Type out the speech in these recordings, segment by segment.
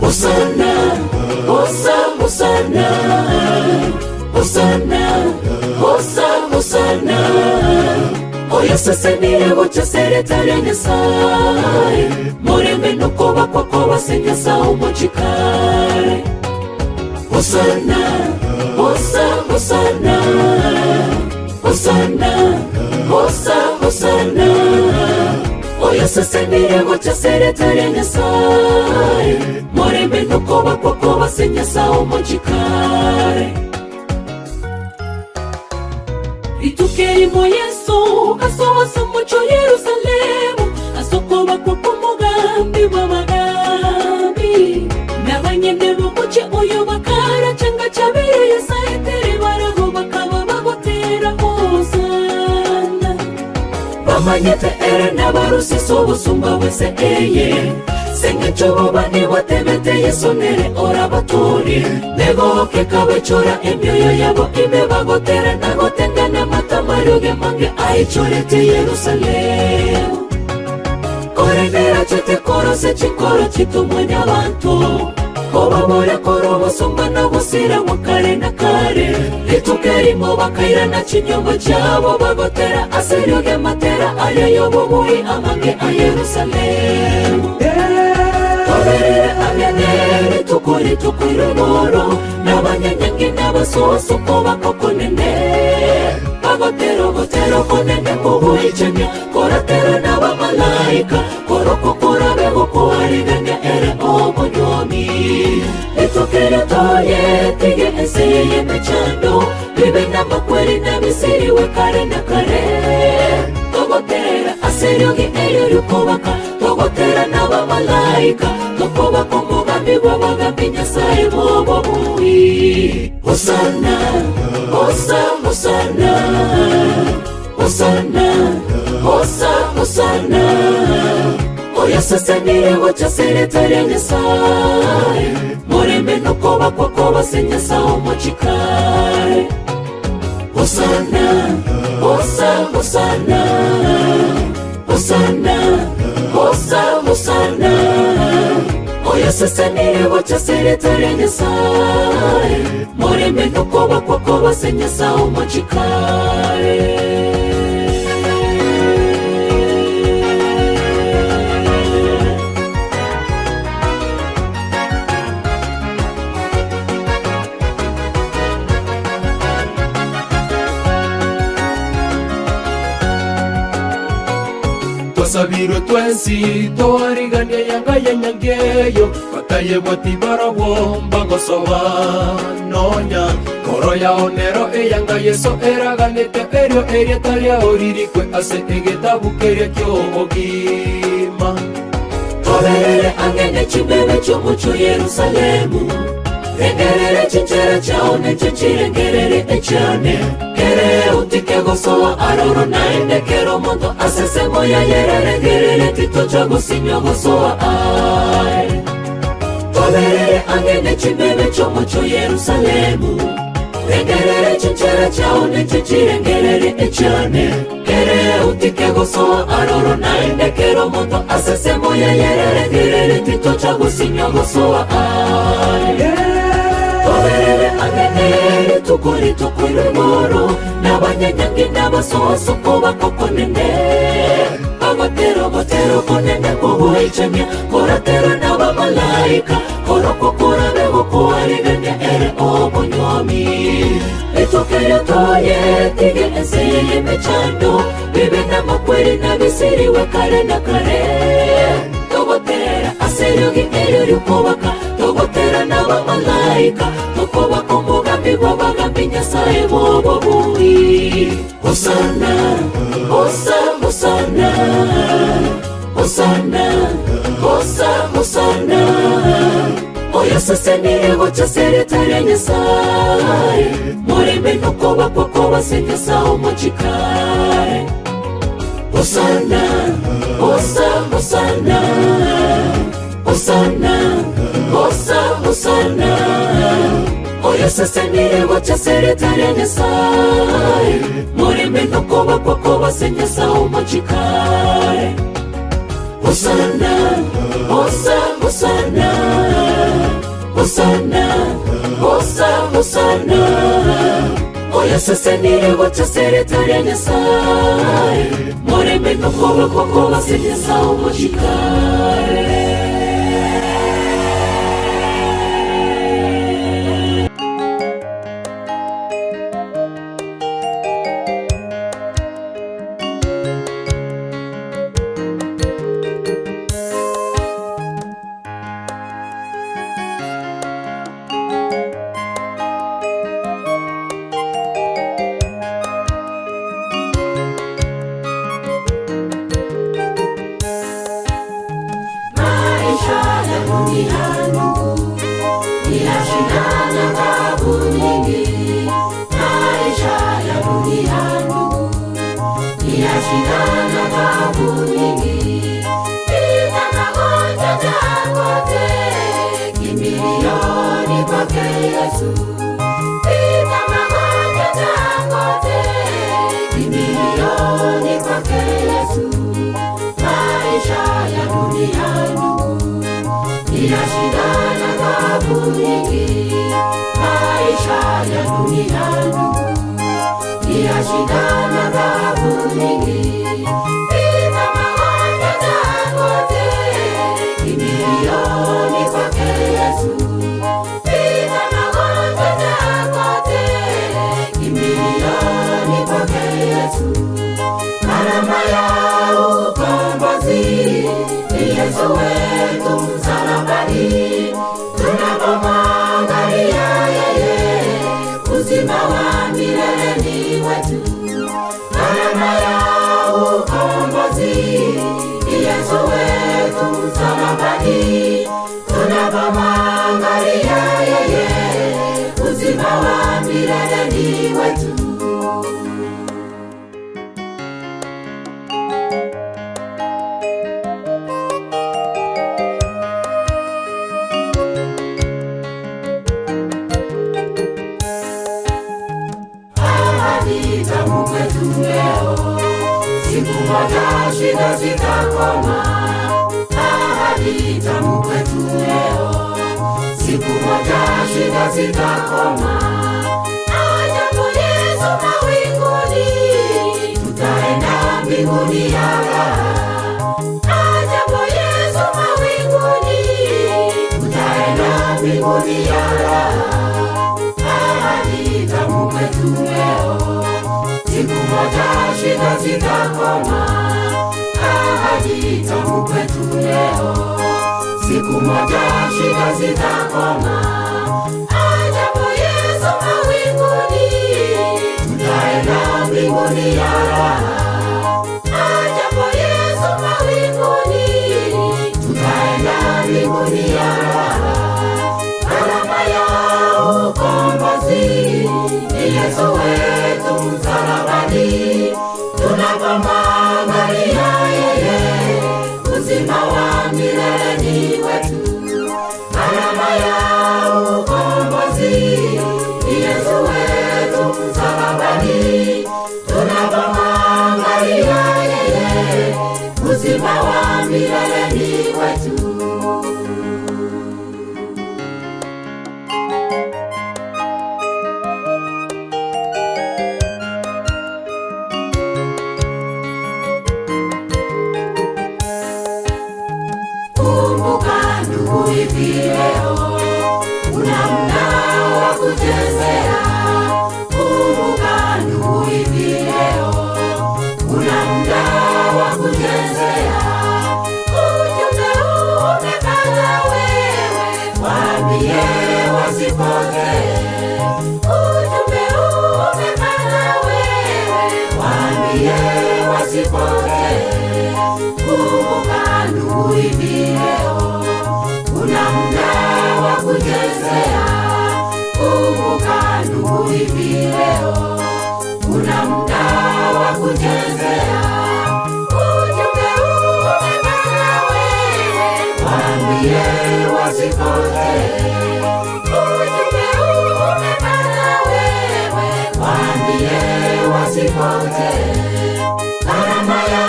Hosana, hosa, hosana, hosana, hosa, hosana. Oyo sesenire gocha seretare Nyasaye, murembe nuko kwako basenyasa umuchikare. Hosana, hosa, hosana, hosana, hosa, hosana. Oyo sesenire gocha seretare Nyasaye, murembe nuko kwako basenyasa umuchikare. Ritukerimo Yesu asohoza umuco Yerusalemu, asokoba kuko umugambi w'abagambi n'abanyene b'umuce uyu bakaracanga cabereye saetere barabo bakaba bagotera hosana. Bamanyete ere n'abarusiso ubusumba wese eye sengecho bani watebete Yesu nere orabaturi negoke kabechora emyoyo yabo ime bagotera nagotengana matamaruge mange aichorete Yerusalemu. Korenera chete korose chikoro chitumwenya abantu kobabora korobosumba nobusira kare na kare ritukerimo bakairana chinyombo chabo bagotera aseryoge matera ayo yobobui amange a Yerusalemu. Toberere agenere tukuri tukuruboro n'abanyanyange n'abasoso bakokonene bagotero gotero konene kubuichenya koratera n'abamalaika koroko korabe gokoariganya ere omonyomi itokere toye tige enseye mechando bibe n'amakweri n'abisiriwe kare na kare togotera aseryoge eryo rukobaka togotera n'abamalaika tokobaka omugambi bw'abagambi Nyasaye bw'obobui. Hosana, hosa, hosana, hosana, hosa, hosana. Oyo sesenire gocha seretare Nyasaye, murembe nuko kwako basenyasa umuchikare. Hosana, hosa, hosana, hosana, hosa, hosana. Oyo sesenire gocha seretare Nyasaye, murembe nuko kwako basenyasa umuchikare. Twasabirwe twensi twarigania yanga yenyangeyo batayebwa tibarabwo mbagosoba nonya koro yaonero eyanga Yesu eraganete eryo eryetaria ririkwe ase egetabu keria ky'obogima. Toberere angene chibebe ky'omuco Yerusalemu, rengerere chinchera chao necho chirengerere echane kere utike gosoa aroro naende kero mondo asesemo ya yererengerere titocha gusinywa gosoa ai. Toberere angene chibebe ky'omuco Yerusalemu, rengerere chinchera chao necho chirengerere echane kere utike gosoa aroro naende kero mondo asesemo ya yererengerere titocha gusinywa gosoa ai. Toberere angenere tukuri tukuruboro n'abanyanyange n'abasoso bakokonene bagotero gotero konene kubuichenya koratera n'abamalaika koroko korabe gokoariganya ere omonyomi itokere toye tige enseye mechando bibe n'amakweri n'abisiriwe kare na kare togotera aseryoge eryo rukobaka togotera n'abamalaika tokobaka omugambi bw'abagambi Nyasaye bw'obobui. Hosana, hosa, hosana, hosana, hosa, hosana. Oyo sesenire gocha seretare Nyasaye, murembe nuko kwako basenyasa umuchikare. Hosana, Hosa, Hosana, Hosana, Hosa, Hosana. Oyo sesenire gocha seretare Nyasaye, murembe nokoba kwako basenyasa omochikare. Hosana, Hosa, Hosana, Hosana, Hosa, Hosana. Oyo sesenire gocha seretare Nyasaye, murembe nokoba kwako basenyasa omochikare. Kuna muda wa kuchezea, kumbuka. Waambie wasipotee. Ujumbe huu umepata wewe, waambie wasipotee. Gharama ya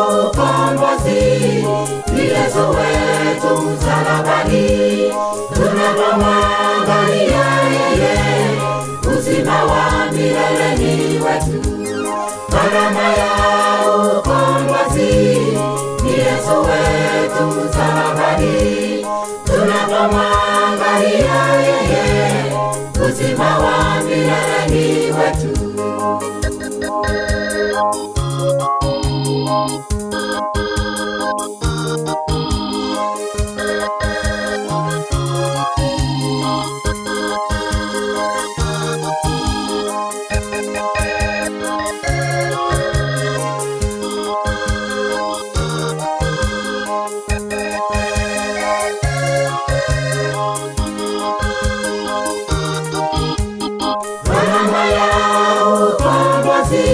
ukombozi ni Yesu wetu msalabani. Tunapomwangalia yeye, uzima wa milele ni wetu. Gharama ya ukombozi ni Yesu wetu msalabani. Tunapomwangalia yeye, uzima wa milele ni wetu. Gharama ya ukombozi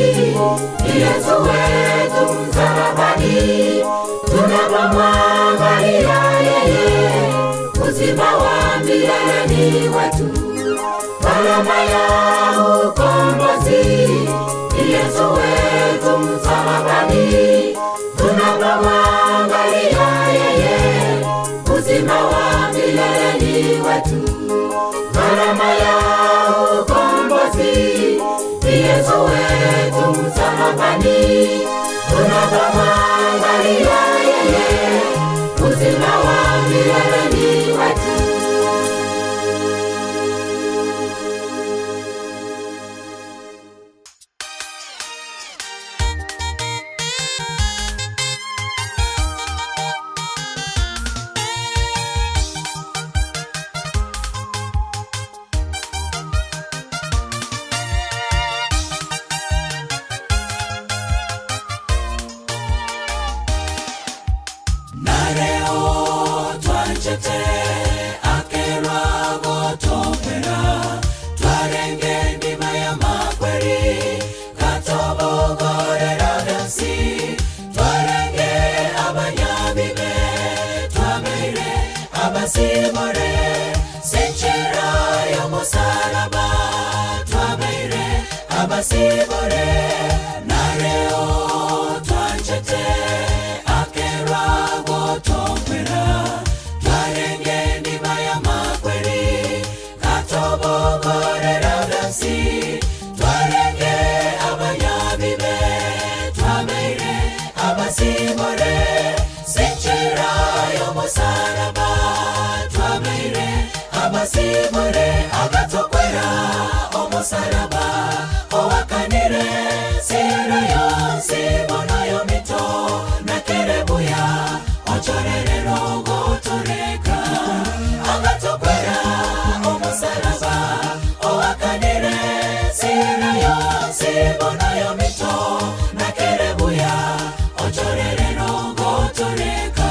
ni Yesu wetu msalabani. Tunapomwangalia yeye, uzima wa milele ni wetu. Gharama ya ukombozi ni Yesu wetu msalabani. Tunapomwangalia yeye, uzima wa milele ni wetu. Gharama ya ukombozi ni Yesu wetu msalabani. Tunapomwangalia yeye, uzima wa milele ni wetu. Nareo twanchete akerwa gotopera twarenge ndima ya makweri katobogorera byansi twarenge abanyabibe twameire abasibore senchera y'omusalaba twameire abasibore nareo twanchete akerwa gotopera twarenge ndima ya makweri katobogorera byansi twarenge abanyabibe twameire abasibore senchera y'omusalaba twameire abasibore agatokwera omusalaba owakanire sera yonsi bonayo mito nakerebuya ochorerero gotoreka agatokwera omusalaba owakanire sera yonsi bonayo mito nakerebuya ochorerero gotoreka.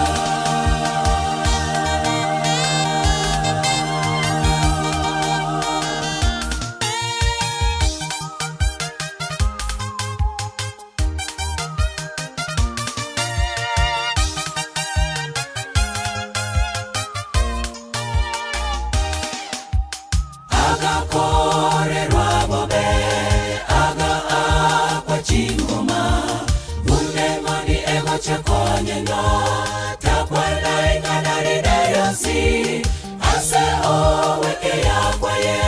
Agakorerwa bobe aga akwa chingoma bunemani egochekonyenyo takwana ingana rineyosi ase oweke yakwaye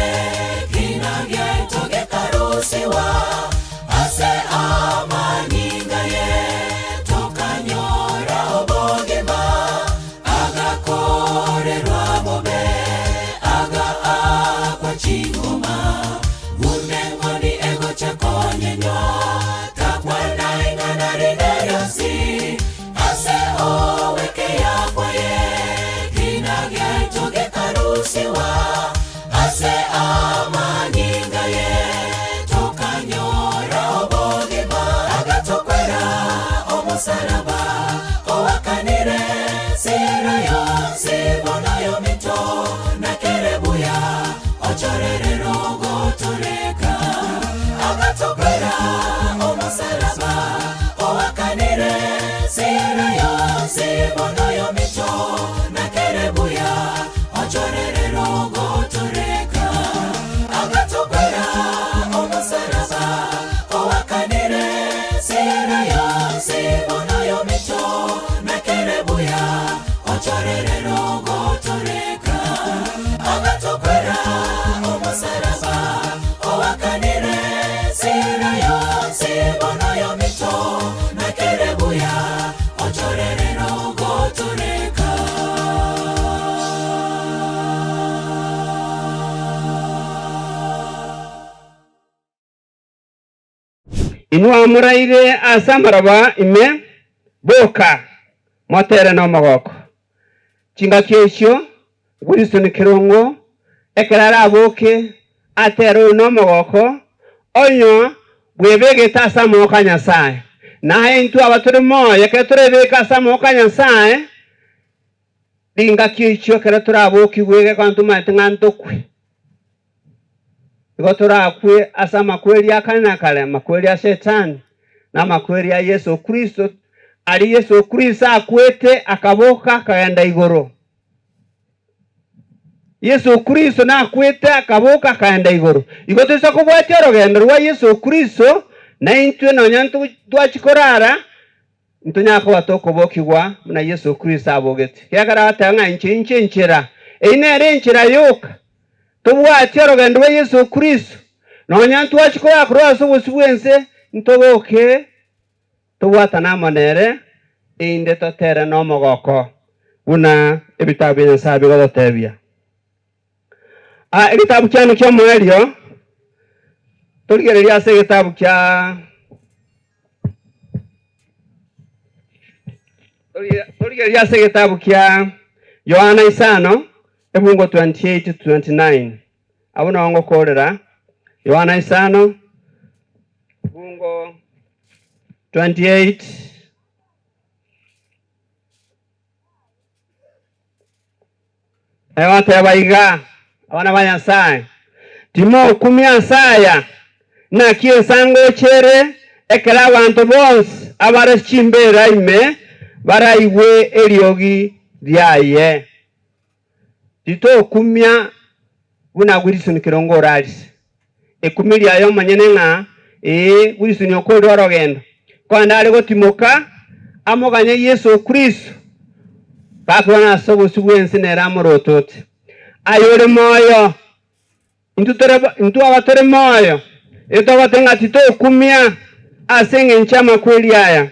kinagyaitogekarusiwa ase amaningaye tokanyora obogima agakorerwa bobe aga akwa chingoma bunengoni egochekonyenyo takwana ingana rineyosi ase oweke yakwaye kinagyaitogekarusiwa ase amaningaye tokanyora obogima agatokwera omusalaba owakanire sera yonsi bonayo mito nakerebuya ochorerero gotoreka agatokwera omusalaba owakanire sera yonsi bonayo mito nakerebuya. Ochorerero gotoreka agatokwera omusaraba owakanire sira yonsi bono yomito nakerebuya ochorerero gotoreka. Inwa muraire asamaraba ime boka motere no mogoko chingaki esio Wilson Kirongo ekerara aboke atere no mogoko onyo bwebegete ase amagoko a Nyasaye naye intwe abatore moyo ekero torebeka ase amagoko a Nyasaye ringaki echio ekero torabokigwe egekona tomaete ng'a ntokwe igo torakwe ase amakweri akane na kare amakweri a Shetani na amakweri a Yesu Kristo ari Yesu Kristo akwete akaboka akagenda igoro. Yesu Kristo nakwete akaboka akaenda igoro. Igo tusa kubwatia orogendo rwa Yesu Kristo na intwe nonya twachikorara ntunyako batokobokigwa muna Yesu Kristo abogete. Kiagera atanga inche inche nchera. Einere nchera yoka. Tubwatie orogendo rwa Yesu Kristo nonya twachikora kurwa ase obosi bwense ntoboke tobwatana amanere inde totere nomogoko buna ebitabu bya Nyasaye bigototebia. Egitabu kyane kya omwerio torigereria ase egitabu kya torigereria ase egitabu kya Yohana 5 ebungo 28 to 29 abo nabo ngokorera Yohana 5 bungo 28 ewatebaiga abana ba Nyasaye timo kumya saya na kiesango chere ekera abantu bonse abare chimbera ime baraigwe eriogi ryaye tito kumya buna Wilson Kirongo oralise ekumi ryayo manyene ng'a Wilson okorwa orogendo kwanda ari gotimoka amoganye Yesu Kristo bakwana ase obosi bwense nere amorotote ayore moyo intu abatore moyo etobatenga tito kumya ase eng'encho amakweri aya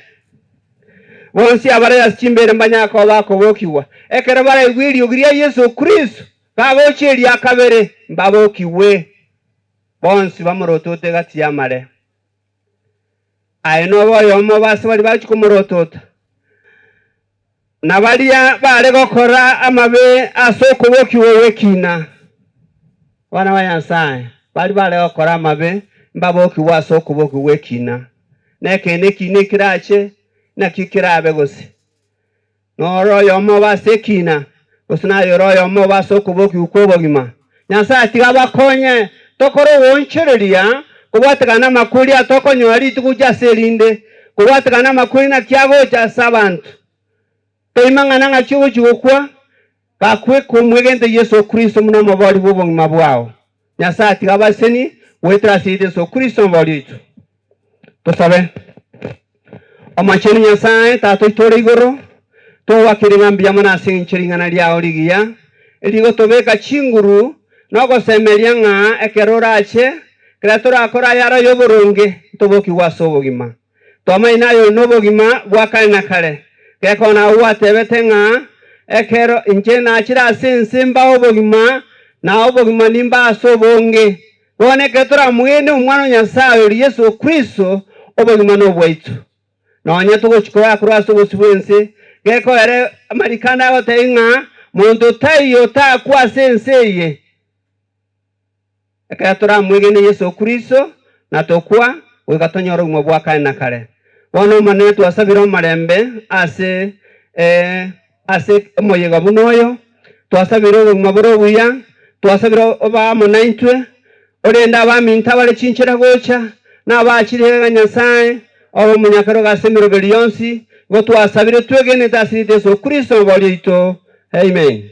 bonsi abaraya chimbere mbanyako bakobokiwa ekero baraigwa eriogi ria Yesu Kristo bagochieria akabere mbabokiwe bonsi bamorotote gati yamare aye noboyo omo base bari bachikomorotota na baria bare gokora amabe ase okobokiwa gwekina bana ba Nyasaye bari bare gokora amabe mbabokiwa ase okobokiwa gwekina nekene ekina ekerache nakio kerabe gose noro oyomo base ekina gose naye oro oyomo base okobokiwa kwa obogima Nyasaye tiga bakonye tokore ogoonchereria kobwatekana amakuri atokonyora rituko ase erinde kobwatekana amakuri naki agocha ase abanto toimang'ana ng'aki ogochi gokwa bakwe komwegente Yesu Kristo muno omobori bwa obogima bwao Nyasaye tiga baseni goetera ase Yesu Kristo omobori oito tosabe omacheni Nyasaye tata oitore igoro togwakire ng'a mbuya mono ase eng'encho ring'ana riao rigiya erigotobeka chinguru nogosemeria ng'a ekero orache kera torakora ayaro ya oboronge ntobokigwa ase obogima twamaina ayo na obogima bwa kare na kare gekona gwatebete ng'a ekero inche nachire ase ense mbao obogima na obogima nimba ase obonge bono ekero toramwene omwana o Nyasaye ori Yesu Kristo obogima nobwaitu nonya togochikora korwa ase obosi bwense gekoere amarikana agotebia ng'a monto taiyo takwa ase ense eye ekero toramwegene Yesu Kristo na tokwa goika tonyore obogima bwa kare na kare bono omonene twasabire omarembe ase ase omoyega buna oyo twasabire obogima bore obuya twasabire oba amo na intwe orende abaminto abare chinchera gocha na abachire Nyasaye obe omonyakero gase emeroberi yonsi igo twasabire twegenete ase Yesu Kristo omobori oito amen.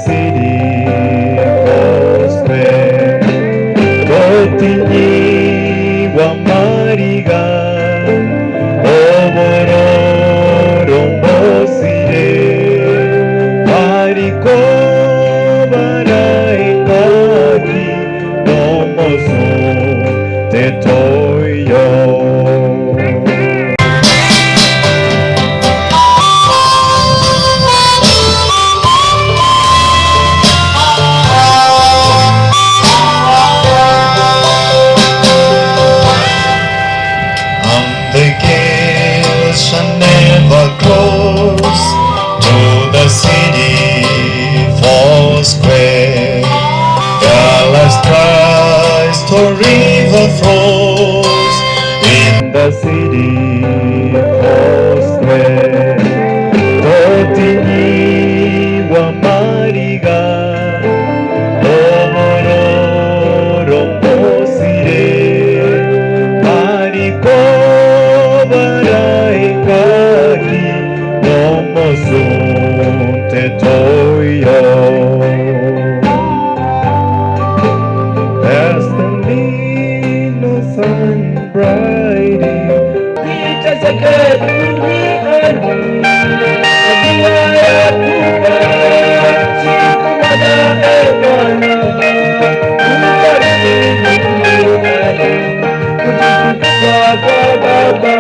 city square. Totinyi wa mariga obororo mbosire bariko baraengaki nomoso tetoyo. And the gates shall never close to the city four square. Gallas Christ to river flows in the city four square. Totinyi wa mariga obororo mbosire bariko baraekaki nomosunte toyo. As the little sun brighting Niteseke duniani, najua ya kuwa siku moja, e Bwana, utarudi duniani kutuchukua kwa Baba,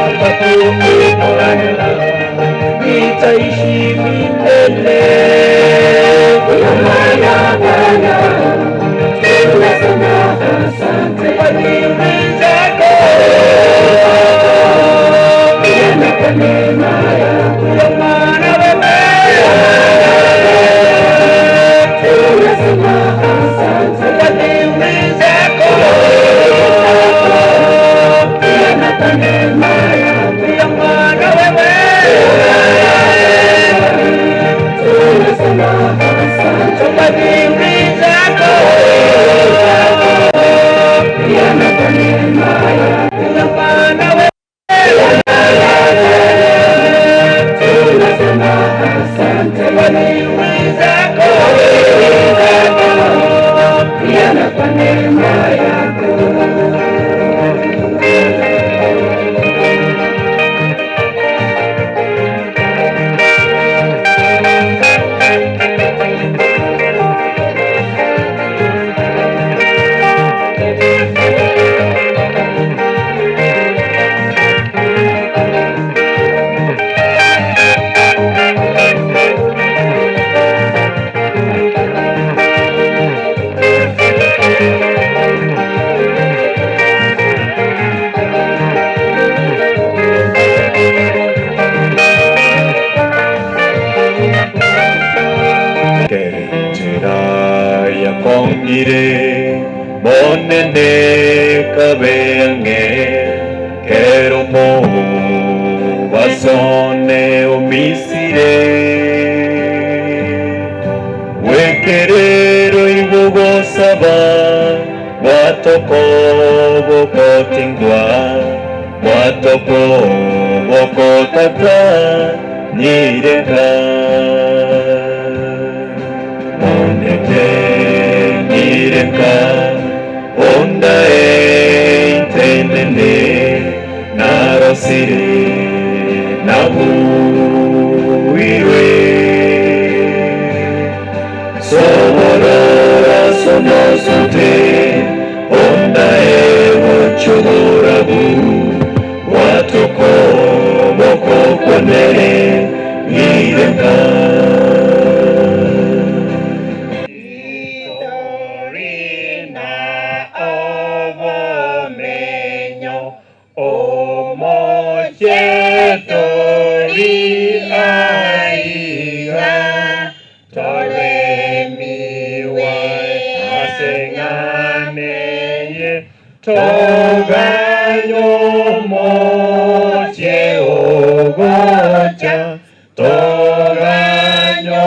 ambapo Bwana nitaishi milele. Bwana, Bwana, tunasema asante kwa fadhili zako na kwa neema yako. Maana wewe tunasema asante kwa fadhili zako na kwa neema yako. Maana wewe tunasema asante kwa fadhili zako na kwa neema yako. Maana wewe tunasema asante kwa fadhili zako na kwa neema yako. Kenjera yakongire monene kabeange keromo basone omisire wekerero ibugosaba bwatoko bokotingwa bwatoko bokotata nyireka monete nyireka onda eintenene narosire nabuirwe soborora sonosote onda egochogorabu watoko bokokwanere nyireka. Torina obomenyo omochetori aiga toremiwe aseng'aneye toganyo moche ogocha toganyo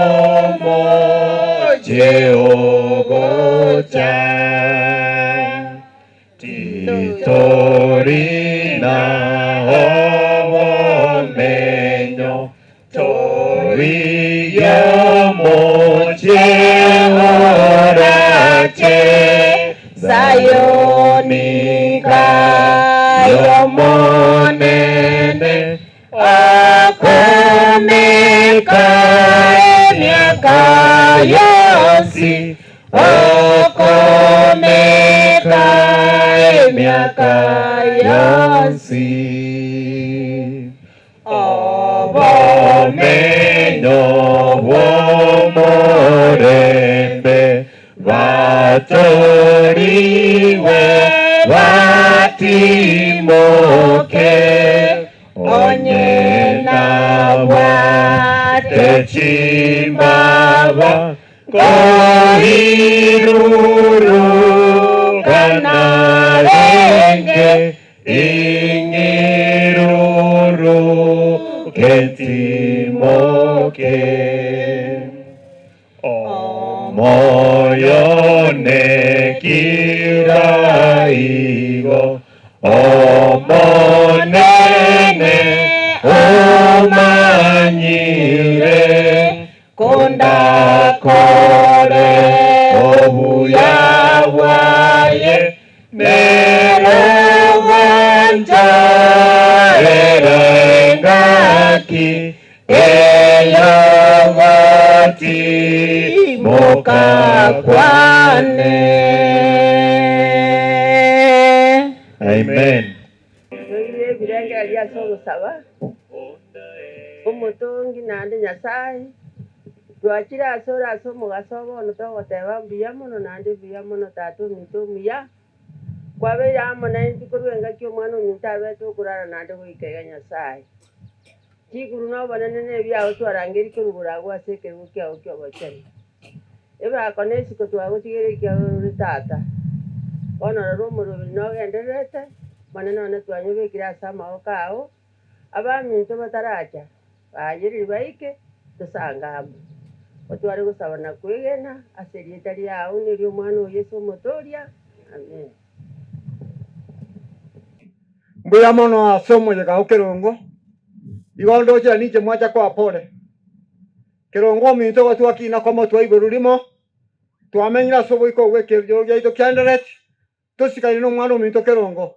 moche ogocha titorina obomenyo. Origia omochie orache Zayoni nkayomonene Okomeka emiaka yonsi Okomeka emiaka yonsi Obomenyo bw'omorembe Batorigwe batimoke Onye nabwate chimbaba Koiruru kanarenge Ingiruru ketimoke Omoyo nekiraigo Omonene omanyire Kondakore obuya bwaye Nerobwanjarerengaki Eyogoti mokakwane. Amen. Noire ebirengererio ase ogosaba, omotongi naende Nyasaye, twachire ase ore ase omogaso bono togoteba mbuya mono naende mbuya mono tata ominto omuya, kwabeire amo naintwe korwa engaki omwana ominto abete okorara naende goika iga Nyasaye. Chikuru na obonene na ebiago twarangerie korwa agwo ase ekerogo kiago kia obochenu. Ebako na esiko twagotigera ekiagera ore tata. Bono rora omorobiri nogendererete, Monene one twanyobekire ase amaboko ao, abaminto bataracha, baayereri baike, tosange amo. Otware gosaba na kwegena ase erieta riao na eri'Omwana o Yeso Omotoria. Amen. Mbuya mono ase omoyega o kerongo, igo ndoche ninche mwacha koa pole. Kerongo ominto igo twakina komo twaigorwa rimo, twamenyire ase oboiko obwo ekerogo giaito kiaendereti, tosikaine nomwana ominto kerongo.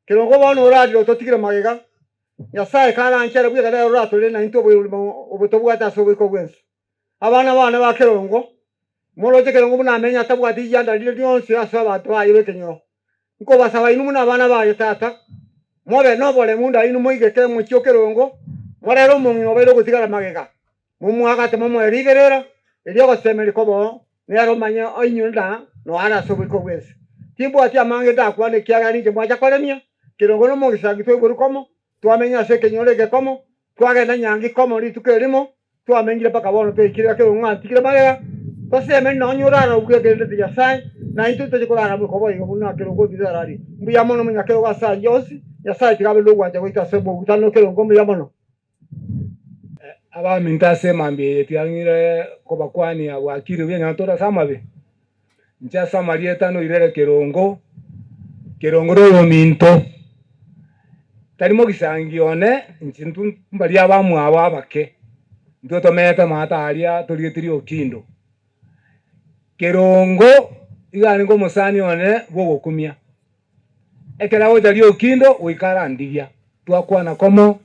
Kerongo bono orarire ototigire magega, Nyasae karanchere bweka nere oratorere naintwe oboirori obo tobwate ase oboiko bw'ense. Abana bane ba kerongo, moroche kerongo buna amenye atabwati rigianda rinde rionsi ase abanto baye b'ekenyoro. Nkobasaba inwe buna abana baye tata, mobe noboremu nda inwe moigeke omochie o kerongo, morere omong'ina obeire ogotigara magega, momoagate momoe riberera, erio ogosemeria koboo, nere omanye oinywe ng'a noare ase oboiko bw'ense. Timbwati amange ndakwane ekiagera ninche mwacha koremia, kerongo nomogisangio twaigorwa komo, twamenya ase ekenyoro eke komo, twagenda nyangi komo rituko erimo, Twamenyire mpaka bono toikire ekero ng'a ntigire magega, tosemeri nonya orarabue ekerendete Nyasae, na intwe ntoche korarabua koboigo buna kerongo ominto ararie. Mbuya mono omonyakerogo ase ayio onsi, Nyasae tiga abe nogwancha goito ase omogutano kerongo mbuya mono. Abaminto ase emambia eye tiang'ire kobakwania bwakire buya onye tore ase amabe. Inche ase amarieta noirere kerongo, kerongo noyominto, tari mogisangi one, inche intwe mbaria abamwabo abake, intwe tomenyete maate aria torigetie riokindo. Kerongo iga arenge omosani one bw'ogokumia, ekero agocha riokindo goika arandigia, twakwana komo,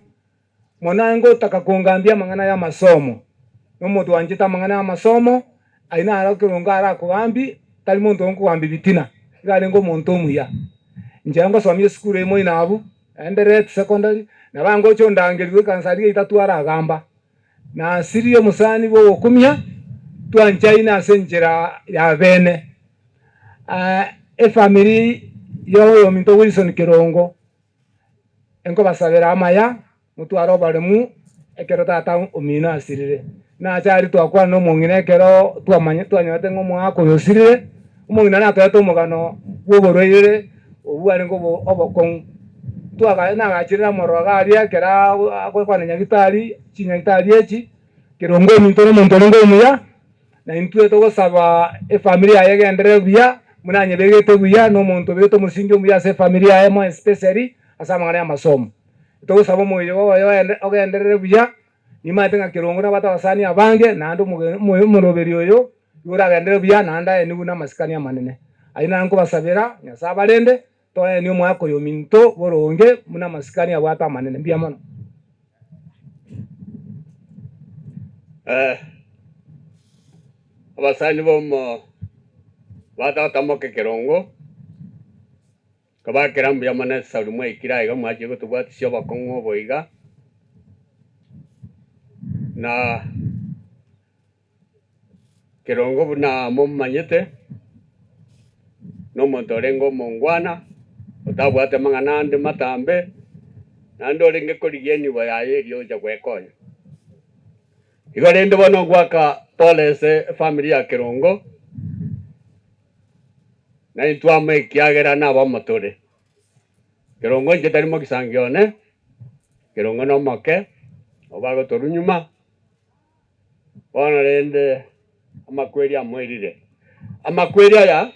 Mono aye ngotaka kongambia amang'ana y'amasomo, na omonto oanchete amang'ana y'amasomo, aye naro ekerongo arakogambie, tari monto onkogambia bitina, iga arenge omonto omuya. Inche ngosomia esukuru eye moino abwo, Endereti Secondary, nabo angocha ondangeria goika nsa riria itato aragamba. Nasirie omosani bw'ogokumia, twanchaine ase enchera ya bene. Efamiri ya oyominto Wilson Kerongo. Nkobasabera amaya, motware oboremu ekero tata omino asirire. Nache aria twakwana nomong'ina ekero twamanya twanyorete ng'a omogaka oyo osirire, omong'ina natoete omogano bw'oborwaire obwo bwarenge obo obokong'u. Twaga nagachire namorora iga aria ekero agokwana nyagitari, chinyagitari echi, kerongo ominto nomonto orenge omuya, Na intwe togosaba efamiri yaye egenderere buya, buna anyebegete buya, na omonto obegete omosingi omuya ase efamiri yaye more especially ase amang'ana y'amasomo. Togosaba omoyo oye ogenderere buya, Nimanyete ng'a Kerongo nabwate abasani abange, naende omoge omoroberi oyo, igo oragenderere buya naende aye nigo namasikani amanene. Ayio naro nkobasabera, Nyasae abarende, toenie omwaka oyo ominto boronge buna amasikani abwate amanene. Mbuya mono. Abasani bomo ba tata moke Kerongo, nkabakera mbuya mono esauri mwaikire aiga mwachire gotobwatisia obokong'u obo iga, na Kerongo buna momanyete, na omonto orenge omongwana, otabwate mang'ana ande matambe, naende orenge korigia enibo yaye eria ocha gwekonya. Igo rende bono ogwaka pole ase efamiri ya Kerongo, na intwe amo ekiagera nabamo tore. Kerongo inche tari mogisangi one, Kerongo nomoke, obo agotorwa nyuma, bono rende amakweri amoirire. Amakweri aya,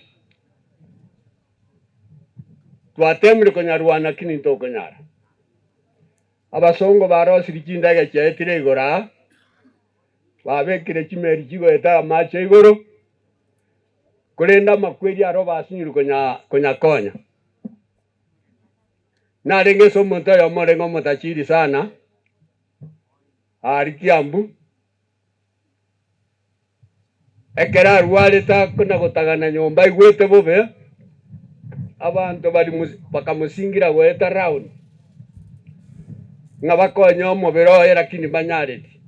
twatemire konyarwana lakini ntokonyara. Abasongo barosirie chindege chiaetire igoro aa, babekire chimeri chigoeta amache igoro, korende amakweri aro basinyire konya konyakonya. Narenge ase omonto oyomo orenge omotachiri sana, aria Kiambu, ekero arwarete akona gotagana nyomba aigwete bobe, abanto bari bakamosingira goeta round, ng'a bakonye omobere oye lakini banyareti.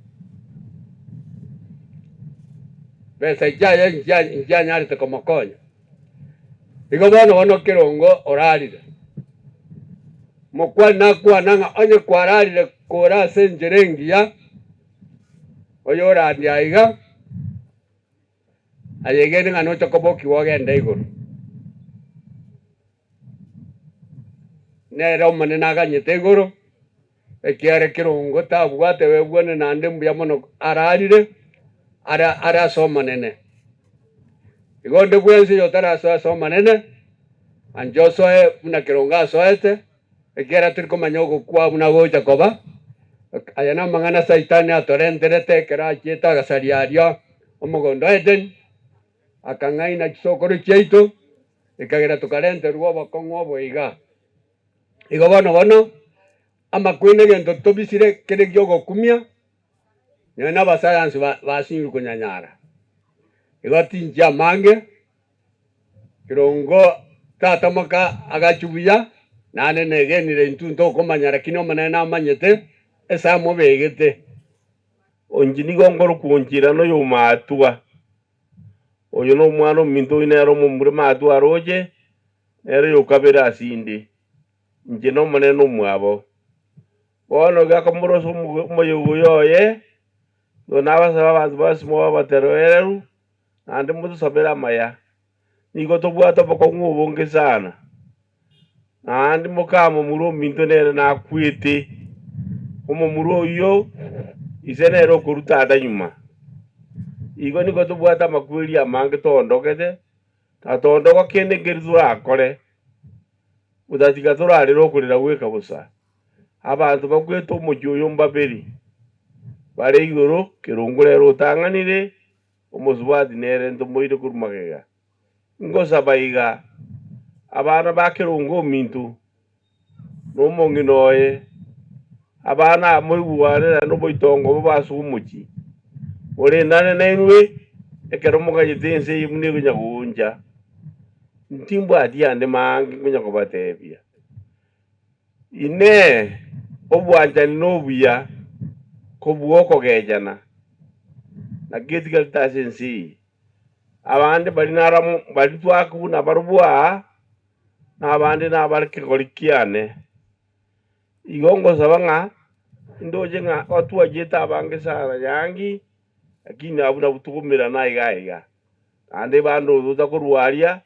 Besa chiaye nchianyarete komokonya. Igo bono bono Kerongo orarire. Mokwani nakwana ng'a onye kwararire kore ase enchera engiya, oyo orandia aiga, ayegene ng'a nocha kobokiwa ogende igoro. Nere Omonene aganyete igoro, ekiagera Kerongo tabwate webwane naende mbuya mono ararire, are are ase Omonene. Igo onde bwensi oyotarasoe ase Omonene, anche osoe buna Kerongo asoete, ekiagera tori komanya ogokwa buna gocha koba, aya namang'ana Saitani atorenterete ekero achiete agasaria aria omogondo o Edeni, akang'aina chisokoro chiaito, ekagera tokarenterwa obokong'u obo iga. Igo bono bono, amakweri negento tobisire kere giogokumia, nonya na abasayansi basinyirwe konyanyara. Igo tinchia amange, Kerongo tata moka agachia buya, naende negenire intwe ntokomanya lakini Omonene namanyete ase amobegete. Onchi nigo nkorokwa Onchira na oyomaatwa. Oyo nomwana ominto oyio nere omomura maatwa aroche, nere oyokabere ase inde. Inche n'Omonene omwabo. Bono gakomora ase omoyega oyo oye, nigo nabasaba abanto bonsi mobe abaterereru, naende motosabere amaya. Nigo tobwate obokong'u obonge sana, naende mokamomura ominto nere nakwete. Omomura oyio ise nere okorwa tata nyuma. Igo nigo tobwate amakweri amange toondogete, na toondogo kende nkeri torakore, gotatiga torarere okorera gweka bosa. Abanto bakwete omochie oyo mbabere, bare igoro, Kerongo rero otang'anire, omosubati nere ntomoire korwa magega. Ngosaba iga, abana ba Kerongo ominto, na omong'ina oye, abana aba moigwane naende oboitongo bobe ase omochie. Morendane nainwe ekero moganyete ense eye buna ekonya gooncha. Ntimbwati ande maange nkonya kobatebia. Inee! Obwanchani nobuya kobua okogechana? Naki etigarete ase ense eye? Abande baria naramo baria twakwa buna barobwo aa, na abande nabare kegori kiane. Igo ngosaba ng'a indoche ng'a otwachete abange sana nyangi, lakini abwo nabwo tokomerana aiga aiga. Naende bande otocha korwa aria,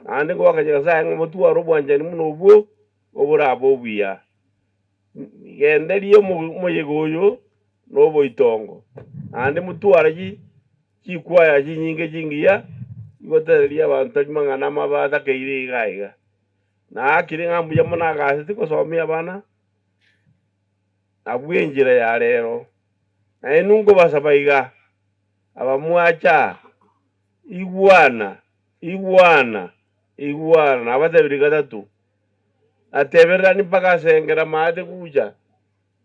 naende ngoaka Nyasaye ng'a motware obwanchani buna obwo, oborabe obuya. Genderia omoyega oyo na oboitongo, naende motware chikwaya chinyinge chingiya, igotereria abanto tari mang'ana amabe atakeire iga iga. Naakire ng'a mbuya mono agasete gosomia abana, nabwo enchera ya rero. Naye ninkobasaba iga, abamwacha, igwana, igwana, igwana, nabatebirie gatato, natebererani mpaka ase engera maate gocha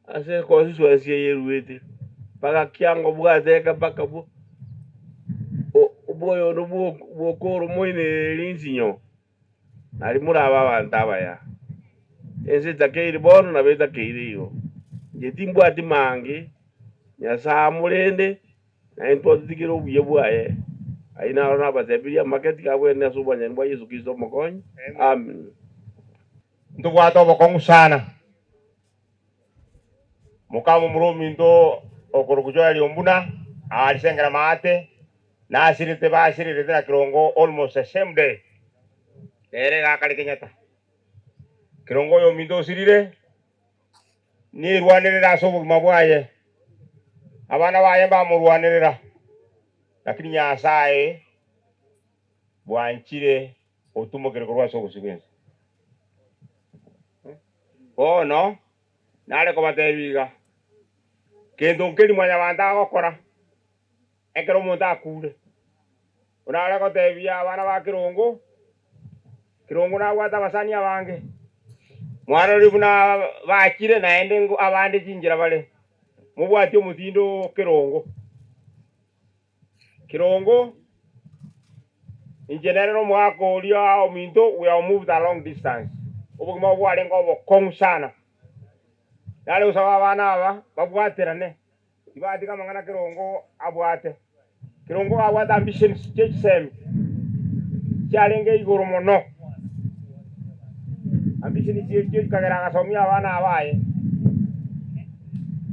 ase econstituency eye eruete, mpaka kiango bwateka mpaka bwo oboyono bwokoro moine rinsinyo, nari morabe abanto abaya. Ense etakeire bono nabo etakeire igo. Inche timbwati mange, Nyasae amorende, naintwe twatotigere obuya bwaye. Ayio naro nabatebirie amake tikabwene ase obwanchani bwa Yeso Kristo Omokonyi. Amen. Ntobwate obokong'u sana. Mokamomura ominto okorokwa Joel Ombuna, aarisengera maate, nasirete basirerete na Kirongo almost the same day. Nere iga akare Kenyatta. Kirongo oyo ominto osirire, nirwanerere ase obogima bwaye. Abana baye mbamorwanerera, lakini Nyasae bwanchire otumokire korwa ase obosio bw'ense. Bono nare kobatebia iga, Kento nkeri mwanyabanto agokora ekero omonto akure. Buna are gotebia abana ba Kirongo, Kirongo nabwate abasani abange, mwarorire buna bachire naende abande chinchera bare, mobwatie omotindo o Kirongo. Kirongo, inche nere nomogaka oria ominto, we have moved a long distance. Obogima obo bwarenge obokong'u sana. Nare gosaba abana aba babwaterane, tibatiga amang'ana Kirongo abwate. Kirongo abwate ambitions chie chisemi chiarenge igoro mono. Ambitions echio chikagera agasomia abana abaye,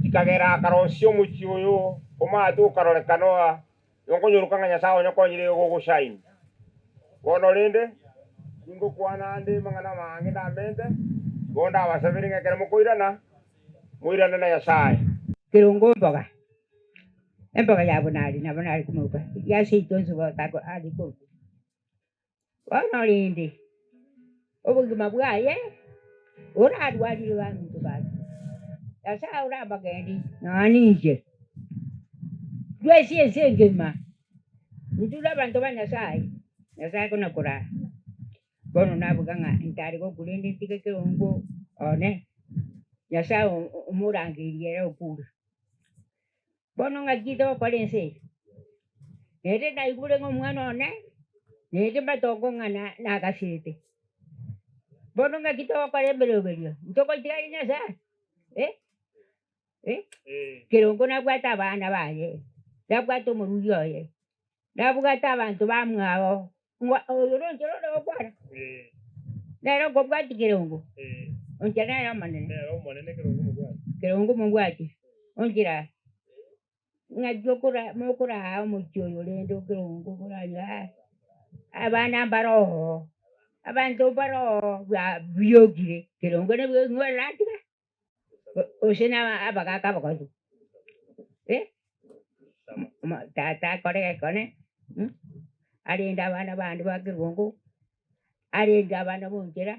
chikagera akarosia omochie oyo omate okarorekana oa igo nkonyoruka ng'a Nyasae onye okonyire igo gogoshine. Bono rende, ningokwana ande amang'ana amange ndamente, igo ndabasabere ng'a ekero mokoirana, moirane na Nyasae. Kerongo mboga, emboga ya bonari nabo nare komoruka, ya seito inse tako are korokwa. Bono rende, obogima bwaye orarwarire baminto bake, Nyasae orabagendi nonya ninche, twensi ense engima, intwe nabanto ba Nyasae, Nyasae kona koraa. Bono naboga ng'a ntare gokwa rende ntige kerongo one, Nyasae omorangeirie ere okure. Bono ng'aki togokora ense eye? Naende naigure ng'a omwana one, naende matongo ng'a nagasete. Bono ng'aki togokora emeroberio? Ntogotiga aria Nyasae? Eh? Eh? Kerongo nabwate abana baye, nabwate omorugi oye, nabwate abanto bamwabo, ng'a oyo nonche ore gokwana, nere okobwatia kerongo, onche nere omonene. Kerongo mobwati, onchera ng'aki okora mokoraa omochie oyo rende kerongo koranyora abana mbare oo, abanto mbare oo biokire, kerongo nabwo ng'o oratiga? Gose na abagaaka abagotu, eh? Tata akore gekone, arende abana bande ba kerongo, arende abana bonchera,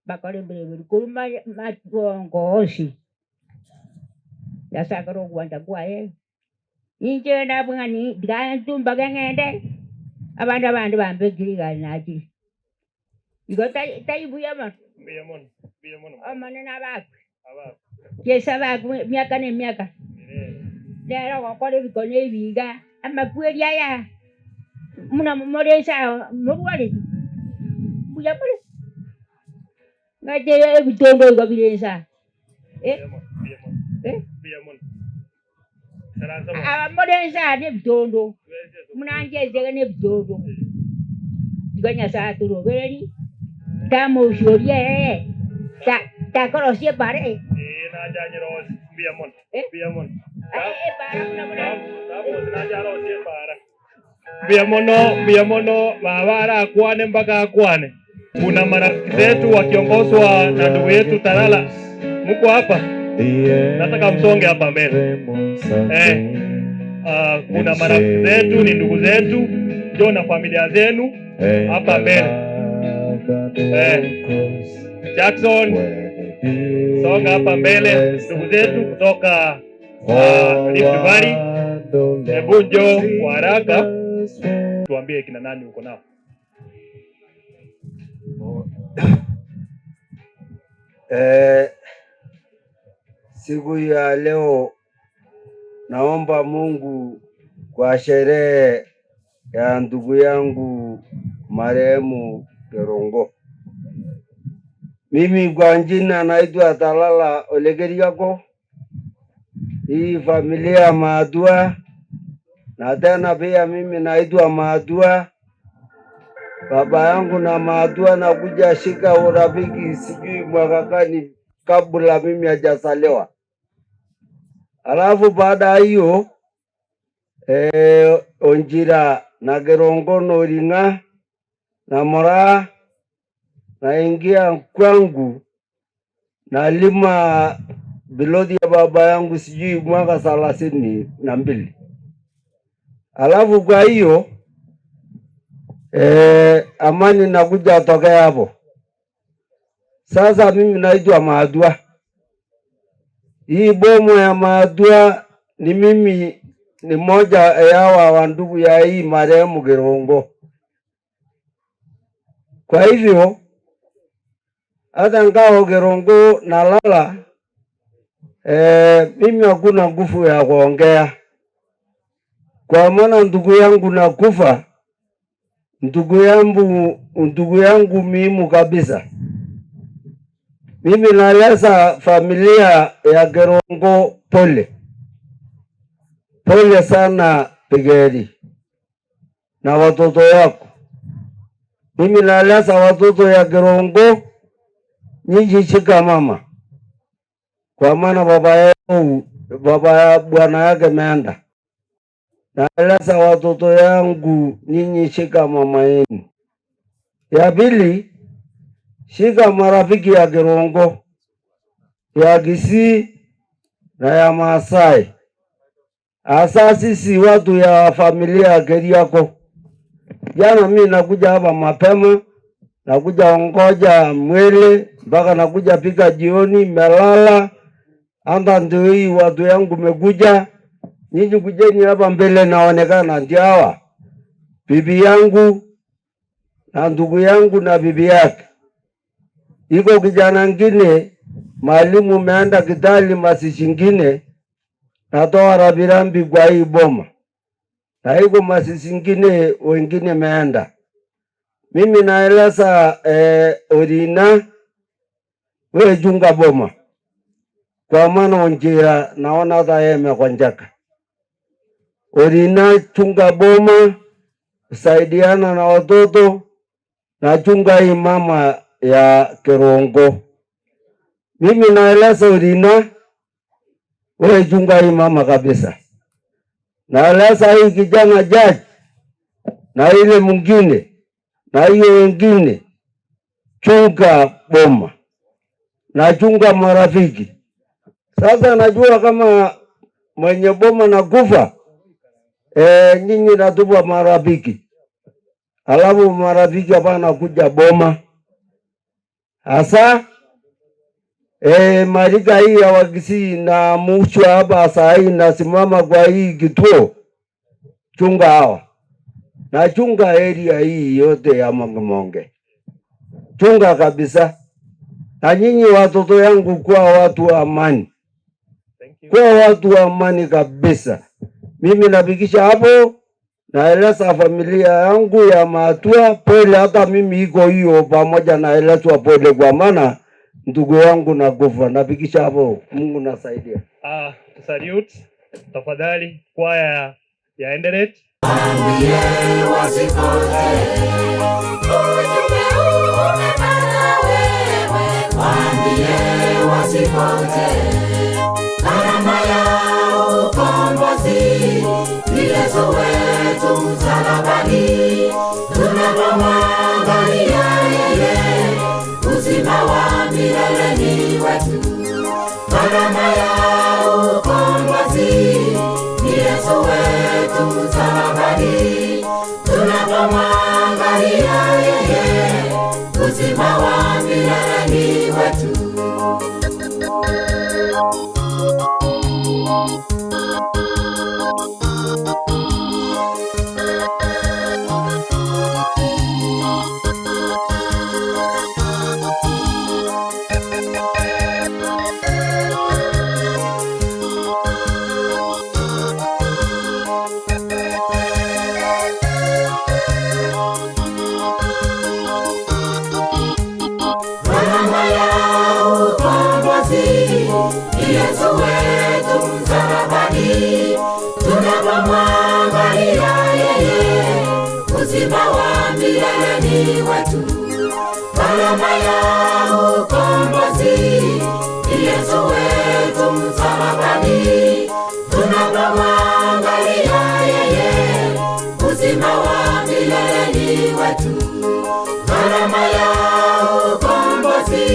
bakore emeremo korwa matongo onsi, Nyasae akore ogwancha kwaye. Inche nabwo ng'a tiga ntumbage ng'ende, abande abande bambekire igari nachire. Igo tai buya mono. Mbuya mono, mbuya mono. Omonene abakwe. Abakwe. Yeso abakwe emiaka na emiaka. Nere ogokora ebikone ebi iga, amakweri aya, buna more inse aa morwareti, mbuya more? Ng'aki ebitondo igo bire inse aa, eh? Mbuya mono, mbuya mono. Eh? Mbuya mono. Ikaransa bono. Aba more inse aa nebitondo, buna inche inse iga nebitondo. Igo Nyasae atorobererie, tamosioria ee, takorosia ebara eye. Ee, nacha nyerosie. Mbuya mono. Eh? Mbuya mono. Ebara buna buna. Tamosi nacha arosie ebara. Mbuya mono, mbuya mono, baba arakwane mpaka akwane. Kuna marafiki zetu wakiongozwa na ndugu yetu Tarala. Mko hapa? Nataka msonge hapa mbele. Kuna marafiki zetu, ni ndugu zetu, njoo na familia zenu hapa mbele. Jackson, songa hapa mbele, ndugu zetu kutoka Rift Valley, hebu njoo kwa haraka tuambie kina nani uko nao. Siku ya leo naomba Mungu kwa sherehe ya ndugu yangu marehemu Kerongo. Mimi kwa jina naitwa Talala Olekeriako. Hii familia Maadua, na tena pia mimi naitwa Maadua. Baba yangu na Maadua nakuja shika urafiki sijui mwaka gani kabla mimi hajazaliwa. Alafu baada ya hiyo Onjira na Kerongo na Oringa na Moraa naingia kwangu nalima bilodi ya baba yangu sijui mwaka 32. Alafu kwa hiyo amani nakuja tokea hapo. Sasa mimi naitwa Maadua. Hii bomu ya Maadua ni mimi ni moja yawa wa ndugu ya hii marehemu Kerongo. Kwa hivyo hata ngao Kerongo nalala, mimi hakuna nguvu ya kuongea. Kwa maana ndugu yangu nakufa, ndugu yangu muhimu kabisa. Mimi naeleza familia ya Kerongo pole. Pole sana Pigeri na watoto wako. Mimi naeleza watoto ya Kerongo, nyinyi shika mama. Kwa maana baba yao, baba ya bwana yake meenda. Naeleza watoto yangu, nyinyi shika mama yenu. Ya pili, shika marafiki ya Kerongo, ya Kisii na ya Maasai. Hasa sisi watu ya familia ya Keriako. Jana mimi nakuja hapa mapema, nakuja ongoja mwele mpaka nakuja pika jioni, melala. Anda ndio hii watu yangu mekuja. Nyinyi kujeni hapa mbele, naonekana ndio hawa. Bibi yangu na ndugu yangu na bibi yake. Iko kijana ngine mwalimu meanda Kitale masisi ngine, natoa rambirambi kwa hii boma. Na iko masisi ngine wengine meanda. Mimi naeleza Orina we chunga boma. Kwa maana onjira naona hata yeye amekonjeka. Orina chunga boma, saidiana na watoto na chunga hii mama ya Kerongo. Mimi naeleza Orina we chunga hii mama kabisa. Naeleza hii kijana jaji na ile mwingine na hiyo wengine, chunga boma na chunga marafiki. Sasa najua kama mwenye boma na kufa, nyinyi natupa marafiki. Alafu marafiki hapana kuja boma. Hasa marika hii ya Wakisii na muchwa hapa saa hii nasimama kwa hii kituo, chunga hawa. Na chunga area hii yote ya Mongemonge. Chunga kabisa. Na nyinyi watoto yangu kwa watu wa amani. Kwa watu wa amani kabisa. Mimi nafikisha hapo, naeleza familia yangu ya Matua pole, hata mimi iko hiyo pamoja naelezwa pole kwa maana ndugu yangu nakufa. Nafikisha hapo, Mungu nasaidia. Salute tafadhali kwaya ya Enderet. Gharama ya ukombozi ni Yesu wetu msalabani, tunapomwangalia yeye, uzima wa milele ni wetu. Gharama ya ukombozi ni Yesu wetu msalabani, tunapomwangalia yeye, uzima wa milele ni wetu. Tunapomwangalia yeye, uzima wa milele ni wetu. Gharama ya ukombozi ni Yesu wetu msalabani. Tunapomwangalia yeye, uzima wa milele ni wetu. Gharama ya ukombozi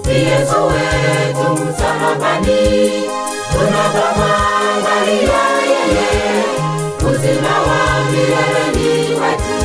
ni Yesu wetu msalabani. Tunapomwangalia yeye, uzima wa milele ni wetu.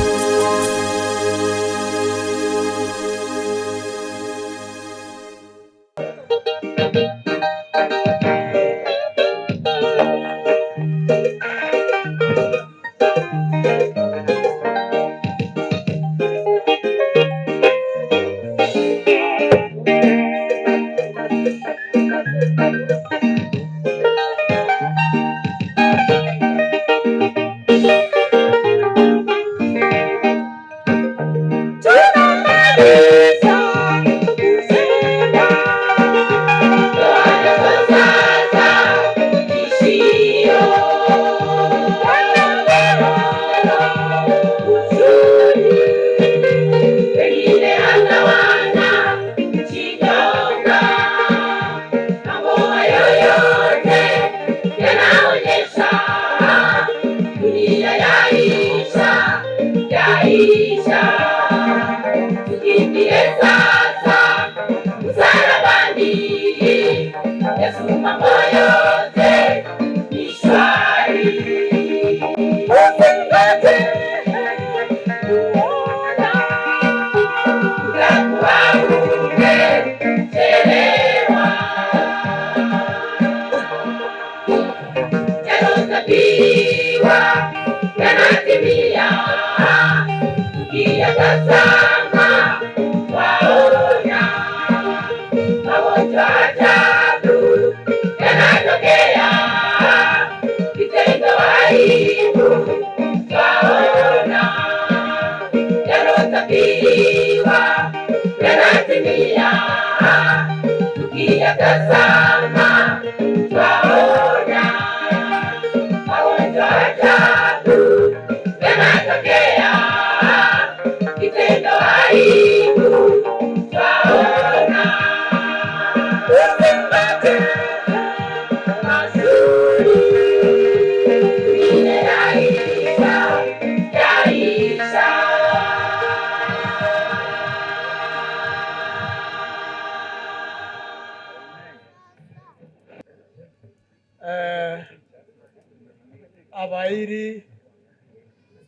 Abairi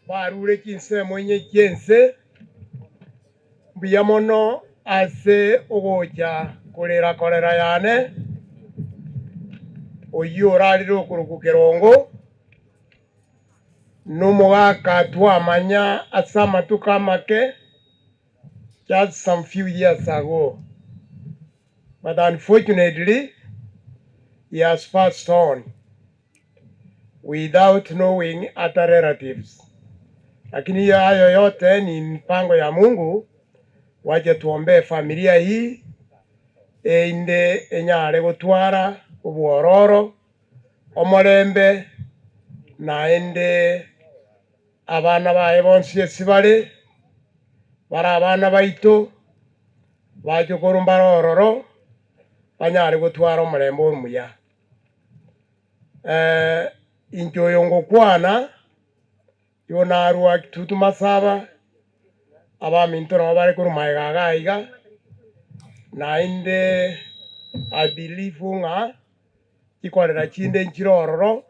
barure chinsemo enye chiense mbuya mono ase ogocha korera korera yane oyio orarire okuruku kerongo nomogaka twamanya ase amatuko amake just some few years ago, but unfortunately he has passed on without knowing other relatives. Lakini hiyo hayo yote ni mpango ya Mungu. Waje tuombee familia hii ende enyare gotwara obwororo omorembe naende abana baye bonsi esibare bara abana baito baje korumbara ororo banyare gotwara omorembe omuya. Incho ngokwana yonarwa Kitutu Masaba abaminto nabo bare korwa iga iga naende I believe ng'a chikorera chinde nchirororo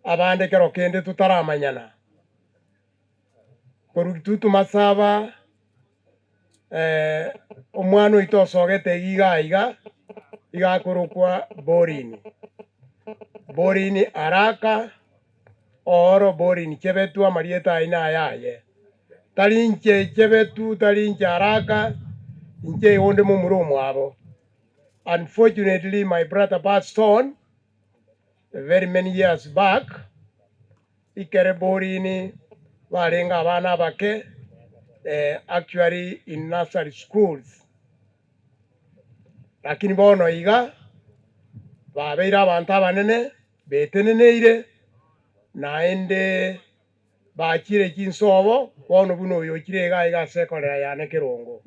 abande kero kende tutaramanyana korwa Kitutu Masaba omwana oito osogete iga iga igakorokwa Borini Borini araka oro Borini chebetu amarieta aina yaye tarinche chebetu tarinche araka inche onde mumuro mwabo. Unfortunately, my brother passed on very many years back. Ikere Borini barenga abana bake actually in nursery schools, lakini bono iga babeire abantu abanene beteneneire Naende bachire chinsobo bono buno oyo ochire iga iga ase ekorera yane Kerongo.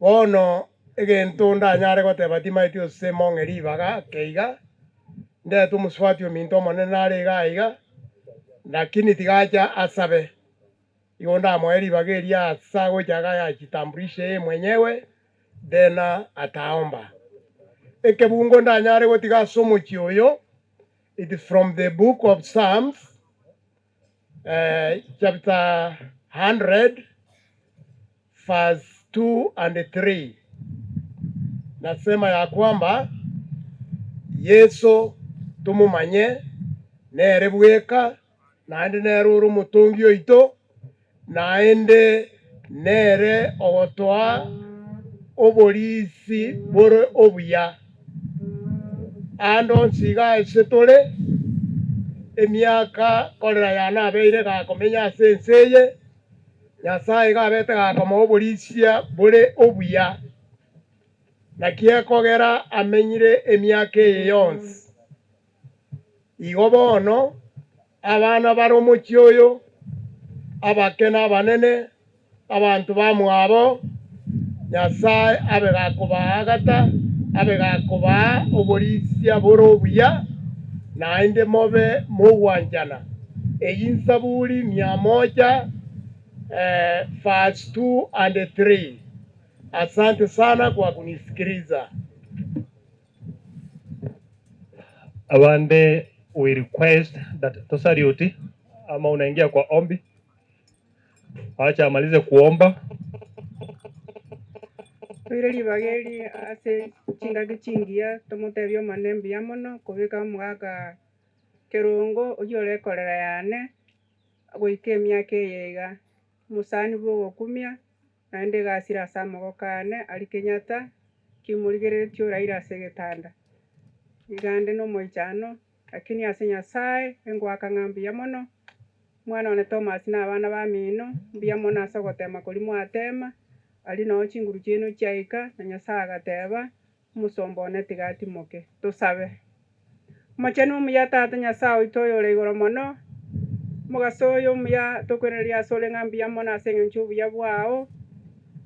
Bono egento ndanyare goteba timaeti ase mong'e ribaga keiga ndete omosubati ominto omonene nare iga iga lakini tigacha asabe igo ndamoe ribaga eria asa gocha iga ajitambulishe yeye mwenyewe, then ataomba. Ekebungo ndanyare gotiga ase omochie oyo, it is from the book of Psalms, chapter 100 verse 2 and 3. Nasema ya kwamba Yesu tumumanye nere bweka naende nere ore omotongi oito naende nere ogotoa oborisi bore obuya ando onsi iga ase tore emiaka korera yane abeire gakomenya ase ense eye Nyasaye iga abete gakomoa oborisia bore obuya naki ekogera amenyire emiaka eye yonsi. Igo bono abana bare omochie oyo abake na abanene abanto bamwabo Nyasaye abe gakobaagata abe gakobaa oborisia bore obuya naende mobe mogwanchana. Eyi Nsaburi 100 verse 2 and 3. Asante sana kwa kunisikiliza. Abande, we request that tosariuti ama unaingia kwa ombi, acha amalize kuomba. Toire ribaga eri ase chingaki chingiya tomotebie Omonene mbuya mono kobeka omogaka kerongo oywo ore ekorera yane goika emiaka eye iga. Omosani bwa ogokumia naende egasire ase amagoko ane aria Kenyatta kimorigereretie oraire ase egetanda. Iga nde na omoichano lakini ase Nyasaye engoaka ng'a mbuya mono omwana one Thomas na abana bamino mbuya mono ase ogotema koria mwatema aria noo chinguru chiaino chiaika na Nyasaye agateba omosomba one tiga atimoke. Tosabe. Omochenu omuya Tata Nyasaye oito oyore igoro mono, omogaso oyo omuya tokwenereria ase ore ng'a mbuya mono ase eng'encho obuya bwao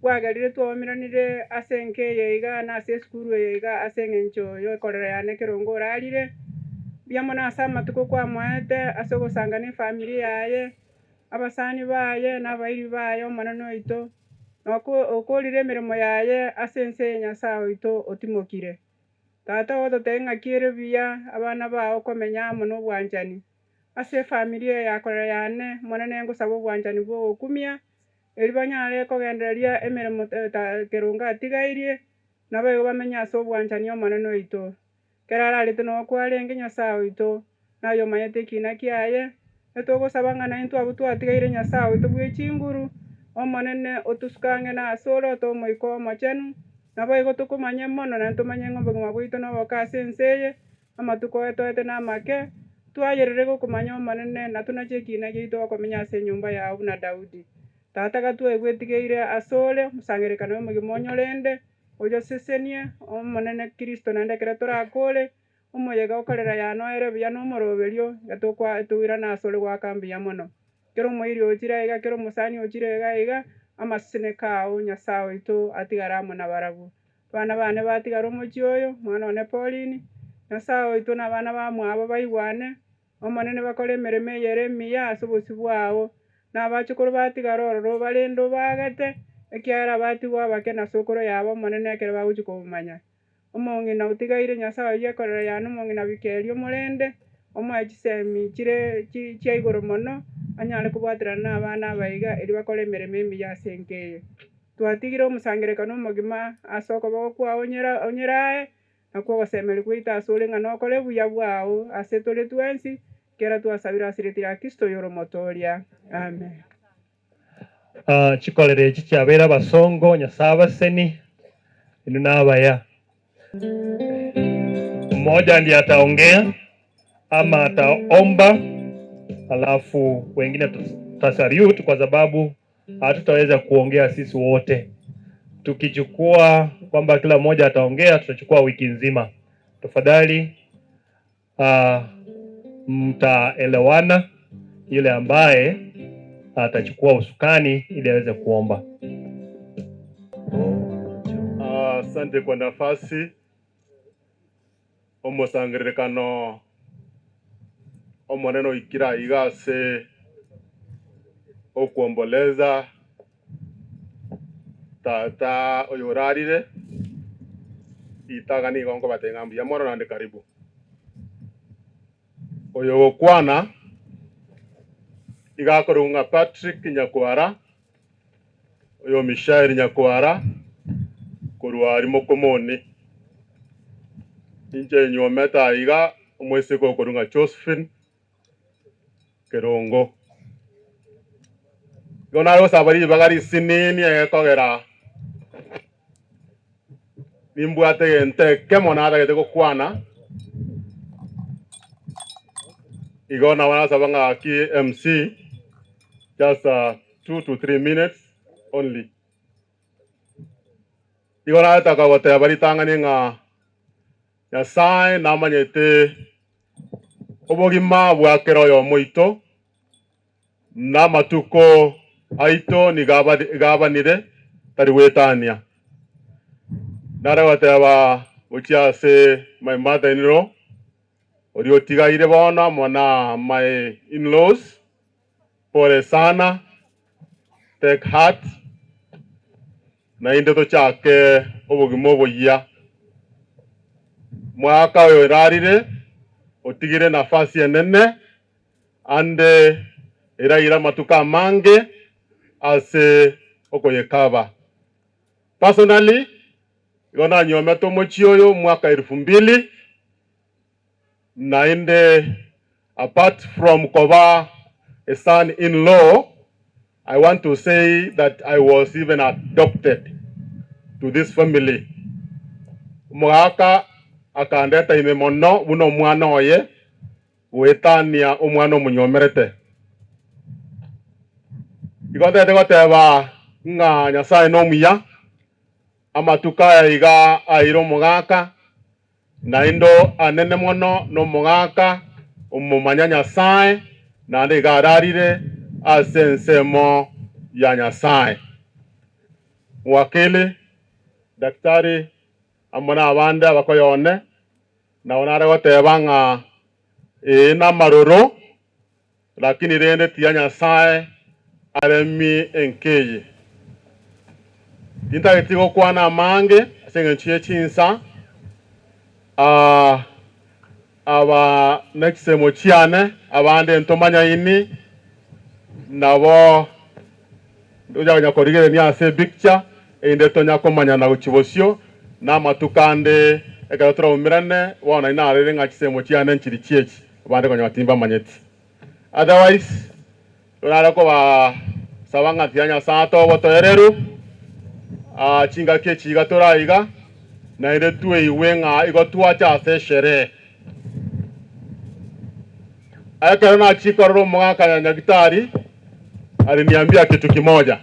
bwagerire twaomeranire ase enka eye iga na ase esukuru eye iga ase eng'encho ya ekorera yane kerongo orarire. Mbuya mono ase amatuko kwamoete ase ogosangana efamiri yaye, abasani baye na abairi baye Omonene oito, na okorire emeremo yaye ase ense eye Nyasaye oito otimokire. Tata ogototebia ng'aki ere buya abana bao komenya amo na obwanchani. Ase efamiri eye yakorera yane, Omonene ngosaba obwanchani bwa ogokumia, eri banyare kogendereria emeremo kerongo atigairie, nabo igo bamenye ase obwanchani Omonene oito. Kero ararete noo kwarenge Nyasaye oito, naye omanyete ekina kiaye, etogosaba ng'a naintwe abwo twatigaire Nyasaye oito bwe chinguru, Omonene otosuke ang'e na ase ore otoe Omoika Omochenu, nabo igo tokomanye mono naende tomanye ng'a obogima bwaito noboke ase ense eye, amatuko etoete namake, twayerere gokomanya Omonene na tonache ekina giaito gokomenya ase enyomba yao buna Daudi. Tata gatwaigwetigeire ase ore, omosangererekano omogima onyorende, oyosesenie Omonene Kristo naende ekero torakore, omoyega okorera yane oere buya na omoroberio, iga tokwa toirane ase ore goaka mbuya mono. Kera omoiri ochire aiga, kera omosani ochire iga iga, amaseseneko ao Nyasaye oito atigare amo nabarabwo. Abana bane batigare omochie oyo, omwana one Pauline, Nyasaye oito na abana bamwabo baigwane, Omonene bakore emeremo eye ere emiya ase obosio bwao, na abachokoro batigare ororo barende obaagate, ekiagera batigwa abake na sokoro yabo Omonene ekero bagochia komomanya. Omong'ina otigaire Nyasaye oyio ekorera yane omong'ina Bikeria omorende, omoe chisemi chire chia igoro mono, anyare kobwaterana na abana aba iga erio bakore emeremo emiya ase enka eye. Twatigire omosangererekano omogima ase okoboko kwao onyerae, nakwo ogosemeria gwaito ase ore ng'a nokore buya bwao ase tore twensi, kera twasabire ase rieta ria Kristo oyore omotoria. Amen. Chikorera echi chiabeire abasongo, Nyasae abaseni, inwe nabaya. Mmoja ndiye ataongea ama ataomba, alafu wengine tutasalute kwa sababu hatutaweza kuongea sisi wote. Tukichukua kwamba kila mmoja ataongea, tutachukua wiki nzima. Tafadhali Mtaelewana yule ambaye atachukua usukani ili aweze kuomba. Asante kwa nafasi. Omosangererekano omonene oikira iga ase okuomboleza tata oyo orarire itaga nigo nkobatenga mbuya mono naende karibu. Oyo gokwana iga akorung'a Patrick Nyakwara, oyo Mishael Nyakwara korwa arimo komoni inche nywomete iga omwesiko okorung'a Josephine Kerongo. Igo nare gosaba ribaga risinini egekogera nimbwate egento ekemo natagete gokwana. Igo nabo nasaba ng'aki MC just 2 to 3 minutes only. Igo nataka goteba ritang'ani ng'a Nyasaye namanyete obogima bwakera oyo moito n'amatuko aito nigabanire tari gwetania. Nare goteba gochia ase my mother in law ori otigaire bono mona my in-laws, pole sana, take heart, nainde tochake obogima oboyia. Mwaka oyo orarire otigire nafasi enene ande eraira matuka amange ase okoyekaba. Personally igo nanyomete omochie oyo mwaka 2000, nainde apart from koba a son-in-law, I want to say that I was even adopted to this family. Omogaka akandeta ime mono buna omwana oye gwetania omwana omonyomerete. Igo ntete goteba ng'a Nyasaye nomuya amatuka aya iga aire omogaka naindo anene mono nomogaka omomanya Nyasaye naende iga ararire ase ensemo ya Nyasaye. Mwakili daktari amo na abande abakoyone nabo nare goteba ng'a ee namaroro lakini rende tiya Nyasaye aremi enkeye. Tintageti gokwana amange ase eng'encho ya chinsa aba nekisemo chiane abande ntomanyaini nabo oja korigereria ase picture ende tonya komanyana gochibosio na amatukande ekero turaumirane bono inarere ng'a chisemo chiane nchiri chiechi abande konya batimba manyeti. Otherwise torare koba saba ng'a tiga Nyasaye atogotoereru chingaki echi iga toraiga naende tweiwe ng'a igo twacha ase esherehe. Ekero nachikorora omogaka ya nyagitari aliniambia kitu kimoja,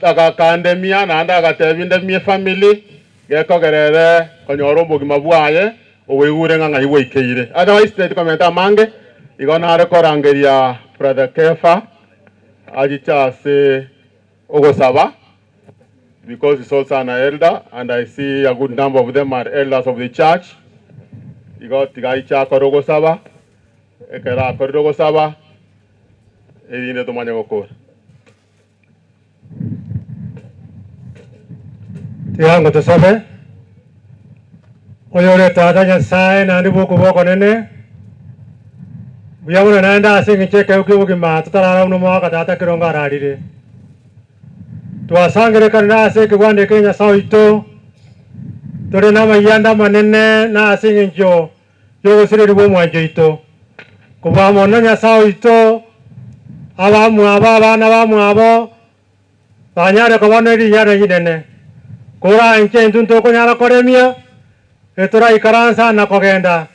agakandemia naende agatebia ndemie family gekogerere konyora obogima bwaye oboigure ng'a ng'ai bwaikeire. Otherwise teti komenta amange igo nare korangeria Brother Kefa achiche ase ogosaba because he's also an elder and I see a good number of them are elders of the church. Igo tiga aiche akore ogosaba ekero akorire ogosaba erinde tomanye gokora. Tiango tusabe oyo ore tata Nyasaye naende bwokoboko nene buya mono naende ase eng'encho ekero kia obogima totarara buna omwaka tata Kerongo ararire. Twasangerekanire ase ekegwanda eke Nyasaye oito tore na amayanda amanene na ase eng'encho ya ogosireri bwa omwancho oito. Kobua mono Nyasaye oito abamwabo abana bamwabo banyare kobona rinyara rinene kora inche intwe ntokonyara koremia eturaikaransa na kogenda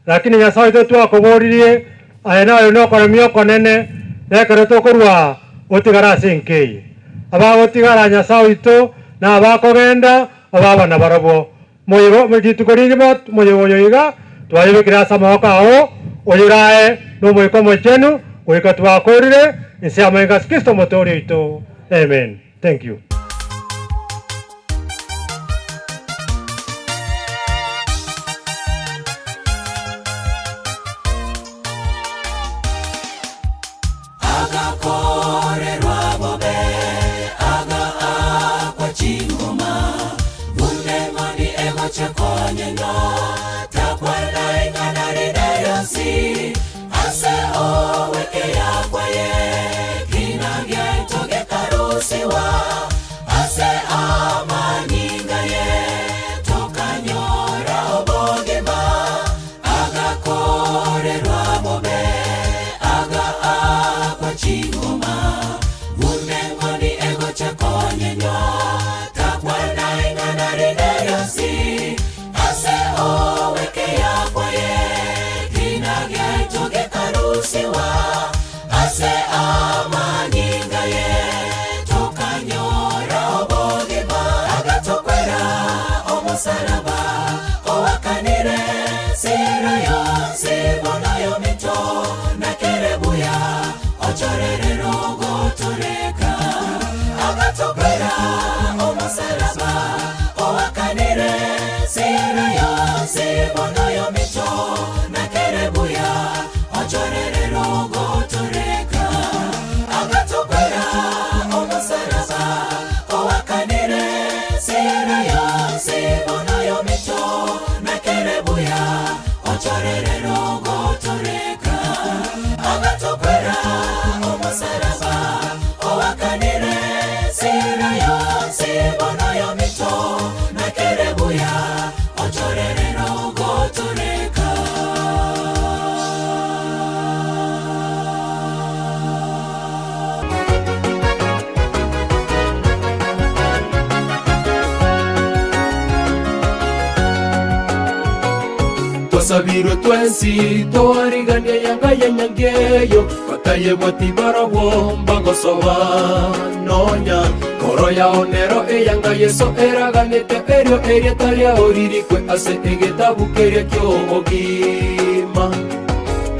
lakini Nyasaye oito twakoboririe aye nayo nokoremia okonene nekero tokorwa otigara ase enkeye abagotigara Nyasaye oito na abakogenda ababana barabwo Moyego rituko rigima moyego yoiga twayibikira ase amaboko ao oyurae n'omoika omochenu goika twakorire inse amaenga ase Kristo omotoori oito. Amen. Thank you. Agakorerwa bobe aga akwa chingoma buneng'oni egochekonyenyo takwana ing'ana rideyosi ase oweke yakwaye kinagyaitogekarusiwa ase amaningaye tokanyora obogima agakorerwa bobe aga akwa chingoma buneng'oni egochekonyenyo takwana ing'ana rideyosi ase oweke yakwaye kinagyaitogekarusiwa ase amaningaye tokanyora obogima agatokwera omusaraba owakanire sira yonsi bonayo mito nakerebuya ochorerero gotoreka agatokwera omusaraba owakanire sira yonsi bonayo mito nakerebuya ochorerero gotoreka agatokwera omusaraba owakanire sira yonsi bonayo mito nakerebuya ochorerero gotoreka agatokwera omusaraba owakanire sira yonsi bonayo mito nakerebuya ochorerero gotoreka. Twasabirwe twensi twarigania yanga yenyangeyo batayebwa tibarabwo mbagosoba nonya koro yaonero eyanga Yesu eraganete erio erieta riao ririkwe ase egetabu keria ky'obogima.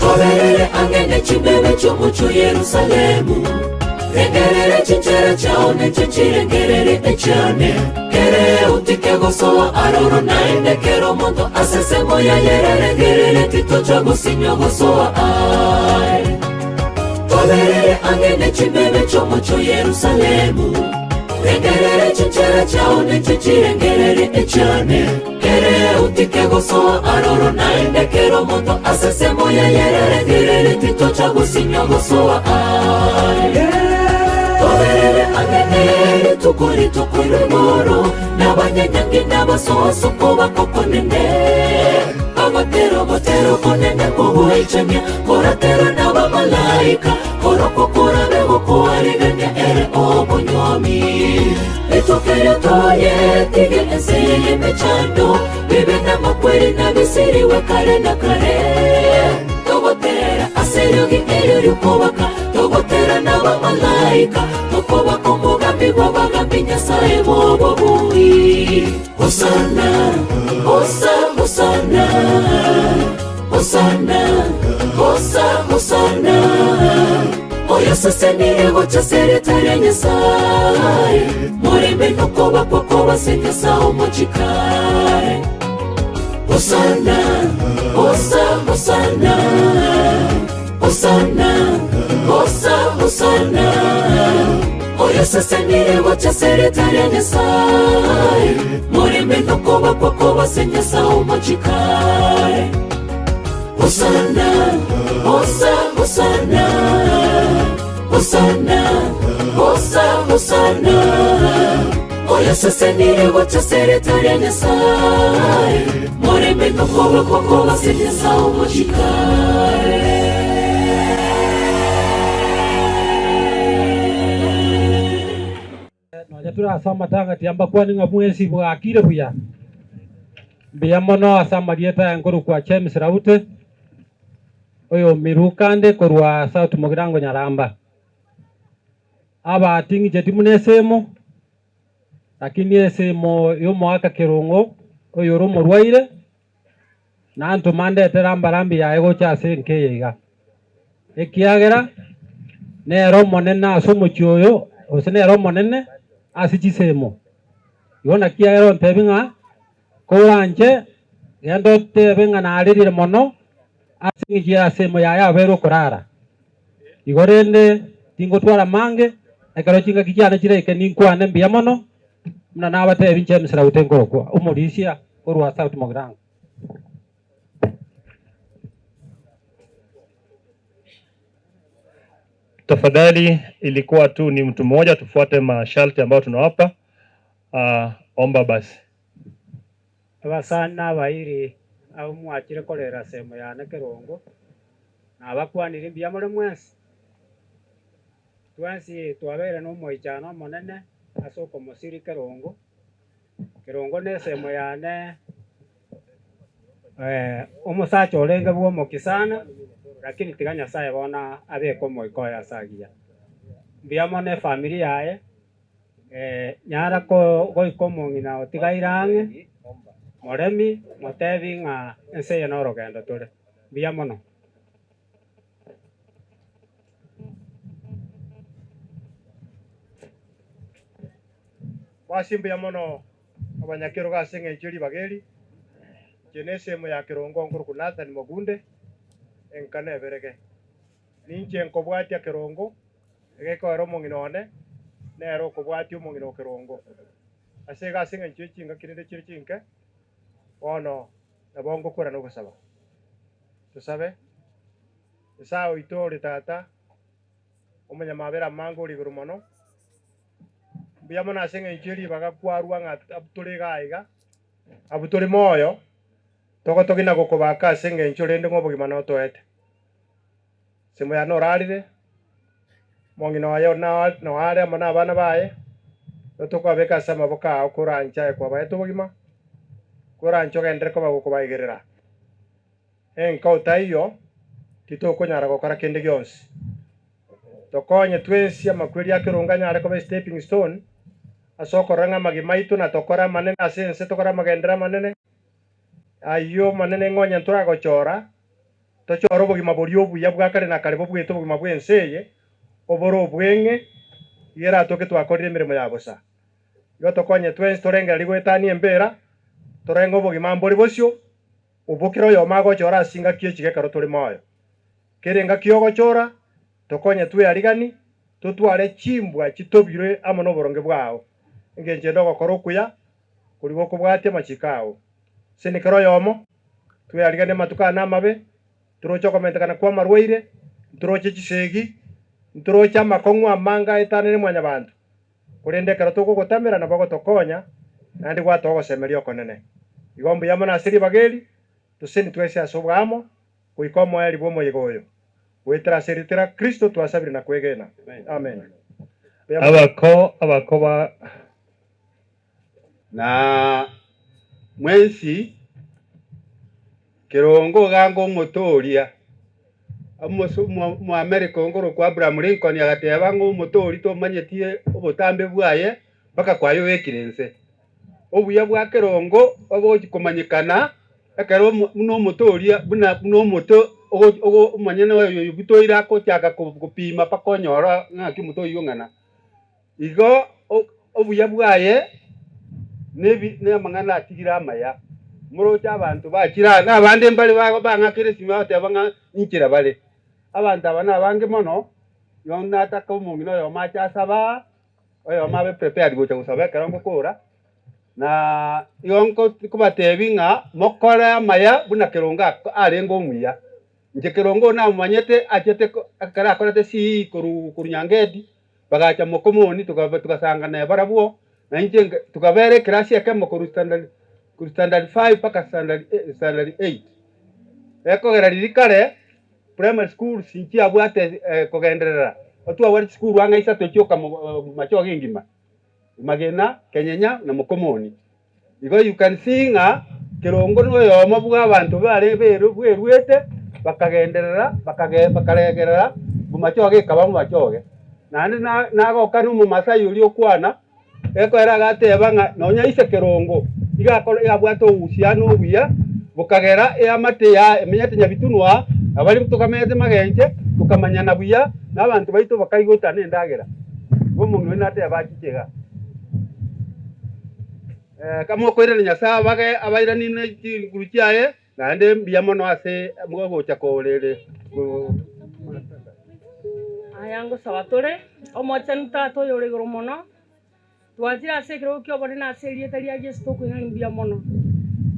Toberere angene chibebe chomucho Yerusalemu rengerere chinchera chao neche chirengerere echane kere utike gosoa aroro naende kero mondo asesemo ya yererengerere titocha gusinywa gosoa ai. Toberere angene chibebe chomucho Yerusalemu rengerere chinchera chao neche chirengerere echane kere utike gosoa aroro naende kero mondo asesemo ya yererengerere titocha gusinywa gosoa ai. Toberere angene tukuri tukuri moro n'abanyanyangi n'abasoso bakokonene abatero botero konene kubuichemia koratera n'abamalaika korokokora begokoarigania ere obonyomi etokere toye tige enseye y'emechando bibe n'amakweri n'abisiriwe kare na kare togotera aseriogi erio ryokobaka togotera n'abamalaika tokobaka omugambi gw'abagambi Nyasaye bw'obobui. Hosana, hosa, hosana, hosana, hosa, hosana. Oyo sasenire gocha seretare Nyasaye murembe nokobakwa kobase Nyasaye omochikare. Hosana, hosa, hosana, hosana, hosa, hosana. Oyo sasenire gocha seretare Nyasaye murembe nokobakwa kobase Nyasaye omochikare. Hosana, hosa, hosana, hosana, hosa, hosana. Oyo sasenire gocha seretare Nyasaye murembe nokobakwa kobase Nyasaye omochikare. Turasoma tangati amba kwani nga mwezi bwakire buya mbiya mono asamarieta yankuru kwa James Raute oyo mirukande korwa South Mugirango Nyaramba aba tingi jeti munesemo lakini esemo yo mwaka Kirungu Oyo ore omorwaire, nantoma ndetere ambarambi yaye gocha ase enka eye iga. Ekiagera, nere omonene ase omochie oyo, gose nere omonene ase chisemo. Igo naki ere ontebie ng'a koranche genda otebe ng'a narerire mono ase eng'encho ya semo yaye abeire okorara. Igo rende tingotwara mange, ekero chingaki chiane chiraike ninkwane mbuya mono, buna nabatebi inche Emisirauti nkorokwa omorisia korwa South Mugirango. Tafadhali, ilikuwa tu ni mtu mmoja, tufuate masharti ambayo tunawapa. Omba basi. Abasani na abairi abo mwachire korera semo yane Kerongo, nabakwanire mbuya more mwensi. Twensi twabeire na omoichano omonene ase okomosiri Kerongo. Kerongo na esemo yane omosacha orenge bwa omoki sana, lakini tiga Nyasaye bono abeke omoika oye ase agiya. Mbuya mono efamiri yaye, nyara goika omong'ina otigaire ang'e, moremi, motebi ng'a ense eye na orogendo tore. Mbuya mono. Basi mbuya mono abanyakerogo ase eng'encho ribaga eri, inche na esemo ya Kerongo nkorokwa Nathan Mogunde, enka neberege. Ninche nkobwatia Kerongo, egekoera omong'ina one, nere okobwatia omong'ina o Kerongo. Ase iga ase eng'encho y'echingaki rende chire chinke, bono nabo ngokora na ogosaba. Tosabe, Nyasae oito ore Tata, omonyamabera amange ore igoro mono, mbuya mono ase eng'encho y'eribaga kwarwa ng'a abwo tore iga iga, abwo tore moyo, togotogina gokobaka ase eng'encho rende ng'a obogima notoete. Semo yane orarire, omong'ina oye noare amo na abana baye, tokobabeka ase amaboko ao koranche aye kwabaete obogima, koranche ogenderere koba gokobaigerera. Enka otaiyo, titokonyara gokora kende gionsi. Tokonye twensi amakweri a Kerongo anyare koba stepping stone, ase okorora ng'a amagima aito na tokore amanene ase ense tokore amagendero amanene, ayio manene ng'onye ntoragochora, tochore obogima boria obuya bwa kare na kare bobwete obogima bwa ense eye, obore obweng'e, iga eratoke twakorire emeremo ya bosa. Igo tokonye twensi torengereria goetania embera, torenge obogima mbori bosio, obokere oyomo agochora ase engaki echiga ekero tore moyo. Kera engaki ogochora, tokonye twearigani, totware chimbwa chitobirwe amo noboronge bwao. Engencho ende ogokora okuya, koria gokobwatia amachiko ao. Ase kera oyomo, tweariganie amatuko aya namabe, toroche okomentekana kwa amarwaire, ntoroche chisegi, ntoroche amakong'u amange aetanene mwanyabanto. Korende ekero tokogotamera nabo ogotokonya, naende gwatoa ogosemeria okonene. Igo mbuya mono ase ribaga eri, toseni twese ase obwamo, goika omoeri bw'omoyega oyo. Goetera ase erieta ria Kristo twasabire na kwegena. Amen. Abako abako ba Na mwensi Kerongo iga omotoria Omoamerika onkorokwa Abraham Lincoln agateba ng'a omotori tomanyetie obotambe bwaye mpaka kwayobekire nse. Obuya bwa Kerongo obogochi komanyekana ekero buna omotoria buna buna omote omonyene oyo butoire agochaka gopima mpaka onyora ng'aki omote oywo ong'ana. Igo obuya bwaye na amang'ana atigire amaya. Moroche abanto bachire aa na abande mbare bang'akire esimi bagoteba ng'a inchera bare. Abanto aba nabange mono, igo nataka omong'ina oyomo ache asabe aa, oyomo abe prepared gocha gosaba ekero ngokora, na igo nkobatebi ng'a mokore amaya buna Kerongo arenge omuya. Inche Kerongo oyo namomanyete achete ekero akorete CE korwa Nyangeti, bagacha Mokomoni tugasangana barabwo, na inche tukabera eclass ekemo korwa standard 5 mpaka standard 8. Ekogera riria kare primary schools nchiabwate kogenderera, twabwate chisukuru ang'e isato chioka Machoge engima, Magena, Kenyenya na Mokomoni. Igo you can see ng'a Kerongo na oyomo bwa abanto bare bweruete bakagenderera bakaregerera Bomachoge ekaba Bomachoge. Naende nagoka na Omomasai oria okwana, ekoera agateba ng'a nonya ise Kerongo, Igakora igabwata uhusiano obuya bukagera eamate ya emenyete nyabitunwa abali tukamete magenche tukamanyana buya n'abantu baito bakaigota n'endagera bo mundu nate abachichega kamo koirana Nyasaye bage abairani ne chinguru chiaye naende mbuya mono ase mwagocha korere ayango sabatore omochenu tata oyo ore igoro mono twachire ase ekero kiobone na ase erieta ria Yesu tokoirani mbuya mono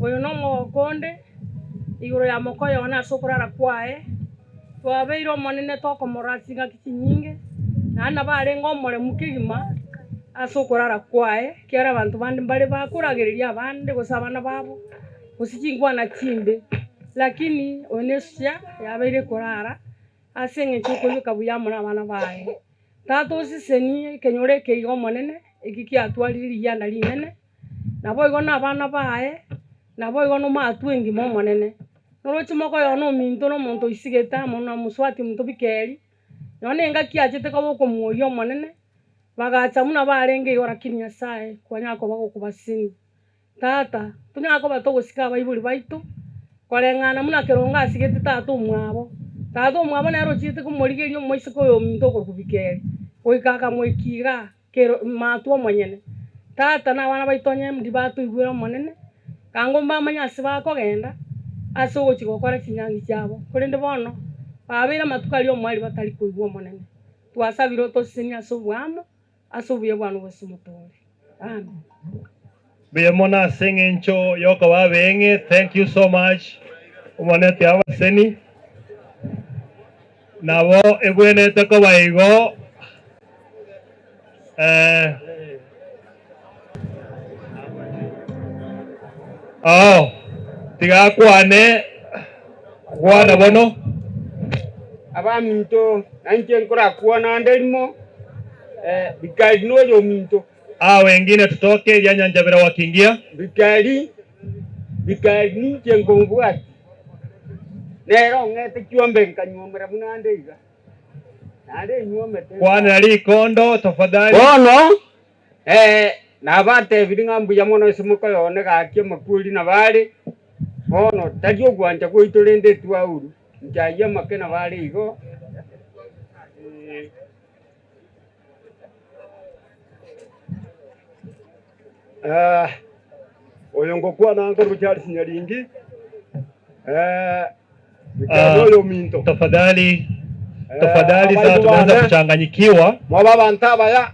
oyo no omogokonde igoro ya mokoyo na ase okorara kwaye twabeire omonene tokomorora chingaki chinyinge naende barenge omoremu kegima ase okorara kwaye kiara abanto bande mbare bakoragereria abande gose abana babo gose chingwana chimbe lakini oyo nesuya yabeire korara ase eng'encho okoibeka buya amo na abana baye tata osisenie ekenyoro ekeiga omonene eki kiatwarire rigianda rinene nabo igo na abana baye nabo igo nomatwa engima omonene noroche mokoyo na ominto na omonto oisigete amo na moswati omonto bikeri nonye engaki achete koba okomuoyia omonene bagacha muna barenge igo lakini Nyasaye kwanyara koba gokobasini tata tonyara koba togosika abaibori baito koreng'ana muna kerongo asigete tata omwabo tata omwabo nere ochiete komorigeria omoiseke oyo ominto okorokobikeri goika akamoikiga kero matwa omonyene tata na abana baito onye ndi batoigwera omonene kango mbamanye ase bakogenda ase ogochi gokora chinyangi chiabo korende bono babeire amatuko aria omwari batari koigwa omonene twasabire otosesenia ase obwamo ase obuya bwane bwase motore amen. Mbuya mono ase eng'encho yokoba abeng'e. Thank you so much omonete abaseni nabo ebwenete koba igo oh tigakwane kwana bono abaminto nanche nkorakwana nderimo bikali noyo minto wengine tutoke lyanyanjabira wakiingia bikali bikali ninche nkombwati nero ng'ete chiombe nkanyuomera munande iga nande nyuomete kwana likondo tafadhali bono nabatebiri ng'a mbuya mono ase mokoyone gaki amakuri nabare bono tari ogwancha gwaito rende twauru nchayia make nabare igo oyo ngokwana nkoro Charles Nyaringi oyo minto tafadhali tafadhali sasa tunaanza kuchanganyikiwa mwaba bantu abaya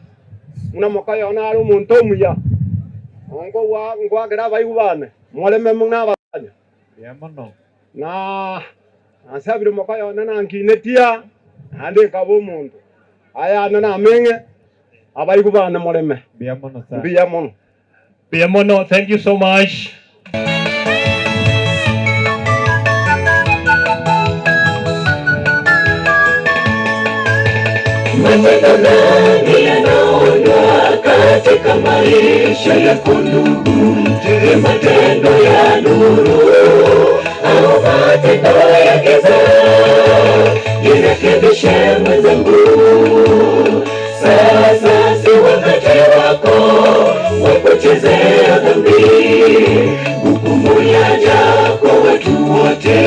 muna mokoyona ari omonto omuya ongo wa ngwagera abaigubane mwareme muna abanya na ansabire mokoyona nankinetia naende nkaba omonto ayane nameng'e abaigubane moreme mbuya mono. Mbuya mono. Thank you so much. Matendo gani yanaonwa katika maisha yako ndugu? Je, matendo ya nuru au matendo ya giza? Jirekebishe mwenzangu, sasa si wakati wako wa kuchezea dhambi. Hukumu yaja kwa watu wote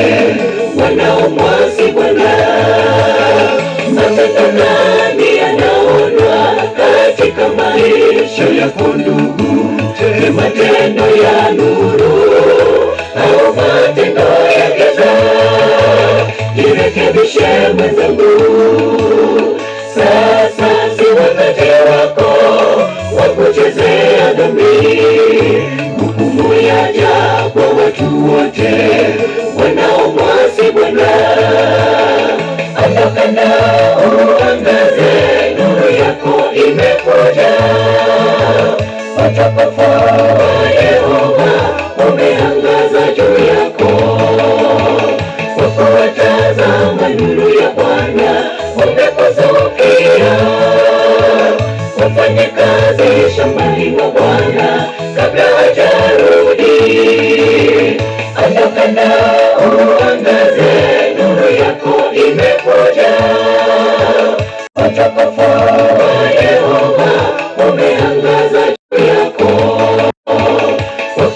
wanaomwasi Bwana. Matendo gani yanaonwa katika maisha yako ndugu? Je, matendo ya nuru au matendo ya giza? Jirekebishe mwenzangu, sasa si wakati wako wa kuchezea dhambi. Hukumu yaja kwa watu wote wanaomwasi Bwana. Ondoka na uangaze, nuru yako imekuja. Utukufu wa Yehova umeangaza juu yako. Kwa kuwatazama nuru ya Bwana umekuzukia. Wafanye kazi shambani mwa Bwana kabla hajarudi. Ondoka na uangaze, nuru yako imekuja. Utukufu wa Yehova umeangaza juu yako. Kwa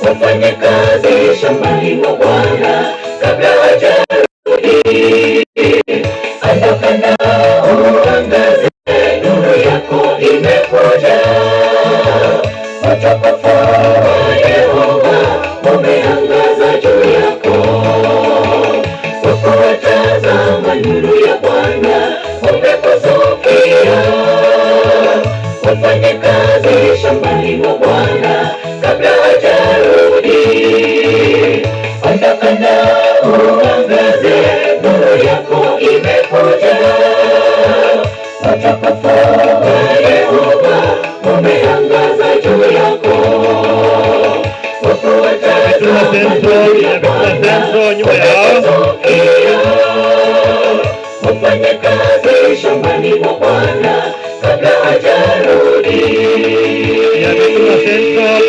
Wafanye kazi shambani mwa Bwana kabla hajarudi. Ondoka na uangaze, nuru yako imekuja. Utukufu wa Yehova umeangaza juu yako. Kwa kuwa tazama, nuru ya Bwana umekuzukia. Wafanye kazi shambani mwa Bwana kabla hajarudi. Ondoka na uangaze, nuru yako imekuja. Utukufu wa Yehova umeangaza juu yako. Kwa kuwa tazama, nuru ya Bwana umekuzukia. Wafanye kazi shambani mwa Bwana kabla hajarudi. Nyabitura Central.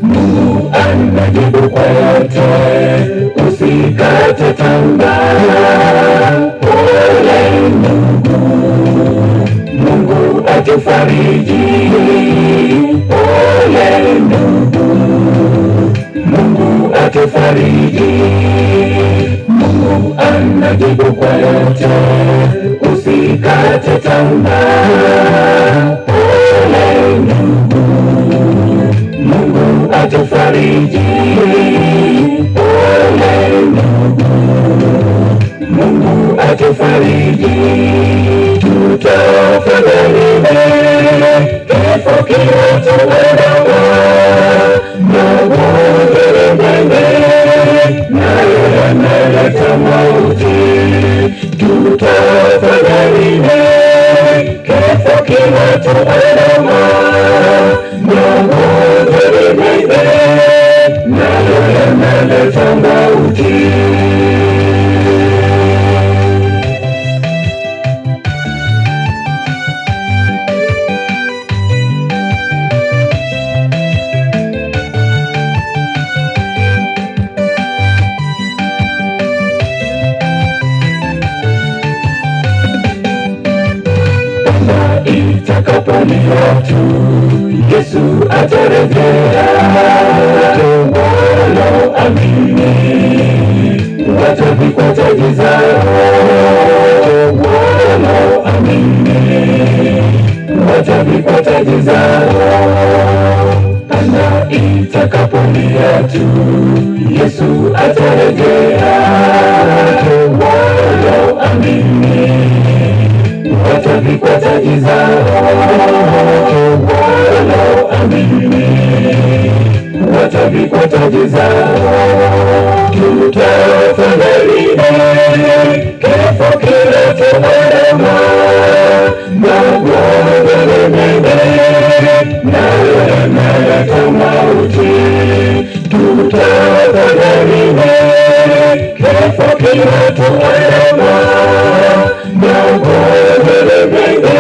Mungu anajibu kwa yote, usikate tamaa. Pole ndugu, Mungu atufariji. Pole ndugu, Mungu atufariji. Mungu anajibu kwa yote, usikate tamaa. Pole ndugu, Mungu atufariji. Pole ndugu, Mungu atufariji. Tutafanya nini kifo kinatuandama? Magonjwa mengi nayo yanaleta mauti. Tutafanya nini kifo kinatuandama? Magonjwa mengi nayo yanaleta mauti. Itakapolia tu, Yesu atarejea. Walioamini watavikwa taji zao. Walioamini watavikwa taji zao. Panda itakapolia tu, Yesu atarejea. Walioamini watavikwa taji zao. Walioamini watavikwa taji zao. Tutafanya nini kifo kinatuandama? Magonjwa mengi nayo yanaleta mauti. Tutafanya nini kifo kinatuandama? Magonjwa mengi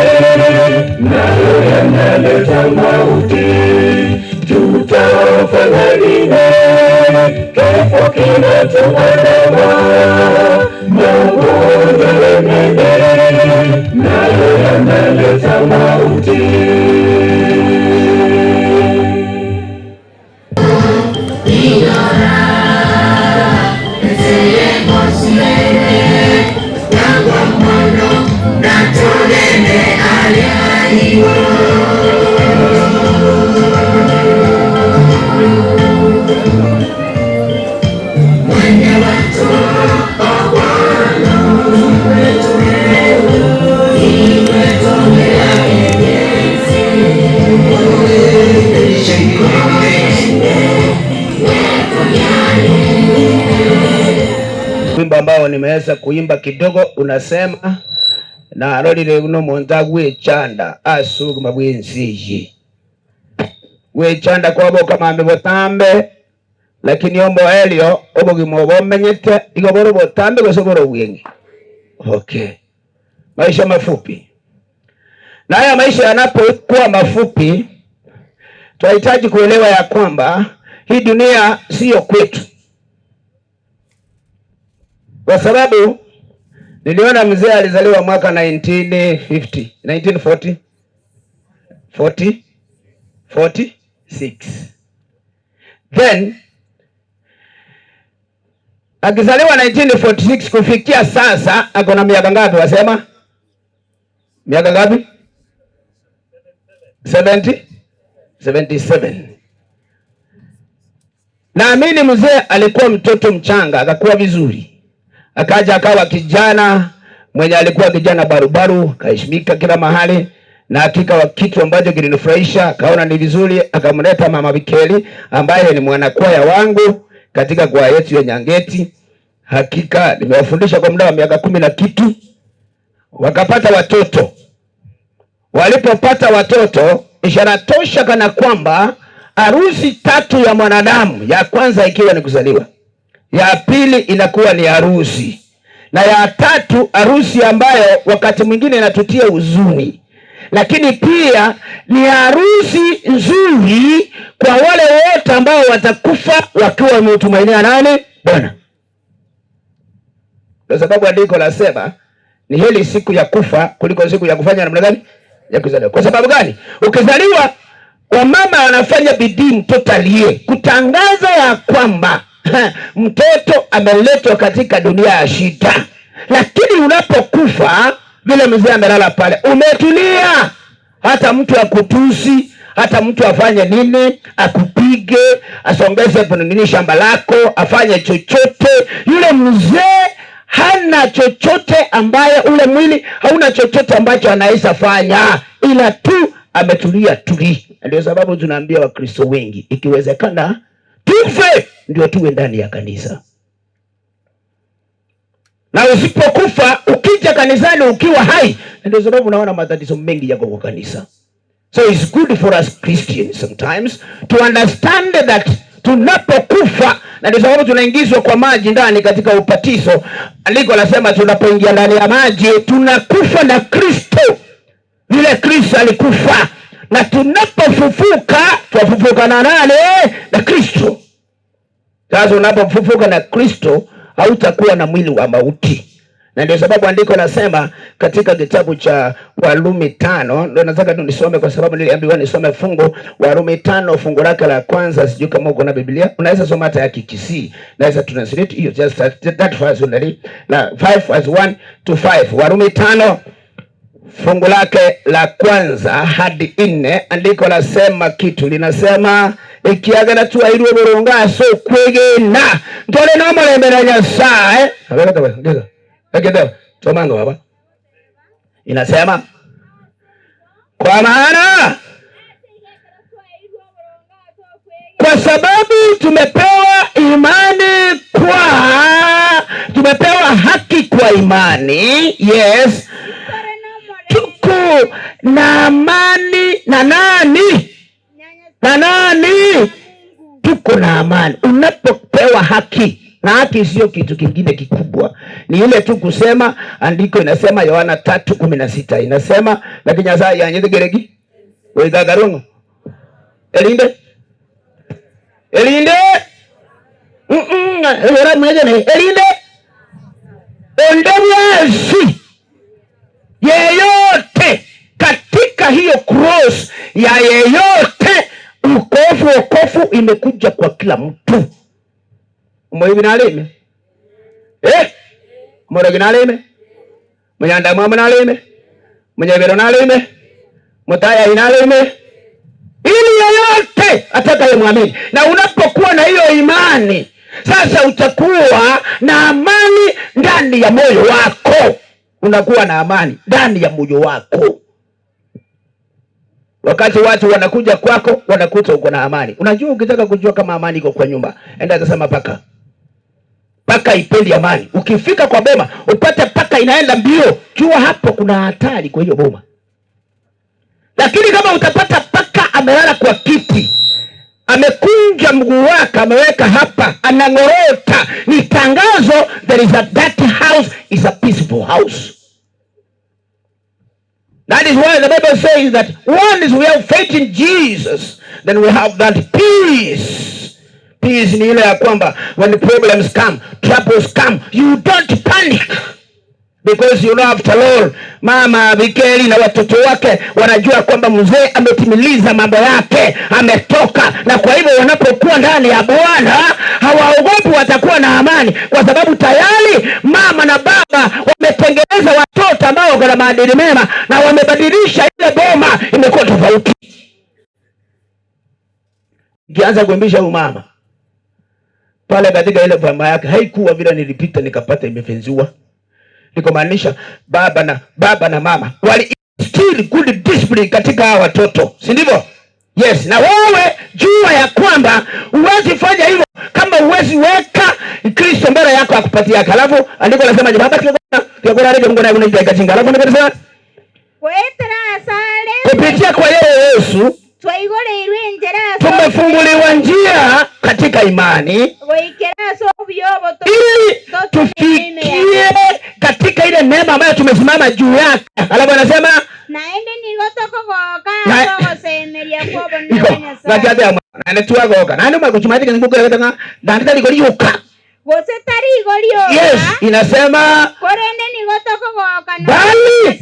nayo yanaleta mauti. Tutafanya nini kifo kinatuandama? Magonjwa mengi nayo yanaleta mauti. Wimbo ambao nimeweza kuimba kidogo unasema na arorire uno muntu agwechanda asuguma bwensiyi wechanda kwaboka mambe botambe, lakini ombo elio obogima obomenyete igo boro botambe gose boro bwenge. Okay, maisha mafupi. Na haya maisha yanapokuwa mafupi, tunahitaji kuelewa ya kwamba Hii dunia siyo kwetu, kwa sababu niliona mzee alizaliwa mwaka 1950, 1940, 40, 46. Then akizaliwa 1946 kufikia sasa ako na miaka ngapi? Wasema miaka ngapi? 70, 77. Naamini mzee alikuwa mtoto mchanga, akakuwa vizuri, akaja akawa kijana mwenye alikuwa kijana barubaru, akaheshimika kila mahali, na hakika wa kitu ambacho kilinifurahisha, akaona ni vizuri, akamleta mama Bikeli ambaye ni mwanakwaya wangu katika kwaya yetu ya Nyangeti. Hakika nimewafundisha kwa muda wa miaka 10 na kitu, wakapata watoto. Walipopata watoto, ishara tosha kana kwamba harusi tatu ya mwanadamu, ya kwanza ikiwa ni kuzaliwa, ya pili inakuwa ni harusi, na ya tatu harusi ambayo wakati mwingine inatutia huzuni, lakini pia ni harusi nzuri kwa wale wote ambao watakufa wakiwa wamemtumainia nani? Bwana. Kwa sababu andiko lasema ni heri siku ya kufa kuliko siku ya kufanya namna gani? Ya kuzaliwa. Kwa sababu gani? Ukizaliwa, wamama wanafanya bidii mtoto aliye kutangaza ya kwamba mtoto ameletwa katika dunia ya shida. Lakini unapokufa vile mzee amelala pale, umetulia, hata mtu akutusi, hata mtu afanye nini, akupige, asongeze nini shamba lako, afanye chochote, yule mzee hana chochote ambaye ule mwili hauna chochote ambacho anaweza fanya, ila tu ametulia tuli. Ndio sababu tunaambia Wakristo wengi, ikiwezekana tufe ndio tuwe ndani ya kanisa. Na usipokufa ukija kanisani ukiwa hai, ndio sababu unaona matatizo mengi yako kwa kanisa. So it's good for us Christians sometimes to understand that tunapokufa, na ndio sababu tunaingizwa kwa maji ndani katika ubatizo. Andiko lasema tunapoingia ndani ya maji tunakufa na Kristo vile Kristo alikufa, na tunapofufuka twafufuka na nani? Na Kristo. Sasa unapofufuka na Kristo hautakuwa na mwili wa mauti. Na ndio sababu andiko nasema katika kitabu cha Warumi 5, ndio nataka tu nisome kwa sababu niliambiwa nisome fungu Warumi 5 fungu lake la kwanza. Sijui kama uko na Biblia, unaweza soma hata ya Kikisii, naweza translate hiyo, just that verse only, na 5 verse 1 to 5. Warumi 5 fungu lake la kwanza hadi 4, andiko lasema kitu linasema ikiagana tuairwe burunga so kwegena ntole no mulembera Nyasaye. Baba inasema kwa maana kwa sababu tumepewa imani kwa tumepewa haki kwa imani, yes, tuko na amani na nani? Na nani? Tuko na amani. Unapopewa haki, na haki sio kitu kingine kikubwa, ni ile tu kusema. Andiko inasema Yohana 3:16 inasema lakini Nyasaye yanyetegereki wegagarungu elinde elinde elinde ondewezi yeyote katika hiyo cross ya yeyote, ukofu wokofu imekuja kwa kila mtu. Mwe binalime mwe binalime mnyanda mwa mnalime mnyebero nalime mtaya inalime, ili yeyote atakayemwamini. Na unapokuwa na hiyo imani sasa utakuwa na amani ndani ya moyo wako. Unakuwa na amani ndani ya moyo wako. Wakati watu wanakuja kwako wanakuta uko na amani. Unajua ukitaka kujua kama amani iko kwa nyumba, enda tasema paka. Paka ipendi amani. Ukifika kwa boma upate paka inaenda mbio, jua hapo kuna hatari kwa hiyo boma. Lakini kama utapata paka amelala kwa kiti, amekunja mguu wake, ameweka hapa, anangorota, ni tangazo, there is a that house is a peaceful house. That is why the Bible says that once we have faith in Jesus, then we have that peace. Peace ni ile ya kwamba when problems come, troubles come, you don't panic. Because you know after all, mama Abigaili na watoto wake wanajua kwamba mzee ametimiliza mambo yake, ametoka. Na kwa hivyo wanapokuwa ndani ya Bwana hawaogopi, watakuwa na amani, kwa sababu tayari mama na baba wametengeneza watoto ambao wako na maadili mema, na wamebadilisha ile boma, imekuwa tofauti. Nikianza kuimbisha huyu mama pale katika ile boma yake, haikuwa vile nilipita nikapata imefenziwa. Nikomaanisha baba na mama wali instill good discipline katika hawa watoto, si ndivyo? Yes, na wewe jua ya kwamba huwezi fanya hivyo kama huwezi weka Kristo mbele yako akupatia. Alafu andiko linasema je, baba kiagora rege Mungu naye unaita kachinga. Alafu andiko linasema kupitia kwa yeye Yesu tumefunguliwa njia katika imani ili tufikie katika ile neema ambayo tumesimama juu yake. Alafu anasema yes, inasema bali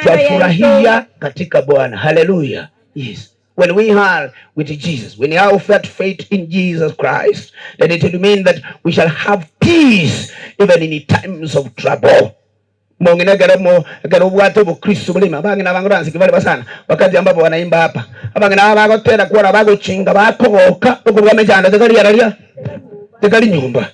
twafurahia katika Bwana. Haleluya. Yes. When we are with Jesus, when we have that faith in Jesus Christ, then it will mean that we shall have peace even in times of trouble. Wakati ambapo wanaimba hapa, abangina bagotera kuora bagochinga bakogoka ukuvuga mejanda tekali yararia tekali nyumba,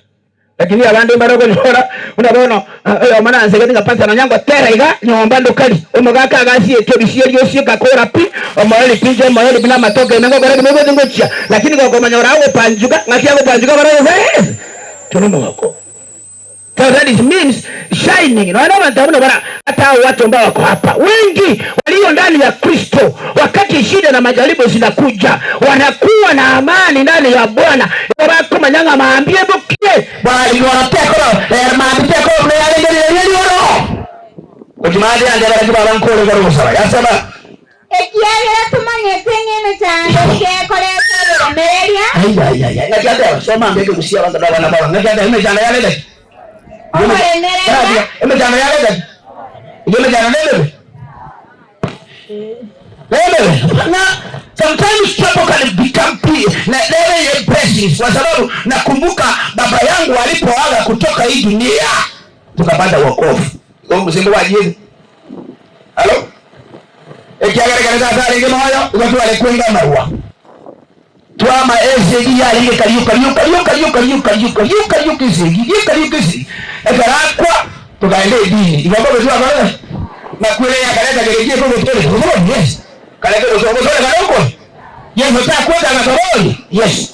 lakini abandi baroko nyora unabona oyo mananse katika pasa na nyango tera iga nyomba ndukali omugaka agasie kebishie ryosie kakora pi omoeli pinje omoeli bila matoke nengo gara kimego ngochia, lakini kwa komanyora awo panjuka ngakia ko panjuka baroko tunomo wako. So that it means shining. Na wana hata watu ambao wako hapa wengi walio ndani ya Kristo, wakati shida na majaribu zinakuja, wanakuwa na amani ndani ya Bwana. Wako manyanga maambie bukie bali wanateko maambie ko mle yoro ujimali ande bali baba nkole kwa rusara yasema ekiagera tumanyete ngene chando kekoleta oburemereria. Ai ai ai ngakiate soma mbeke kusia bantu baba na baba ngakiate imejana yale imejana yale imejana lele lele. Na sometimes trouble can become peace na lele blessings, kwa sababu nakumbuka baba yangu alipoaga kutoka hii dunia tukapata wokovu. Kwa msimbo wa Yesu. Halo? Ekiagera kanisa sare ngemo ukatwa lekwenda marua. Twama ezegi yali kariuka kariuka kariuka kariuka kariuka kariuka ezegi kariuka ezegi. Ekarakwa tukaende dini. Igomba kujua bana. Na kule yakaleta gerejie kwa mtole. Yes. Kaleta kwa mtole kaloko. Yes, utakwenda na toroli. Yes.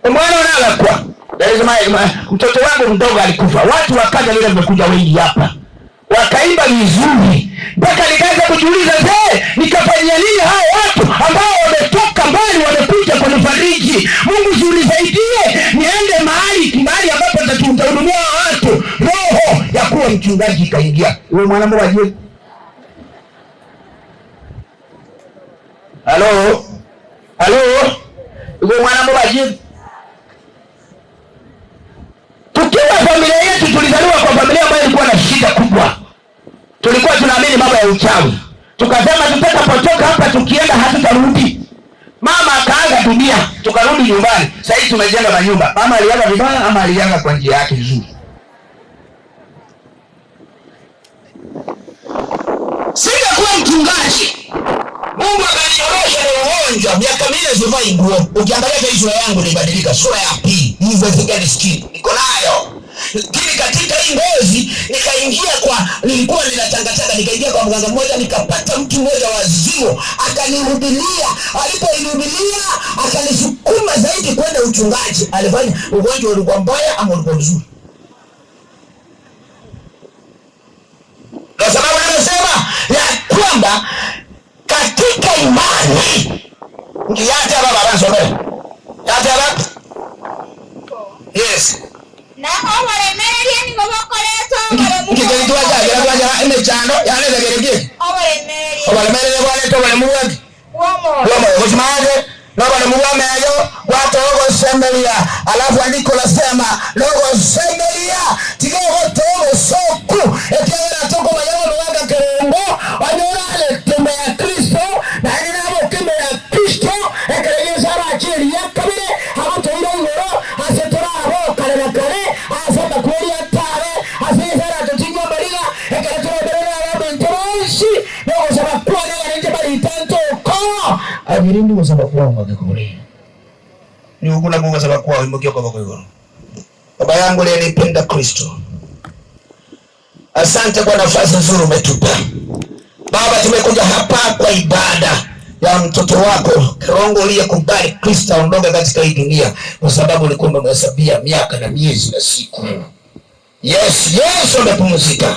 Mwana unalakwa. There is my mtoto wangu mdogo alikufa. Watu wakaja leo wamekuja wengi hapa. Wakaimba vizuri. Mpaka nikaanza kujiuliza, je, nikafanyia nini hao watu ambao wametoka mbali wamekuja kunifariji? Mungu unisaidie niende mahali ambapo nitahudumia watu. Roho ya kuwa mchungaji ikaingia. Wewe mwana wa Yesu. Halo? Halo? Wewe mwana wa Yesu. Tukiwa familia yetu tulizaliwa kwa familia ambayo ilikuwa na shida kubwa. Tulikuwa tunaamini mambo ya uchawi. Tukasema tutakapotoka hapa tukienda hatutarudi. Mama akaanza dunia, tukarudi nyumbani. Sasa hivi tumejenga manyumba. Mama aliaga vibaya ama aliaga kwa njia yake nzuri? Singekuwa mchungaji. Mungu akaninyorosha na ugonjwa, miaka minne sivai nguo. Ukiangalia hii sura yangu ilibadilika, sura ya pili. Hizo second skin niko nayo. Lakini katika hii ngozi nikaingia kwa, nilikuwa ninatangatanga, nikaingia kwa mganga mmoja, nikapata mtu mmoja wazimu, akanihubiria. Aliponihubiria akanisukuma zaidi kwenda uchungaji. Alifanya ugonjwa ulikuwa mbaya ama ulikuwa mzuri? Kwa sababu anasema ya kwamba katika imani ngiyata baba bansomere. Yata baba. Yes. Na oburemereria nigo bokoretwa oboremu. Ngigeri twaja emechando yaleza geregie. Oburemereria. Oburemereria bwaleta oboremu bwaki. Bwomoyo. Bwomoyo gochimaje noboremu bwameyo bwatogose Nogosemeria. Alafu andiko lasema nogosemeria tigogotogo soku ekiagera toko mayango mugaka Kerongo wanyorale tembe ya Kristo na nabo tembe ya Kristo ekeregeza abachiria kabire abatoire igoro ase torabo kare na kare ase makweri atare ase ezara tutingwa mariga ekeretora ababentoronsi nogosaba kwana barenge baritanto ko abirindi gosaba kwa ngakore ni uguna gosaba kwa imokio kwa igoro. Baba yangu aliyenipenda Kristo, asante kwa nafasi nzuri umetupa Baba. Tumekuja hapa kwa ibada ya mtoto wako Kerongo uliyekubali Kristo aondoke katika hii dunia, kwa sababu ulikuwa umemhesabia miaka na miezi na siku. Yes, Yesu amepumzika,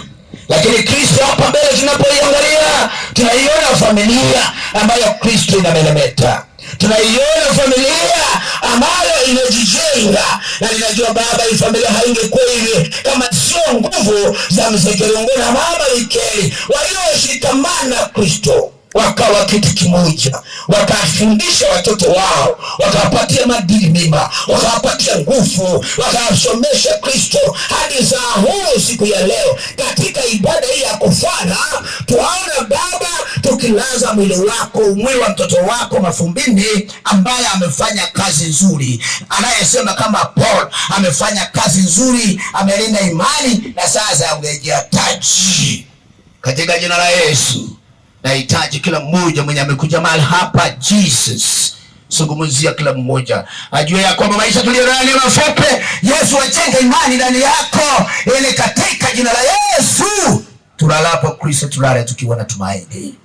lakini Kristo hapa mbele tunapoiangalia tunaiona familia ambayo Kristo inamelemeta. Tunaiona familia ambayo imejijenga, na ninajua Baba hii familia haingekuwa hivi kama sio nguvu za mzee Kerongo na mama Ikeli walioshikamana Kristo, wakawa kitu kimoja, wakafundisha watoto wao, wakawapatia maadili mema, wakawapatia nguvu, wakawasomesha Kristo hadi saa huu siku ya leo. Katika ibada hii ya kufana tuaona Baba tukilaza mwili wako, mwili wa mtoto wako mafumbini, ambaye amefanya kazi nzuri, anayesema kama Paul amefanya kazi nzuri, amelinda imani na sasa angejia taji. Katika jina la Yesu nahitaji kila mmoja mwenye amekuja mahali hapa, Jesus, zungumzia kila mmoja ajue ya kwamba maisha tuliyonayo ni mafupi. Yesu ajenge imani ndani yako, ili katika jina la Yesu tulalapo Kristo tulale tukiwa na tumaini.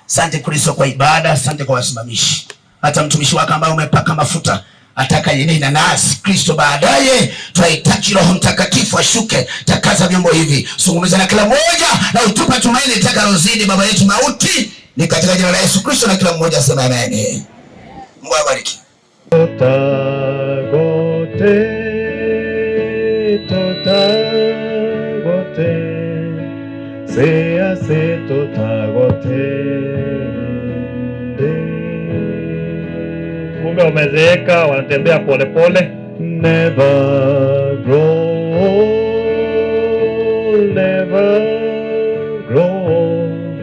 Asante Kristo kwa ibada, asante kwa wasimamishi, hata mtumishi wako ambaye umepaka mafuta atakayenena nasi Kristo baadaye. Tunahitaji Roho Mtakatifu ashuke, takaza vyombo hivi, zungumza na kila mmoja na utupe tumaini litakalozidi baba yetu mauti, ni katika jina la Yesu Kristo, na kila mmoja asema amen. Mungu awabariki. Kumbe wamezeeka, wanatembea pole pole. Never grow old, never grow old,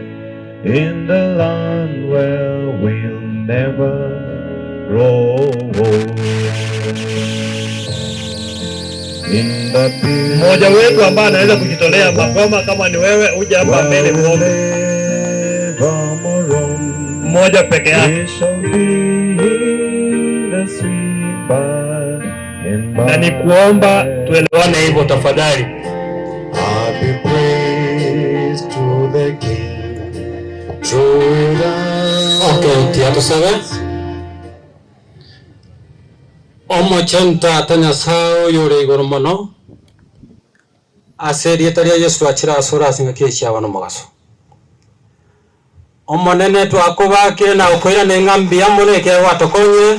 in the land where we'll never grow old. In the Mmoja wetu ambaye anaweza kujitolea magoma, kama ni wewe uje hapa mbele muombe. Mmoja peke yake. Na ni kuomba tuelewane hivyo tafadhali. Okay, tiato sabe. Omochenta tanyasao yore igoro mono. Ase rieta ria Yesu achira asora asinga kichia bano mugaso. Omonene twakobakire na okoira neng'ambi yamone ekero gwatokonye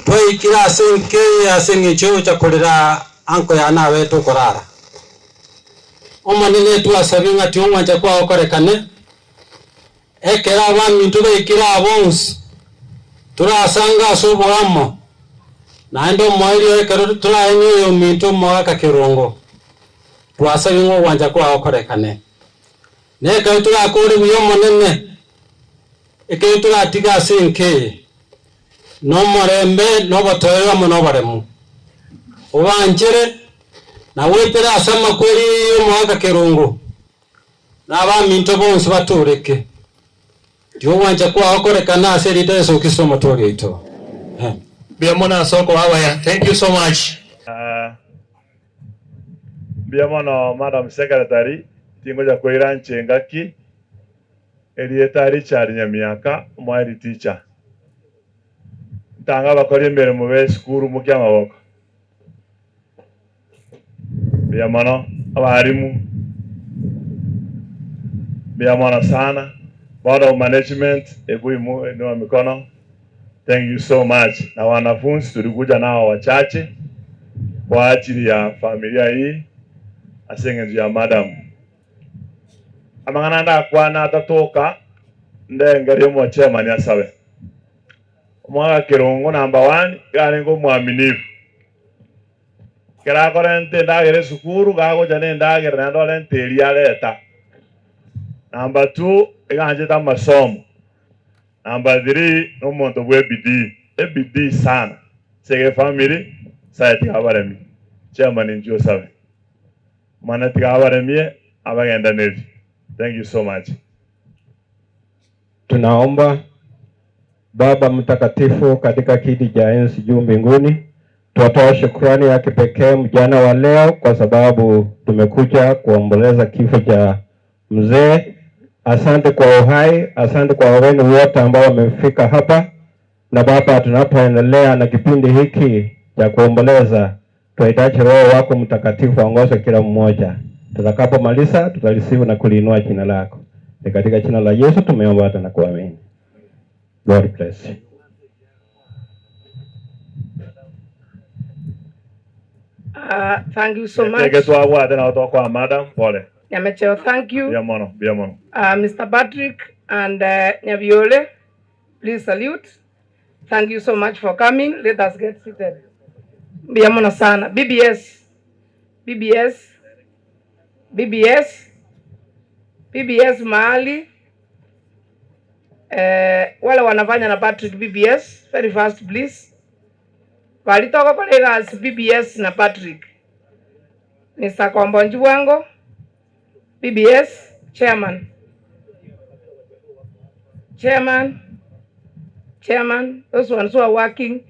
twaikire ase nke ase ng'encho chakorera anko yana abe tokorara. Omonene twasabe ng'ati omwancha kwagokorekane ekero abaminto baikire abonsi turasanga ase oboramo naende omoerio ekero turaenye oyo minto omogaka Kerongo twasabe ng'a ogwancha kwagokorekane. Neka turakore buya omonene ekero turatiga ase enkeye nomorembe nobotoerwa amo noboremu obanchere na wetera ase amakweri omogaka Kerongo na abaminto bonsi batoreke ndiogwancha kwagokorekana ase erita Yesu Kristo omotoori oito. Mbuya soko wawaya. Thank you so much. Mbuya mono Madam Secretary tingoja koira nchengaki erieta Richard Nyamiaka mwari teacher ntanga bakora emirimo be sukuru mukia maboko. Mbuya mono abarimu, mbuya mono sana board of management, ebu inua mikono. Thank you so much. Na wanafunzi tulikuja nao wachache kwa ajili ya familia hii asenge ya madam amang'ana ndakwana atatoka ndengerie omo chairman asabe. Omwaka Kerongo number 1 garengo mwaminifu. Kera korente ndagere sukuru gagoja ne ndagere na ndore nteri areta. Number 2 iganjeta masomo. Number 3 no muntu bwe bidii. Ebidii sana. Sege family site abaremi. Chairman njio sabe. Mana tiga abaremie abagenda nevi. Thank you so much. Tunaomba. Baba Mtakatifu katika kiti cha enzi juu mbinguni, tuwatoa shukrani ya kipekee mjana wa leo kwa sababu tumekuja kuomboleza kifo cha mzee. Asante kwa uhai, asante kwa wageni wote ambao wamefika hapa. Na Baba, tunapoendelea na kipindi hiki cha kuomboleza, tunahitaji Roho wako Mtakatifu aongoze kila mmoja. Tutakapomaliza tutalisifu na kuliinua jina lako. Ni katika jina la Yesu tumeomba hata na kuamini. God bless you. Thank you so much. Tege twabwate na kwa madam pole. Nyamecheo, thank you. Biamono, biamono. Mr. Patrick and Nyabiole, please salute. Thank you so much for coming. Let us get seated. Biamono sana. BBS. BBS. BBS. BBS mahali. Wale wanafanya na Patrick BBS, very fast please. Walitoka kwa Lagos BBS na Patrick. Mr. Kombonji wango BBS chairman. Chairman, chairman, those ones who are working,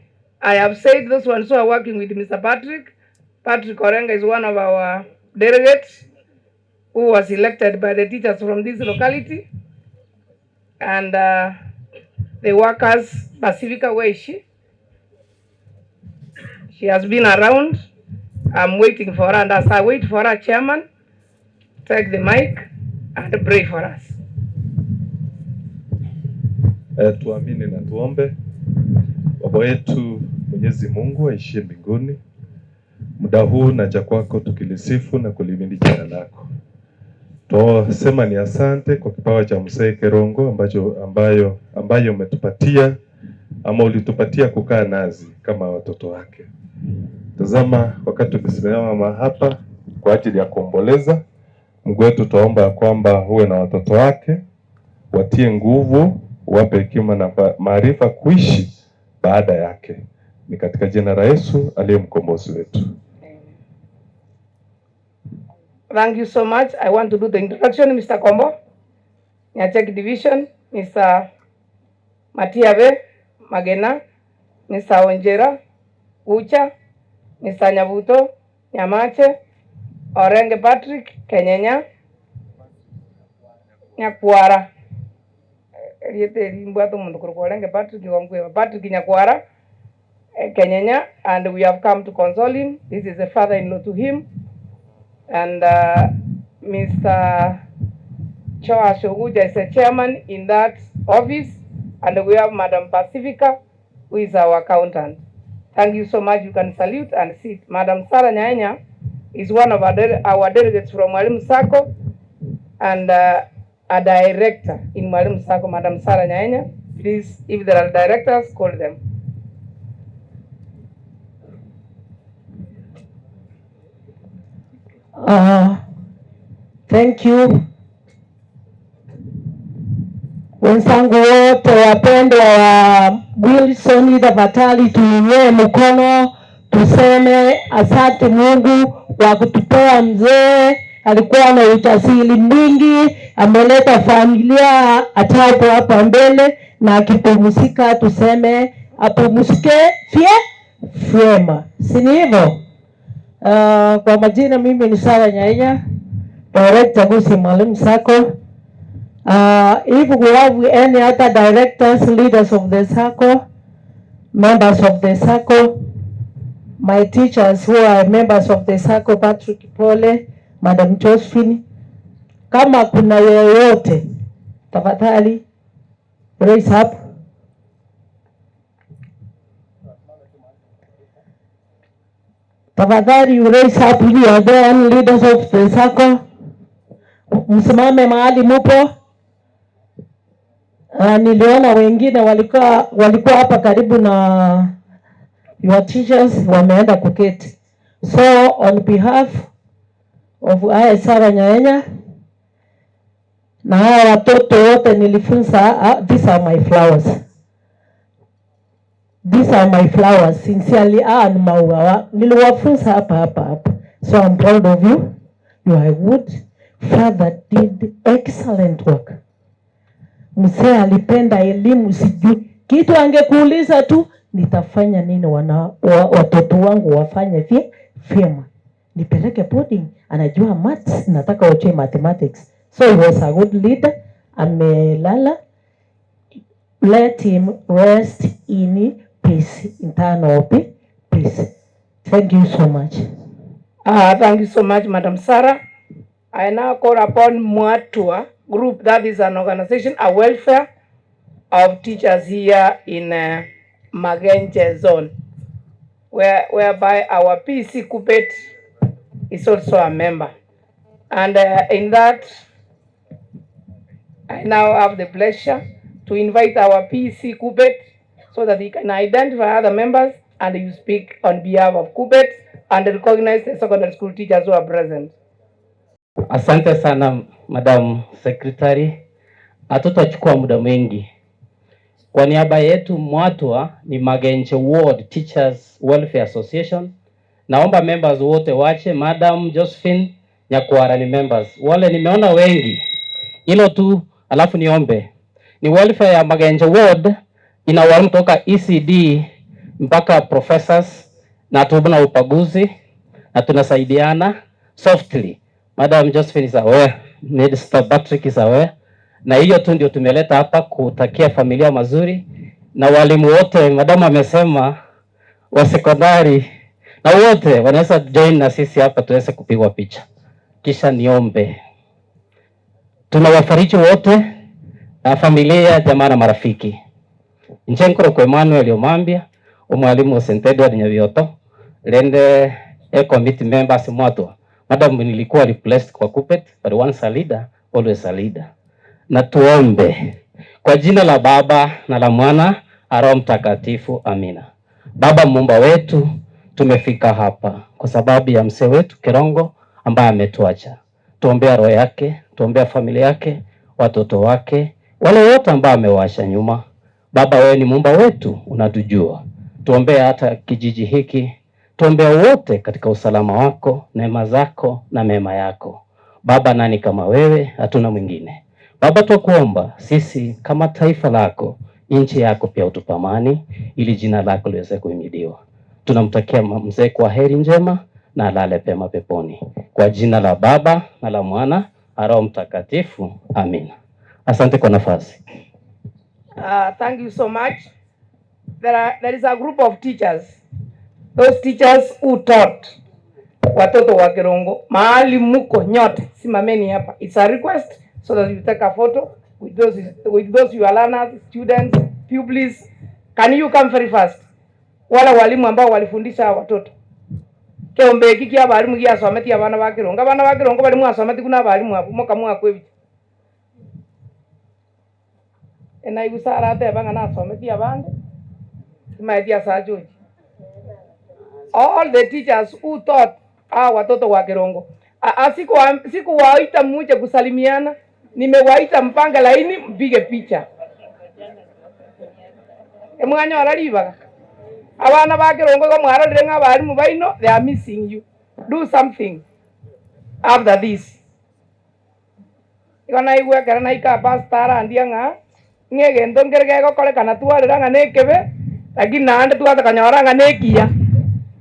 I have said those ones who are working with Mr. Patrick. Patrick Orenga is one of our delegates who was elected by the teachers from this locality. And the workers, Pacifica, where is she? She has been around. I'm waiting for her, and as I wait for her, chairman, take the mic and pray for us. Tuamini na tuombe. Baba wetu Mwenyezi Mungu aishie mbinguni, muda huu naja kwako tukilisifu na kulihimidi jina lako. Twasema ni asante kwa kipawa cha Mzee Kerongo ambayo umetupatia ama ulitupatia kukaa nazi kama watoto wake. Tazama, wakati tumesimama hapa kwa ajili ya kuomboleza, Mungu wetu, tuomba kwamba huwe na watoto wake, watie nguvu, wape hekima na maarifa kuishi baada yake. Ni katika jina la Yesu aliye mkombozi wetu. Thank you so much. I want to do the introduction, Mr. Kombo, Nyachek Division, Mr. Matiabe Magena, Mr. Onjera Ucha, Mr. Nyabuto Nyamache, Orenge Patrick Kenyenya, Nyakwara. Patrick Nyakwara Kenyenya, and we have come to console him. This is a father-in-law to him. And Mr. Choa Shoguja is a chairman in that office. And we have Madam Pacifica, who is our accountant. Thank you so much. You can salute and sit. Madam Sarah Nyanya is one of our delegates from Mwalimu Sacco and a director in Mwalimu Sacco, Madam Sarah Nyanya. Please, if there are directors, call them. Thank you wenzangu wote wapendwa wa Wilson, tafadhali tuinue mkono tuseme asante Mungu kwa kutupea mzee. Alikuwa na ujasiri mwingi, ameleta familia atapo hapa mbele, na akipumzika tuseme apumzike vyema, si ni hivyo? Kwa majina mimi ni Sarah Nyainya, Director Gusii Mwalimu Sacco. If we have any other directors, leaders of the Sacco, members of the Sacco, my teachers who are members of the Sacco, Patrick Pole, Madam Josephine, kama kuna yeyote, tafadhali raise up. Tafadhali you raise up you are there, leaders of the Sacco. Msimame mahali mupo. Niliona wengine walikuwa hapa karibu na your teachers wameenda kuketi. So on behalf of I Sarah Nyaenya na hawa watoto wote nilifunza, these are my flowers. These are my flowers. Sincerely, ni maua. Niliwafunza hapa hapa hapa. So I'm proud of you. You are good. Father did excellent work. Mzee alipenda elimu, sijui kitu angekuuliza tu, nitafanya nini watoto wangu wafanye vyema, nipeleke boarding, anajua maths, nataka wajue mathematics. So he was a good leader. Amelala, let him rest in peace, eternal peace. Thank you so much. Thank you so much, Madam Sarah. I now call upon Mwatua Group, that is an organization, a welfare of teachers here in Magenche zone, whereby our PC Kupet is also a member. And in that, I now have the pleasure to invite our PC Kupet so that he can identify other members and you speak on behalf of Kupet and recognize the secondary school teachers who are present. Asante sana, Madam Secretary. Hatutachukua muda mwingi. Kwa niaba yetu Mwatwa ni Magenche Ward Teachers Welfare Association. Naomba members wote wache. Madam Josephine Nyakwara ni members. Wale nimeona wengi. Hilo tu, alafu niombe. Ni welfare ya Magenche Ward, ina walimu toka ECD mpaka professors, na tuna upaguzi na tunasaidiana softly. Madam Josephine is aware, Mr. Patrick is aware. Na hiyo tu ndio tumeleta hapa kutakia familia mazuri na walimu wote, madam amesema wa sekondari na wote wanaweza join na sisi hapa tuweze kupigwa picha. Kisha niombe. Tunawafariji wote na familia, jamaa na marafiki. Nchenkoro kwa Emmanuel Omambia, omwalimu wa St. Edward Nyabioto, lende e committee members Mwatwa. Madam, nilikuwa replaced kwa Kupet, but once a leader, always a leader. Na tuombe. Kwa jina la Baba na la Mwana na Roho Mtakatifu, amina. Baba muumba wetu, tumefika hapa kwa sababu ya mzee wetu Kerongo ambaye ametuacha. Tuombea roho yake, tuombea familia yake, watoto wake, wale wote ambao amewaacha nyuma. Baba, wewe ni muumba wetu, unatujua. Tuombea hata kijiji hiki, tuombea wote katika usalama wako, neema zako na mema yako. Baba, nani kama wewe? Hatuna mwingine. Baba, twakuomba sisi kama taifa lako, nchi yako pia utupe amani, ili jina lako liweze kuhimidiwa. Tunamtakia mzee kwa heri njema na alale pema peponi. Kwa jina la Baba na la Mwana na Roho Mtakatifu, amina. Asante kwa nafasi. Thank you so much. There is a group of teachers. Those teachers who taught watoto wa Kerongo. Mahali muko nyote, simameni hapa. It's a request so that you take a photo with those you are learners, students, pupils. Can you come very fast? Wala walimu ambao walifundisha hawa watoto. Keombe kiki abalimu giasometi abana ba Kerongo. Abana ba Kerongo bali mwasometi kuna abalimu abo mokamwa kwebi. Enaigusara ateba nasometi abande. Imaetia saa George. All the teachers who taught hawa watoto wa Kerongo. Sikuwaita muje kusalimiana, nimewaita mpange laini mpige picha. Emwanya oraribaga. Abana ba Kerongo ko mwarorire ng'a abarimu baino, they are missing you. Do something after this. Igo naigwa ekero naika pastor arandia ng'a ng'egento nkere gegokorekana twarera ng'a nekebe, lakini naende twatakanyora ng'a nekiya.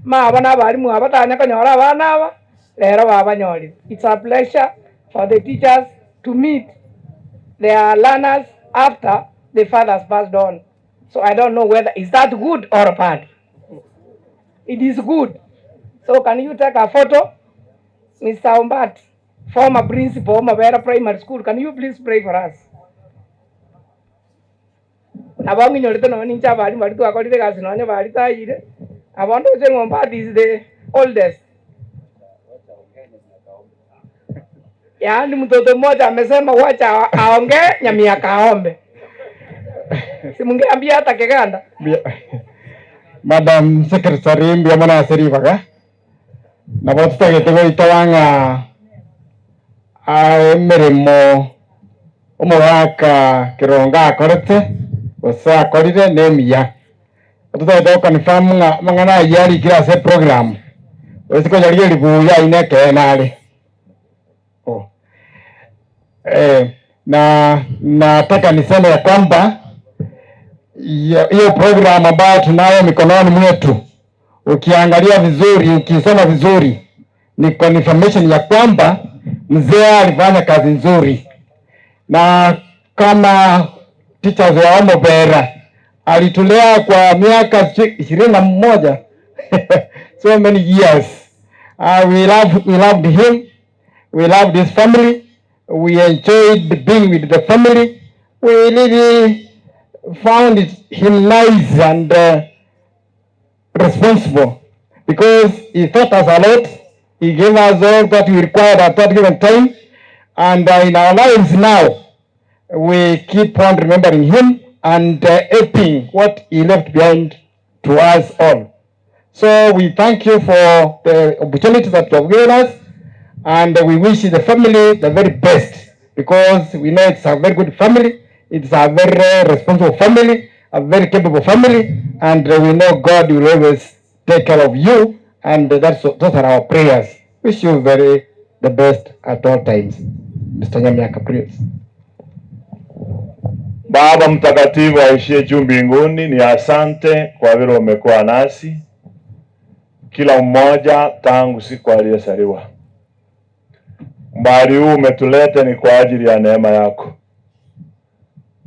Maba na abarimu aba tanya konyora abana aba lero babanyorire. It's a pleasure for the teachers to meet their learners after the fathers passed on. So I don't know whether is that good or bad. It is good. So can you take a photo? Mr. Ombat, former principal of Mabera Primary School, can you please pray for us? Nabo ng'inyorete nonye ninche abarimu baria twakorire egasi nonye baritayire, abandu oche ng'Ombat is the oldest. Yaani mtoto mmoja amesema wacha aongee Nyamiaka aombe. Si mungeambia hata Kiganda. Madam Secretary mbia mwana asiribaga nabo tutagete goitawanga emirimo omogaka Kirongo akorete gose akorire na emiya tutagete goconfirm ng'a mang'ana aywo arikire ase program gose konya ribuya aine ekeene are. Na nataka niseme ya kwamba hiyo program ambayo tunayo mikononi mwetu, ukiangalia vizuri, ukisoma vizuri, ni confirmation ya kwamba mzee alifanya kazi nzuri, na kama teachers wa Omobera alitulea kwa miaka 21 so many years. We loved him, we loved his family, we enjoyed being with the family. We really found him nice and responsible because he taught us a lot. He gave us all that we required at that given time. And in our lives now, we keep on remembering him and aping what he left behind to us all. So we thank you for the opportunity that you have given us, and we wish the family the very best, because we know it's a very good family, it's a very responsible family, a very capable family, and we know God will always take care of you, and those are our prayers. Wish you very the best at all times. Mr. Nyamiaka, please. Baba mtakatifu aishie juu mbinguni, ni asante kwa vile umekuwa nasi kila mmoja tangu siku aliyezaliwa. Mbali huu umetuleta ni kwa ajili ya neema yako.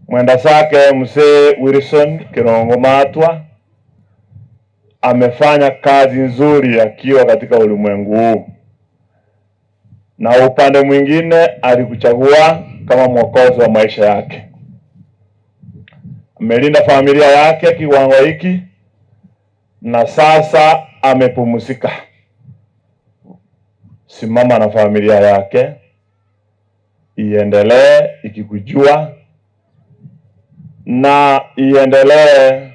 Mwenda zake mzee Wilson Kirongo Matwa amefanya kazi nzuri akiwa katika ulimwengu huu, na upande mwingine alikuchagua kama mwokozi wa maisha yake. Amelinda familia yake kiwango hiki, na sasa amepumzika. Simama na familia yake, iendelee ikikujua na iendelee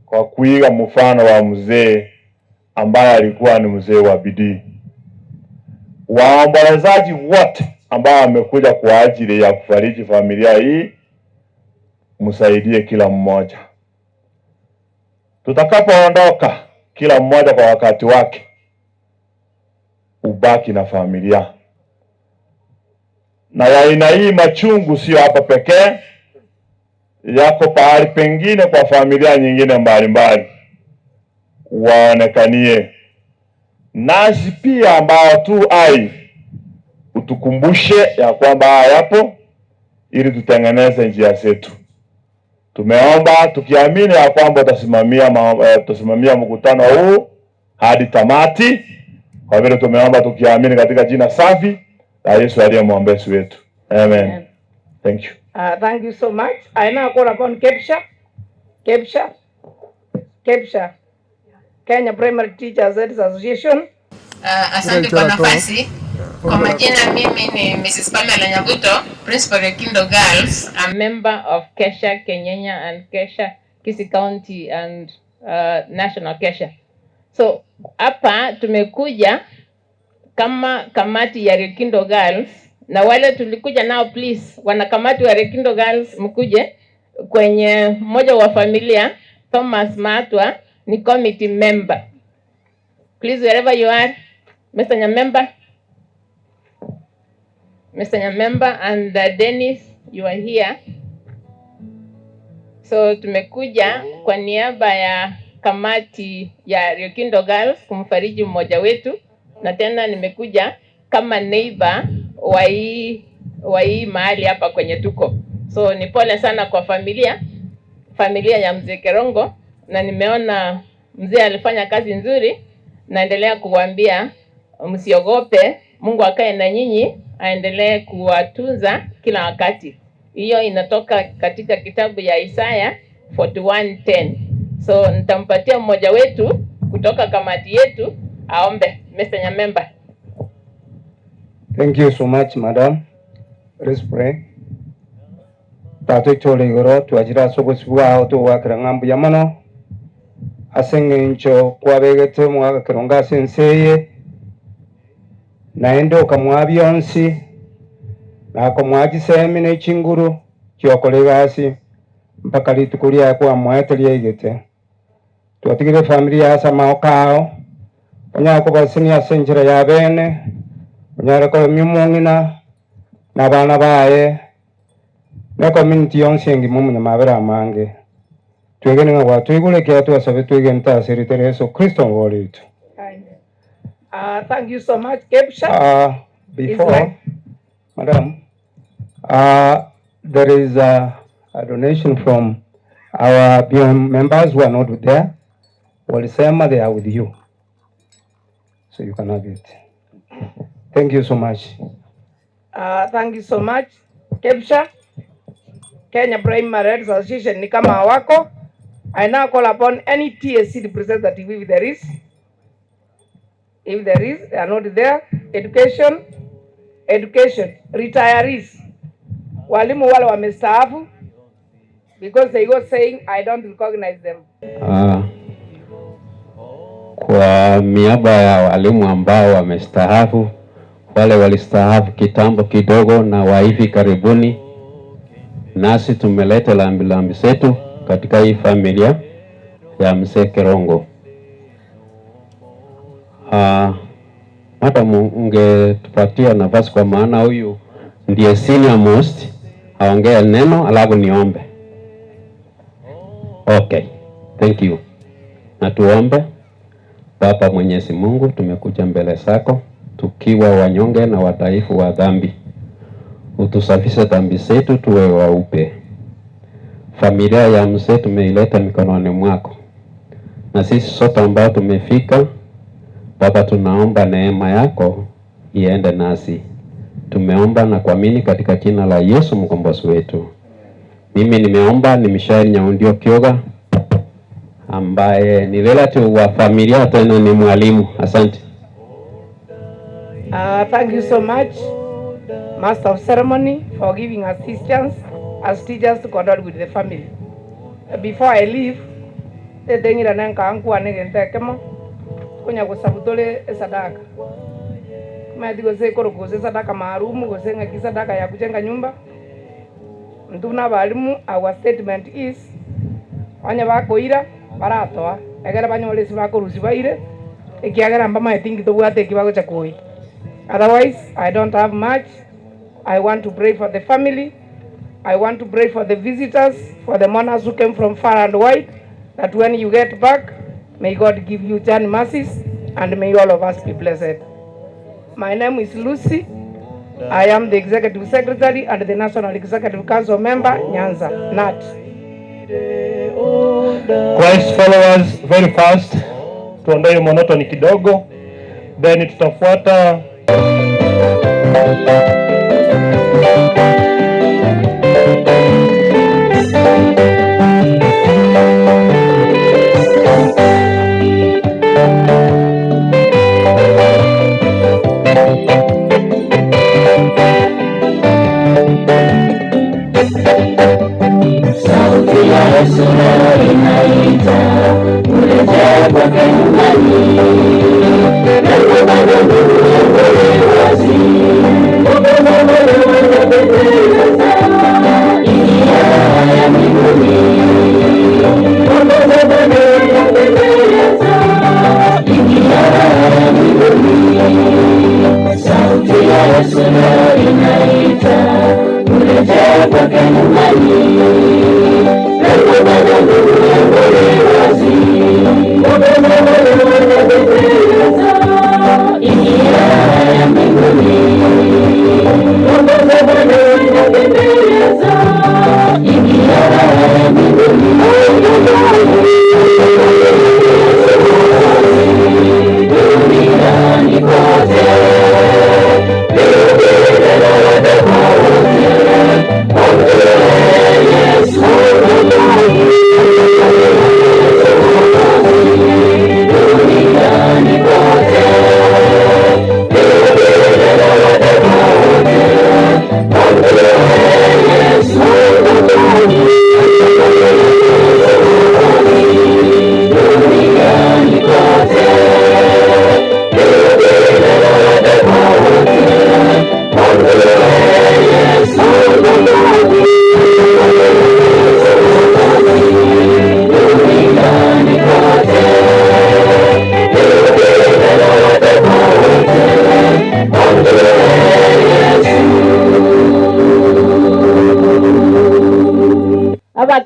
kwa kuiga mfano wa mzee ambaye alikuwa ni mzee wa bidii. Waombolezaji wote ambao wamekuja kwa ajili ya kufariji familia hii, msaidie kila mmoja. Tutakapoondoka kila mmoja kwa wakati wake, ubaki na familia. Na ya aina hii machungu sio hapa pekee, yako pahali pengine kwa familia nyingine mbalimbali. Waonekanie nasi pia ambao tu ai, utukumbushe ya kwamba haya yapo, ili tutengeneze njia zetu. Tumeomba tukiamini ya kwamba utasimamia mkutano huu hadi tamati, kwa vile tumeomba tukiamini katika jina safi la Yesu aliye mwombezi wetu. Amen. Amen. Thank you. Thank you so much. I now call upon KEPSHA, Kenya Primary Teachers Association. Asante kwa nafasi. Kwa majina mimi ni Mrs. Pamela Nyabuto, Principal at Kindo Girls. A member of KESHA Kenyenya and KESHA Kisii County and National KESHA. So hapa tumekuja kama kamati ya Rekindo Girls, na wale tulikuja nao, please, wanakamati wa Rekindo Girls mkuje kwenye mmoja wa familia Thomas Matwa ni committee member. Please, wherever you are, Mr. Nyamemba. Mr. Nyamemba and Dennis, you are here. So tumekuja kwa niaba ya kamati ya Riokindo Girls kumfariji mmoja wetu, na tena nimekuja kama neighbor wa hii mahali hapa kwenye tuko. So ni pole sana kwa familia ya mzee Kerongo, na nimeona mzee alifanya kazi nzuri. Naendelea kuwaambia msiogope, Mungu akae na nyinyi, aendelee kuwatunza kila wakati. Hiyo inatoka katika kitabu ya Isaya 41:10. So nitampatia mmoja wetu kutoka kamati yetu aombe. Mr. Nyamemba. Thank you so much, madam. Let's pray. Tatu itole igoro twajira soko sibwao tuwakira ng'ambu ya mono ase eng'encho kwabegete omwaka kerongo ase enseye naende okamwa bionsi nakomwa chisemi na echinguru chiokora egasi mpaka rituko riakwa mwaete riaigete twatigire family ase amaoko ao onyara kobasenia ase enchera ya bene onyara koremia omong'ina na abana baye na community yonsi engima omunyamabere amange twegene ng'a gwatwigure twasabe twegente ase ritere Yesu Kristo ngoritu. Thank you so much, Kepsha. Before, Israel. Madam, there is a donation from our BM members who are not there. Walisema they are with you. So you can have it. Thank you so much. Thank you so much, Kepsha. Kenya Primary Health Association ni kama hawako. I now call upon any TSC representative if there is. If there is, they are not there. Education, education, retirees. Walimu wale wamestaafu because they go saying I don't recognize them. Kwa miaba ya walimu ambao wamestaafu, wale walistaafu kitambo kidogo na wa hivi karibuni, nasi tumeleta lambilambi zetu katika hii familia ya mzee Kerongo. Madam, ungetupatia nafasi kwa maana huyu ndiye senior most, aongee neno alafu niombe. Okay, thank you. Na tuombe. Baba Mwenyezi Mungu, tumekuja mbele zako tukiwa wanyonge na wadhaifu wa dhambi. Utusafishe dhambi zetu tuwe weupe. Familia ya mzee tumeileta mikononi mwako, na sisi sote ambao tumefika Baba, tunaomba neema yako iende nasi. Tumeomba na kuamini katika jina la Yesu mkombozi wetu. Mimi nimeomba ni Mishael Nyaundio Kioga ambaye ni relative wa familia tena ni mwalimu. Asante. Thank you so much, Master of Ceremony, for giving us this chance as teachers to condole with the family. Before I leave, tetengira nenka negente kemo konya gusabutole esadaka mathi gose koro gose sadaka maarumu gose ng'aki sadaka ya kujenga nyumba ntuna balimu. Our statement is onye bakoira baratoa egere banyore esi bakorusi baire ekiagera mbamaete tobwate eki bagocha koi. Otherwise, I don't have much. I want to pray for the family. I want to pray for the visitors, for the mourners who came from far and wide, that when you get back, may God give you journey mercies and may all of us be blessed. My name is Lucy. I am the Executive Secretary and the National Executive Council member, Nyanza, NAT. Christ followers, very fast, tuondoe monotony kidogo, then tutafuata. Sauti ya Yesu leo inaita, urejee kwake nyumbani. Lango bado ndugu yangu li wazi, Mungu unapendeza, ingia ya mbinguni. Mungu bado unapendeza, ingia ya mbinguni. Sauti ya Yesu leo inaita, urejee kwake nyumbani. Lango bado ndugu yangu li wazi, Mungu bado unapendeza, ingia ya mbinguni. Mungu bado unapendeza, ingia ya mbinguni. Duniani kote, Yesu.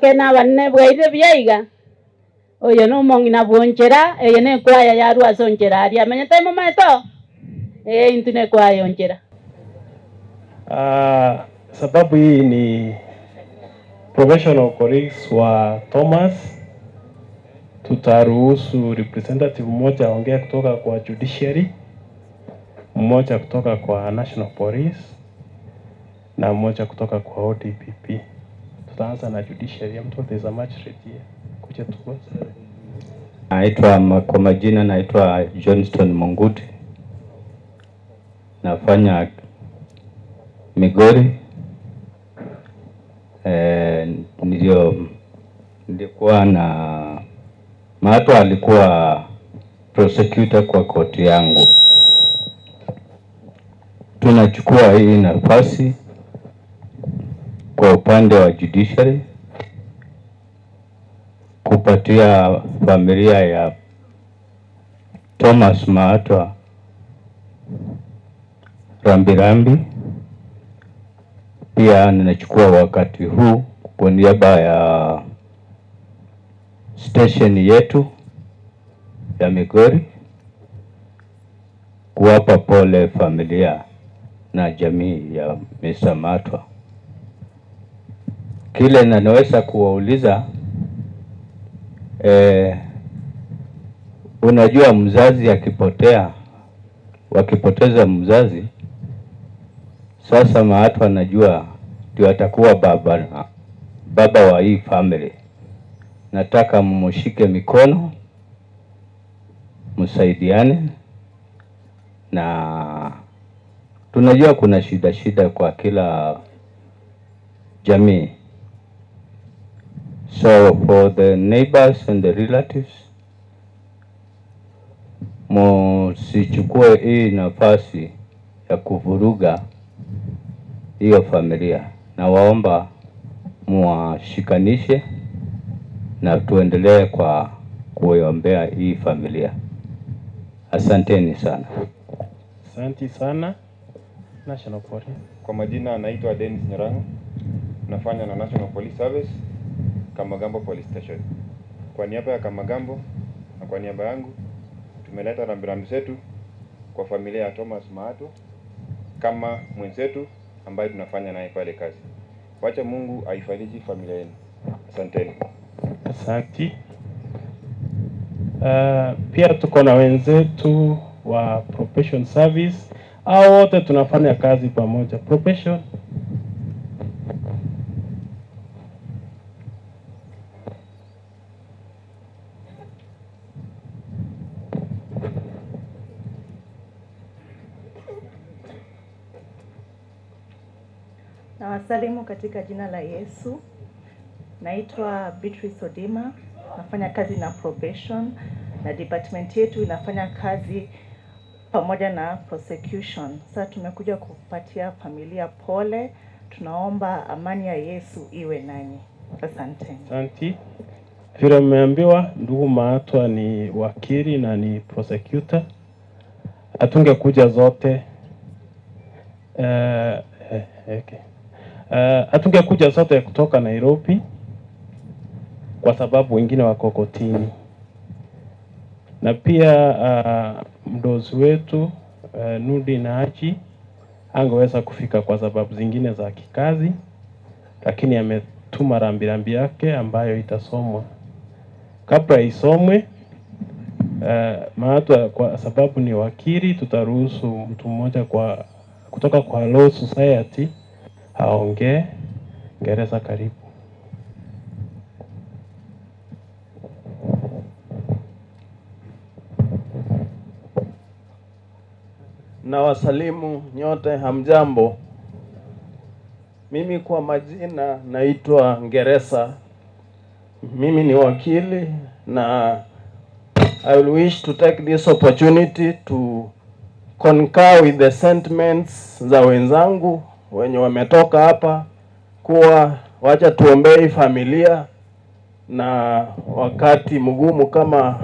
Abakena abanene bwaire byaiga oyo no mong'ina bwonchera eye nekwaya yarwa ase onchera aria amenyete momaeto intu nekwaya onchera. Sababu hii ni professional colleagues wa Thomas, tutaruhusu representative mmoja aongee kutoka kwa judiciary, mmoja kutoka kwa National Police na mmoja kutoka kwa ODPP. Tutaanza na judiciary. I'm told there's a magistrate here. Kuja tuanze. Naitwa kwa majina naitwa Johnston Munguti. Nafanya Migori. Nilikuwa na Maatwa alikuwa prosecutor kwa koti yangu. Tunachukua hii nafasi kwa upande wa judiciary kupatia familia ya Thomas Maatwa rambirambi. Pia ninachukua wakati huu kwa niaba ya station yetu ya Migori kuwapa pole familia na jamii ya Mr. Maatwa. Kile ninaweza kuwauliza, unajua mzazi akipotea, wakipoteza mzazi, sasa Maatwa najua ndio atakuwa baba wa hii family. Nataka mumushike mikono, msaidiane, na tunajua kuna shida kwa kila jamii. So for the neighbors and the relatives, musichukue hii nafasi ya kuvuruga hiyo familia. Na waomba muwashikanishe na tuendelee kwa kuiombea hii familia. Asanteni sana. Asante sana. National Police. Kwa majina naitwa Dennis Nyarango. Nafanya na National Police Service, Kamagambo Police Station. Kwa niaba ya Kamagambo na kwa niaba yangu tumeleta rambirambi zetu kwa familia ya Thomas Maatwa kama mwenzetu ambaye tunafanya naye pale kazi. Wacha Mungu aifariji familia yenu. Asanteni. Asante. Pia tuko na wenzetu wa Probation Service. Hao wote tunafanya kazi pamoja. Probation. Nawasalimu katika jina la Yesu. Naitwa Beatrice Odima, nafanya kazi na probation na department yetu inafanya kazi pamoja na prosecution. Sasa tumekuja kupatia familia pole, tunaomba amani ya Yesu iwe nanyi. Asante. Asante. Vile mmeambiwa ndugu Maatwa ni wakili na ni prosecutor. Hatungekuja zote. Okay. Hatungekuja zote kutoka Nairobi kwa sababu wengine wako kotini. Na pia mdozi wetu Nudi na Haji angeweza kufika kwa sababu zingine za kikazi, lakini ametuma rambirambi yake ambayo itasomwa. Kabla isomwe, Maatwa kwa sababu ni wakili, tutaruhusu mtu mmoja kutoka kwa Law Society aongee. Ngereza, karibu. Na wasalimu nyote, hamjambo. Mimi kwa majina naitwa Ngereza. Mimi ni wakili na I will wish to take this opportunity to concur with the sentiments za wenzangu wenye wametoka hapa kuwa wacha tuombee familia na wakati mgumu kama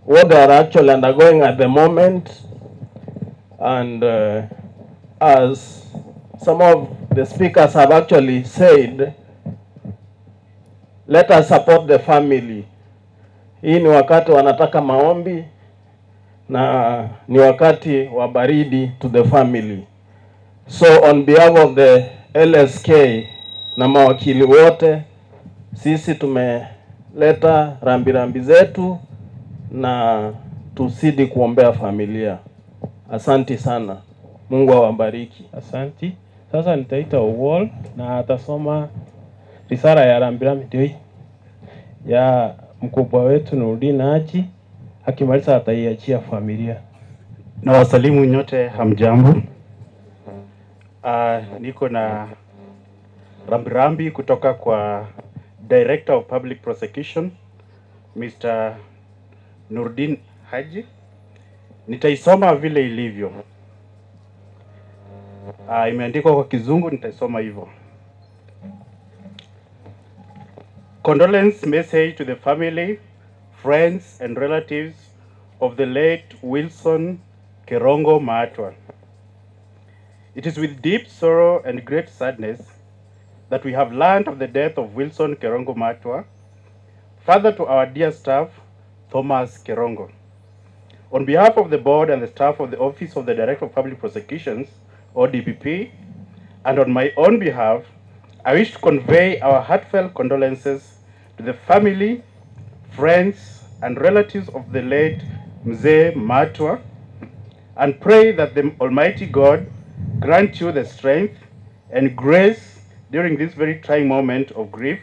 what they are actually undergoing at the moment. And as some of the speakers have actually said, Let us support the family. Hii ni wakati wanataka maombi na ni wakati wa baridi to the family. So on behalf of the LSK na mawakili wote, sisi tumeleta rambirambi zetu na tuzidi kuombea familia. Asanti sana, Mungu awabariki. Asanti. Sasa nitaita Owol na atasoma risala ya rambirambi ndio hii ya mkubwa wetu Nurdin Haji. Akimaliza ataiachia familia. Na wasalimu nyote, hamjambo. Niko na rambirambi kutoka kwa Director of Public Prosecution Mr. Nurdin Haji. Nitaisoma vile ilivyo. Imeandikwa kwa Kizungu, nitaisoma hivyo. Condolence message to the family, friends and relatives of the late Wilson Kerongo Maatwa. It is with deep sorrow and great sadness that we have learned of the death of Wilson Kerongo Maatwa, father to our dear staff, Thomas Kerongo. On behalf of the board and the staff of the Office of the Director of Public Prosecutions, ODPP, and on my own behalf, I wish to convey our heartfelt condolences to the family, friends, and relatives of the late Mzee Maatwa, and pray that the Almighty God grant you the strength and grace during this very trying moment of grief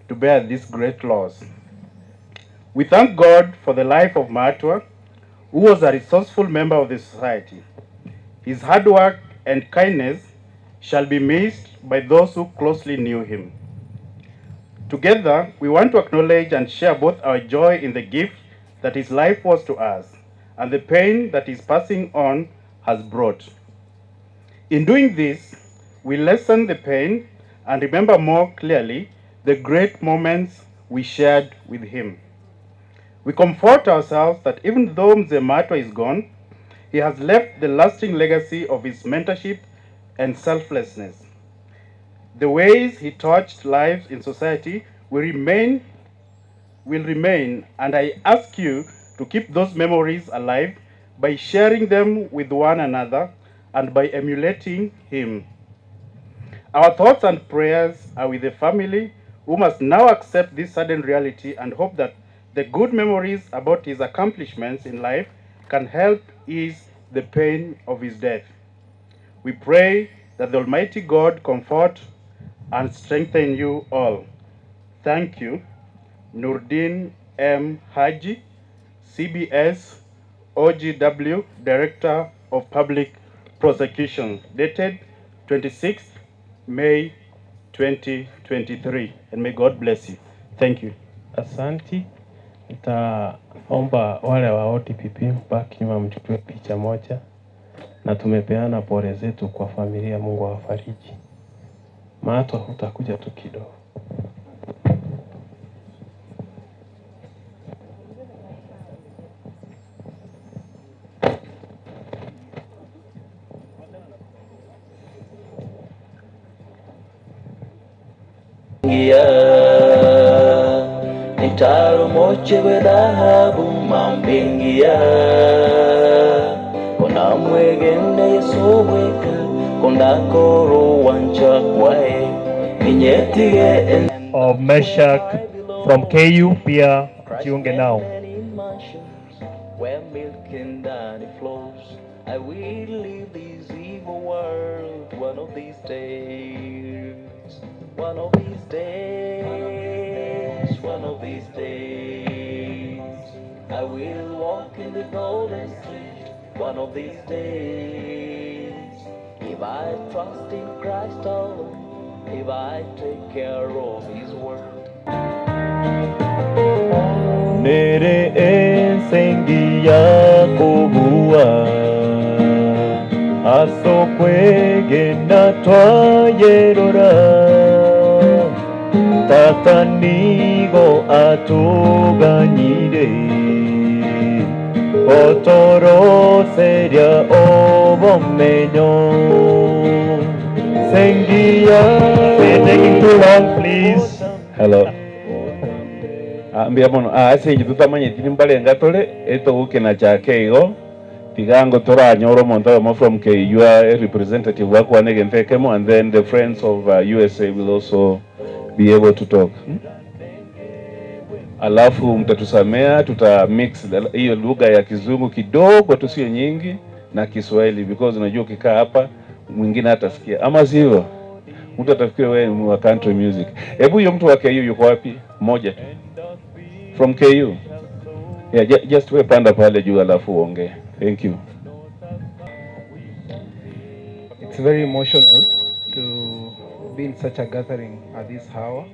to bear this great loss. We thank God for the life of Maatwa, who was a resourceful member of the society. His hard work and kindness shall be missed by those who closely knew him. Together, we want to acknowledge and share both our joy in the gift that his life was to us and the pain that his passing on has brought. In doing this, we lessen the pain and remember more clearly the great moments we shared with him. We comfort ourselves that even though Mzee Maatwa is gone, he has left the lasting legacy of his mentorship and selflessness. The ways he touched lives in society will remain, and I ask you to keep those memories alive by sharing them with one another and by emulating him. Our thoughts and prayers are with the family, who must now accept this sudden reality and hope that the good memories about his accomplishments in life can help ease the pain of his death. We pray that the Almighty God comfort and strengthen you all. Thank you. Nurdin M. Haji, CBS, OGW, Director of Public Prosecution, dated 26th May 2023. And may God bless you. Thank you. Asanti. Nitaomba wale wa ODPP mbaki nyuma mchukue picha moja, na tumepeana pole zetu kwa familia. Mungu awafariji. Maatwa hutakuja tu kidogo. Nitarumoche we dhahabu mambingia kona mwegende Yesu weka kondakoro wancha kwae ninyetige of Meshach from KU pia jiunge nao. Where milk and honey flows, I will leave this evil world one of these days. One of these days, one of these days, I will walk in the golden street. One of these days, if I trust in Christ alone, if I take care of His word. Nere ensengi yakobua asokwegena twayerora tatanigo atuganyire otoroseria obomenyo sengia. We're taking too long, please. Hello. Mbuya mono ase inche totamanyeti nimbarenga tore etogokena chake igo tigango toranyora omonto oyomo from KU a representative bakwana egento ekemo, and then the friends of USA will also be able to talk. Alafu mtatusamea, tuta mix hiyo lugha ya Kizungu kidogo tu, sio nyingi, na Kiswahili, because unajua ukikaa hapa mwingine hatasikia, ama sivyo mtu atafikiri wewe ni wa country music. Hebu huyo mtu wa KU yuko wapi? Mmoja tu from KU. Yeah, just we panda pale juu alafu uongee. Thank you. It's very emotional to be in such a gathering at this hour.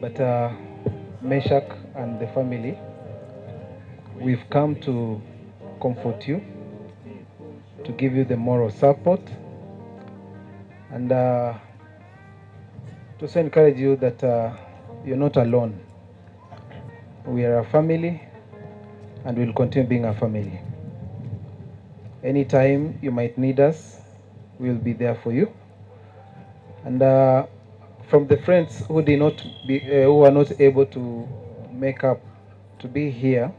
But Meshach and the family, we've come to comfort you, to give you the moral support, and to also encourage you that you're not alone. We are a family, and we'll continue being a family. Anytime you might need us, we'll be there for you. And from the friends who did not be, who are not able to make up to be here,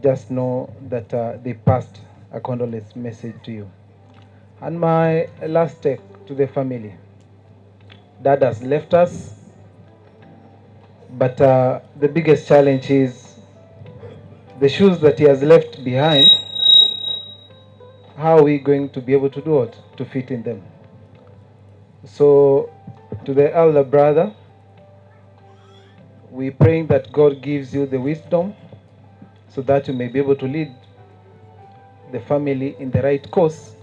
just know that they passed a condolence message to you. And my last take to the family: Dad has left us, but the biggest challenge is the shoes that he has left behind. How are we going to be able to do it, to fit in them? So, to the elder brother, we praying that God gives you the wisdom so that you may be able to lead the family in the right course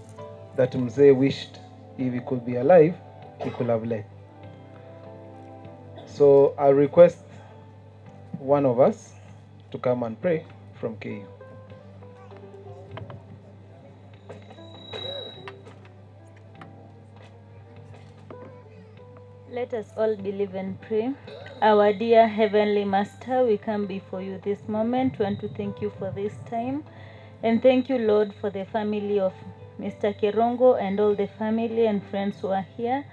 that Mzee wished if he could be alive, he could have led. So I request one of us to come and pray from KU. Let us all believe and pray. Our dear Heavenly Master, we come before you this moment. We want to thank you for this time. And thank you, Lord, for the family of Mr. Kerongo and all the family and friends who are here.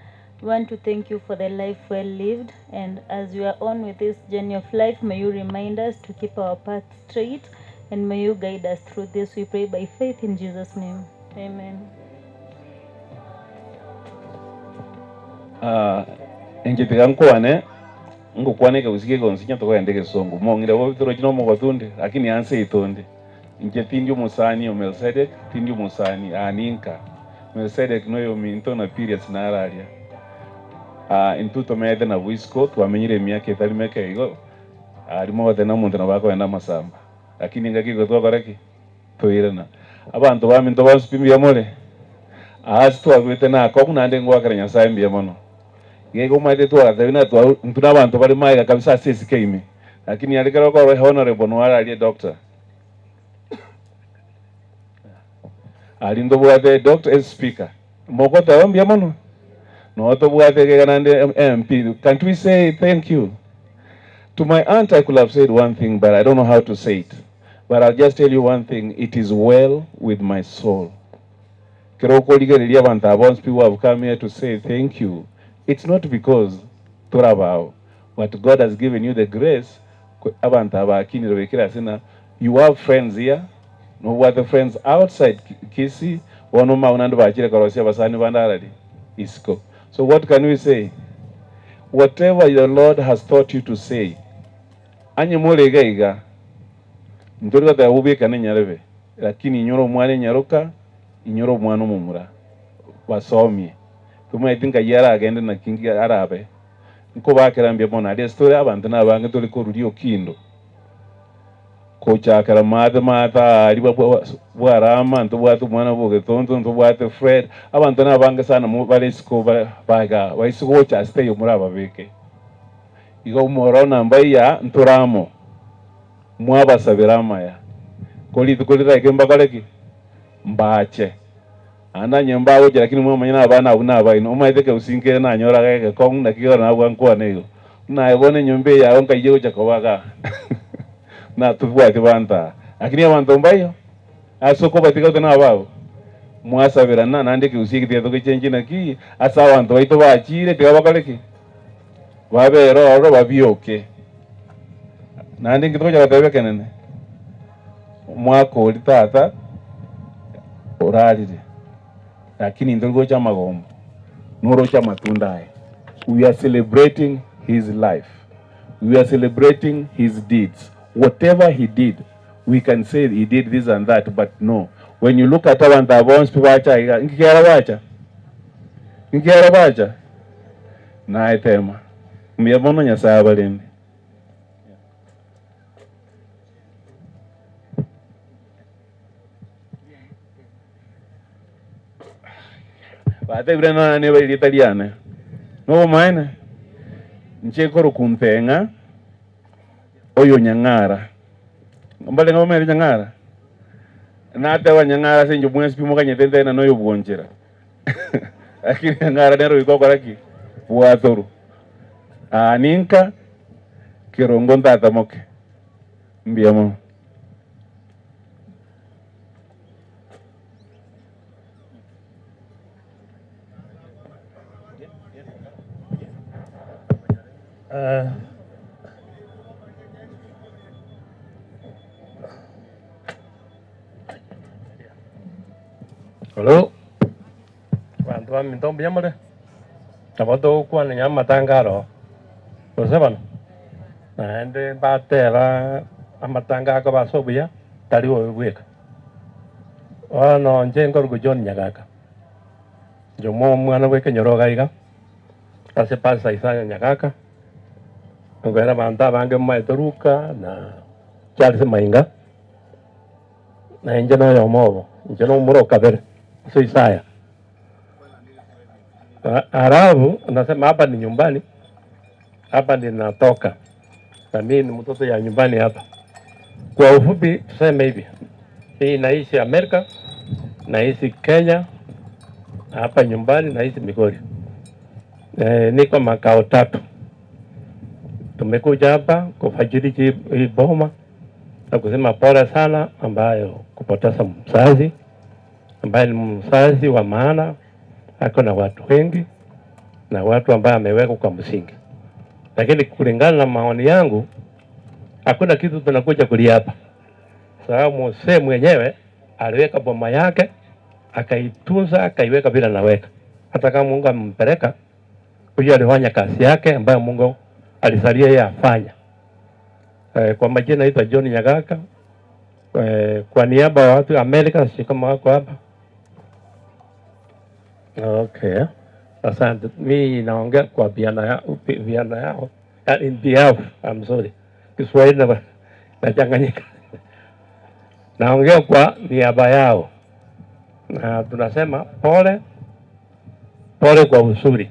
We want to thank you for the life well lived. And as we are on with this journey of life, may you remind us to keep our path straight, and may you guide us through this. We pray by faith in Jesus' name. Amen. Inche tiga nkwane ngukwane kegusii kegonsinya tokogenda egesongo mong'ire bo torochi na omogotu lakini anse itondi inche tindi omosani o Melchizedek, tindi omosani aninka Melchizedek noyo minto na periods nararia intu tomete na bwisco twamenyire emiaka etari meke igo arimo gotena omonto nabo akogenda amasamba, lakini ngaki igo twakora ki twirana abanto baminto bonsi mbuya more ase twagwete nako naende ngwakera Nyasaye mbuya mono. Gego maite twagatebi na ntuna abantu bari maiga kabisa ase esike ime, lakini arekera okorwa honorable nwararie doctor ari ndobwate doctor as speaker mokoteba mbuya mono no tobwate gega nande MP. Can't we say thank you to my aunt? I could have said one thing, but I don't know how to say it, but I'll just tell you one thing: it is well with my soul. Keroko ligereria abantu abonsi people have come here to say thank you. It's not because torabao, but God has given you the grace. Abantu abakinire bekira sina. You have friends here, no other friends outside Kisii. Bono maunandu bachire korosia basani bandarari isko. So what can we say? Whatever the Lord has taught you to say, anye mole iga ntori gata ubeka ne nyarebe, lakini inyoro mwana nyaroka, inyoro mwana mumura basomie tumaye tinka yara agende na kingi arabe nko bakera mbia mona ari story abantu nabange turi ko kindo kochakara matha matha ari bwarama ntobwate omwana bwogetonto ntobwate Fred abantu nabange sana bare isiko baga baisiko stay muri ababeke igo umoro namba ya nturamo mwabasabira amaya koli tukolira mbakoreki mbache anda nyemba gocha lakini mwamanya nabana abo nabaino omaete usinkere nanyora geke kong nakigora nabwa nkwane igo naebone nyombe yago nkaiyie gocha kobaga na tubwate banta lakini abantu mbayo asoko batika tena ababo mwasabirana nande kiusiki tiga naki asa abantu baito bachire tiga bakoreki babero oro babioke. Naende nkitokocha gotebia ekenene, omwaka oria tata orarire, lakini intwe gocha amagombo, noroche amatunda aye. We are celebrating his life. We are celebrating his deeds. Whatever he did, we can say he did this and that, but no. When you look at abantu abonsi bacha iga, nkikiara bacha. Nkikiara bacha. Naetema. Mbiya mono Nyasaye abarende. Batebire nane bairita riane. No maene. Nchekoro kumpenga oyo nyang'ara. Mbale ng'o mere nyang'ara. Natewa nyang'ara senjo mwesi pimo kanyetente na noyo buonjera. Lakini nyang'ara nero iko koraki bwathoru. Aninka kirongo ntata moke. Mbiya mono. Hello. Bantu ba minto mbuya more. Nabo togokwana nyama amatanga aro. Gose bono. Naende bateba amatanga ako base obuya, tari oyo bweka. Bono inche nkoruga John Nyagaka. Inche omo omwana bwa ekenyoro iga iga, ase Pastor Isaiah Nyagaka, nkoera abanto abange momaete Luka na Charles Mainga, na inche na oyomo obo, inche na omura okabere, ase Isaiah. Halafu nasema hapa ni nyumbani, hapa ninatoka, na mimi ni mtoto ya nyumbani hapa. Kwa ufupi tuseme hivi, mimi naishi Amerika, naishi Kenya, hapa nyumbani naishi Migori. Niko makao tatu. Tumekuja hapa kufariji hii boma na kusema pole sana ambayo kupoteza mzazi ambaye ni mzazi wa maana, ako na watu wengi na watu ambaye amewekwa kwa msingi. Lakini kulingana na maoni yangu hakuna kitu tunakuja kulia hapa. Sababu mzee mwenyewe aliweka boma yake, akaitunza, akaiweka bila naweka. Hata kama Mungu amempeleka, huyo alifanya kazi yake ambayo Mungu alisalia yeye afanya. Kwa majina naitwa John Nyagaka. Kwa niaba ya watu Amerika, si kama wako hapa. Okay. Asante. Mimi naongea kwa biana yao. In behalf, I'm sorry. Kiswahili nachanganyika. Naongea kwa niaba yao. Na tunasema pole pole kwa uzuri.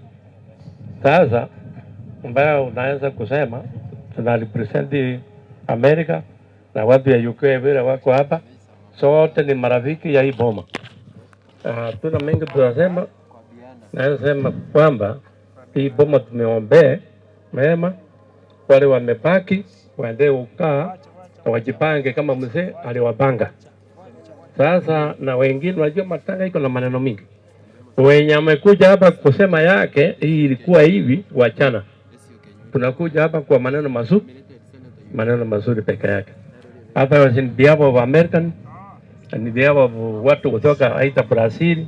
Sasa ambayo unaweza kusema tuna represent Amerika na watu ya UK vile wako hapa, sote ni marafiki ya hii boma. Tuna mengi tunasema, naweza sema kwamba hii boma tumeombea mema, wale wamebaki waende ukaa wajipange kama mzee aliwapanga. Sasa na wengine unajua matanga iko na maneno mingi. Wenye amekuja hapa kusema yake hii ilikuwa hivi, wachana. Tunakuja hapa kwa maneno mazuri, maneno mazuri peke yake. Hapa was in behalf of American and in behalf of watu kutoka aita Brazil,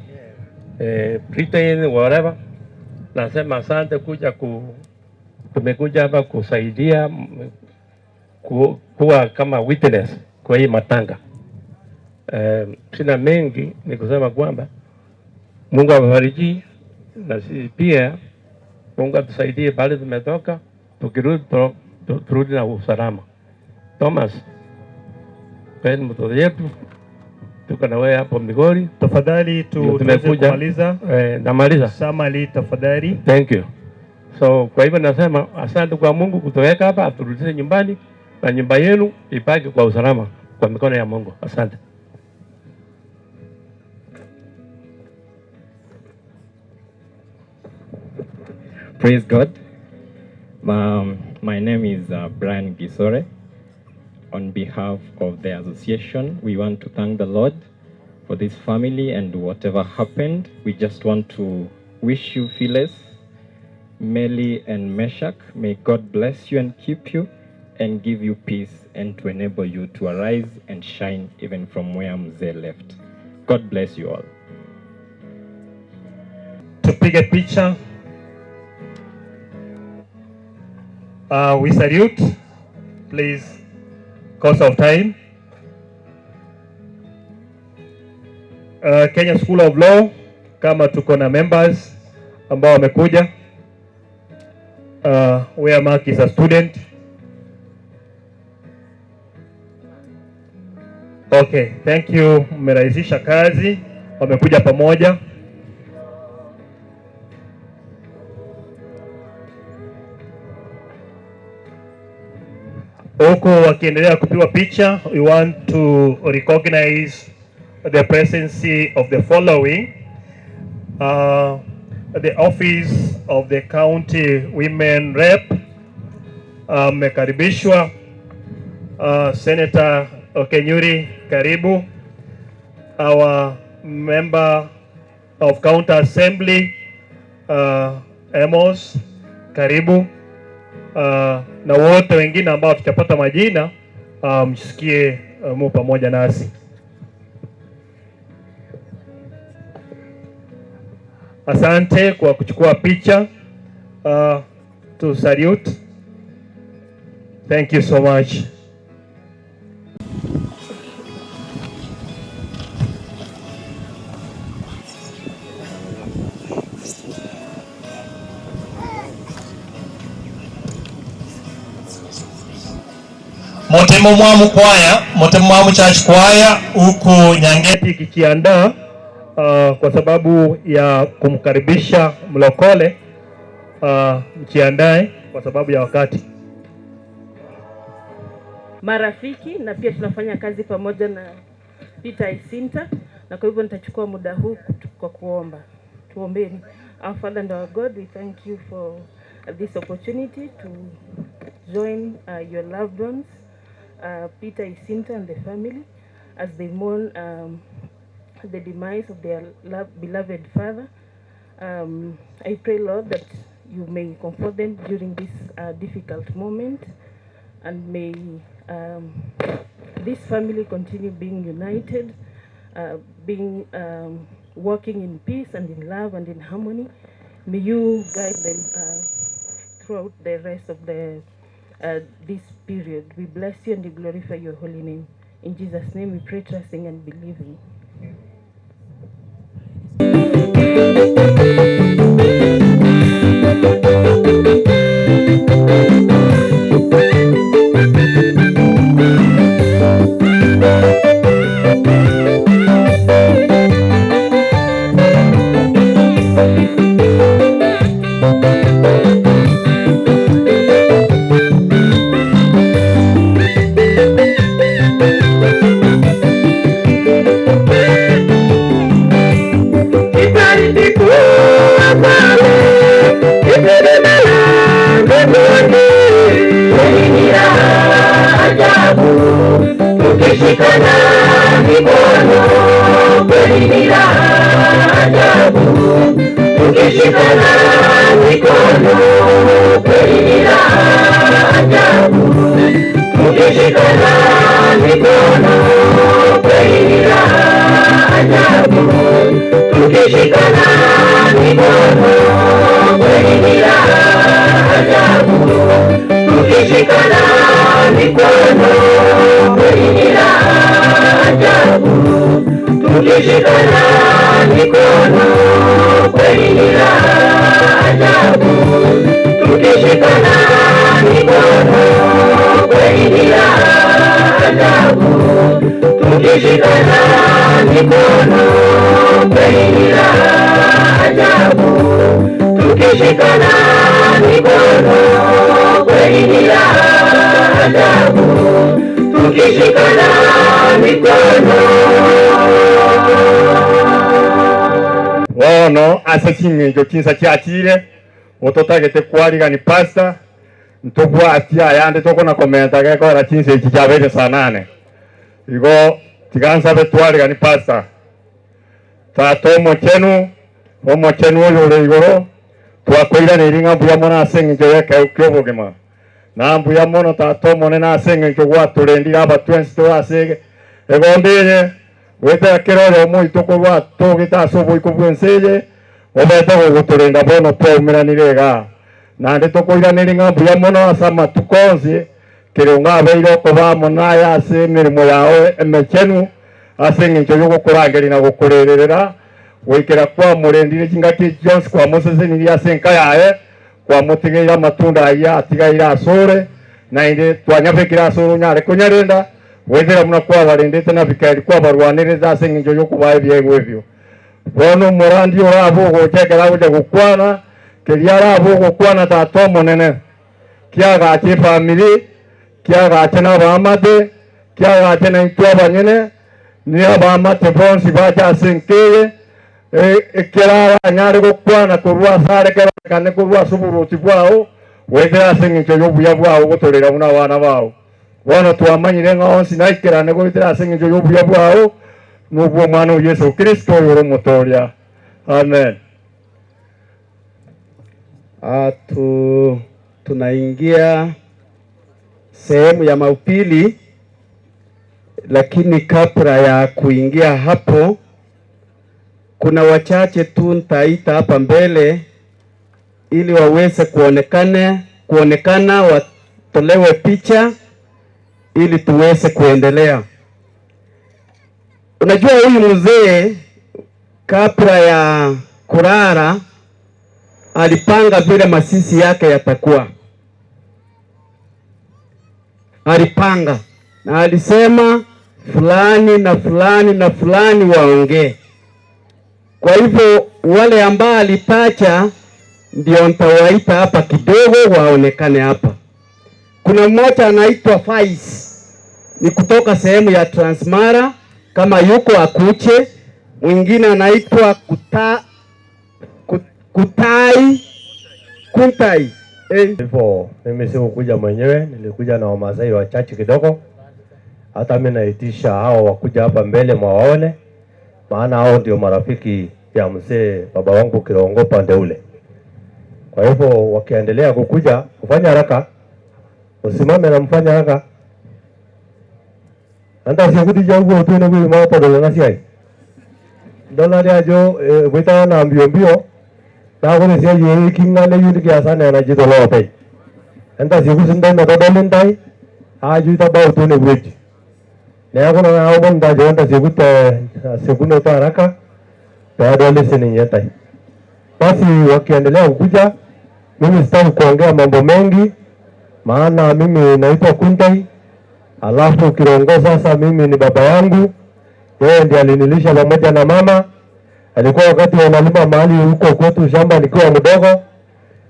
Britain, whatever. Nasema asante kuja tumekuja hapa kusaidia kuwa kama witness kwa hii matanga. Sina mengi, ni kusema kwamba Mungu awabariki na sisi pia Mungu atusaidie pale tumetoka, tukirudi turudi na usalama. Thomas, wewe ni mtoto wetu, tuko na wewe hapo Migori. Tafadhali tuweze kumaliza. Namaliza. Samali tafadhali. Thank you. So kwa hivyo nasema asante kwa Mungu kutuweka hapa, aturudishe nyumbani na nyumba yenu ibaki kwa usalama kwa mikono ya Mungu. Asante. Praise God. My name is Brian Gisore. On behalf of the association, we want to thank the Lord for this family and whatever happened. We just want to wish you, Phyllis, Meli, and Meshach, may God bless you and keep you, and give you peace and to enable you to arise and shine even from where Mzee left. God bless you all. Tupige picha. We salute, please, cause of time. Kenya School of Law, kama tuko na members ambao wamekuja. Where Mark is a student. Okay, thank you. Mmerahisisha kazi, wamekuja pamoja. Huku wakiendelea kupigwa picha, we want to recognize the presence of the following. The office of the county women rep mmekaribishwa. Senator Okenyuri, karibu. Our member of county assembly Amos, karibu. Na wote wengine ambao tutapata majina msikie mu pamoja nasi. Asante kwa kuchukua picha. To salute. Thank you so much. Motemo Mwamu Kwaya, Motemo Mwamu Church Kwaya huku Nyangeti ikijiandaa kwa sababu ya kumkaribisha mlokole. Mjiandae kwa sababu ya wakati. Marafiki na pia tunafanya kazi pamoja na Peter Isinta, na kwa hivyo nitachukua muda huu kwa kuomba. Tuombeni. Our Father and our God, we thank you for this opportunity to join your loved ones, Peter Isinta and the family, as they mourn the demise of their beloved father. I pray, Lord, that you may comfort them during this difficult moment, and may this family continue being united, being working in peace and in love and in harmony. May you guide them throughout the rest of the this period. We bless you and we glorify your holy name. In Jesus' name we pray, trusting and believing. Tukishikana mikono kweli ni raha ajabu, tukishikana mikono kweli ni raha ajabu, tukishikana mikono kweli ni raha ajabu, tukishikana mikono kweli ni raha ajabu, tukishikana mikono kweli ni raha ajabu, tukishikana mikono kweli ni raha ajabu, tukishikana mikono kweli ni raha ajabu, tukishikana mikono kweli ni raha ajabu, tukishikana mikono kweli ni raha ajabu, tukishikana mikono. Wono ase ching'encho chinsa chiachire ototagete kwarigani pasta ntobwatia ayande tokona komenta gekora chinsa echi chiabeire saa nane igo tigansabe twarigani pasta tata omochenu omochenu oyo ore igoro twakoiraneirie ng'a mbuya mono ase eng'encho ya ekeo kia obogima Na mbuya mono tata omonene ase eng'encho gwatorendire abatwensi torase egondi eye gwetera kera oyo omoito korwa togete ase oboiko bwa ense eye obete gogotorenda bono twaumeranire iga naende tokoiraneri ng'a mbuya mono ase amatuko onsi kere ng'abeire okoba amo naye ase emirimo yago emechenu ase eng'encho yogokorangeria na gokorerera goikera kwamorendire chingaki chionsi kwamosesenirie ase enka yaye kwamotigeire amatunda aya atigaire asore naende twanyabekire asore onyare konyarenda gwethera muna kwabarendete na bikaeri kwabarwanirete ase eng'encho yokobaa ebiegwa ebio bono omorandi oraba ogochekera agocha gokwana keria araba ogokwana tata omonene kiagache efamiri kiagache na abaamate kiagache na intwe abanyene ni abaamate bonsi bacha ase enkeye ekera aranyare gokwana korwa ase are kerorekane korwa ase oboroti bwao gwethera ase eng'encho yobuya bwao gotorera buna abana bao bono twamanyire ng'a onsi naikerane goetera ase eng'encho yobuya bwao nobwo omwana o Yesu Kristo oyo ore omotoria. Amen. Tunaingia sehemu ya maupili, lakini kabla ya kuingia hapo kuna wachache tu nitaita hapa mbele ili waweze kuonekana, watolewe picha ili tuweze kuendelea. Unajua huyu mzee kabla ya kulala alipanga vile masisi yake yatakuwa. Alipanga na alisema fulani na fulani na fulani waongee. Kwa hivyo wale ambao alitacha ndio nitawaita hapa kidogo waonekane hapa. Kuna mmoja anaitwa Faiz, ni kutoka sehemu ya Transmara, kama yuko akuche. Mwingine anaitwa Kutai Kuntai. Hivyo mimi sikukuja mwenyewe, nilikuja na Wamasai wachache kidogo. Hata mimi naitisha hao wakuja hapa mbele mwawaone, maana hao ndio marafiki ya mzee baba wangu Kirongo pande ule. Kwa hivyo wakiendelea kukuja, kufanya haraka, usimame na mfanye haraka. Anda sikuti jangu tu na kuima hapa dola na siai. Dola ya jo kuita na mbio mbio. Na kuna siai yeye kinga le yuli kiasa na jito lo pe. Anda sikuti sindai na dola ndai. Aju ita bau tu na kuji. Na kuna na omon da jo anda sikuti sikuno ta haraka. Dola sini nyetai. Basi wakiendelea kukuja, mimi sitaki kuongea mambo mengi, maana mimi naitwa Kuntai. Alafu Kirongo sasa mimi ni baba yangu, yeye ndiye alinilisha pamoja na mama. Alikuwa wakati wanalima mahali huko kwetu shamba nikiwa mdogo,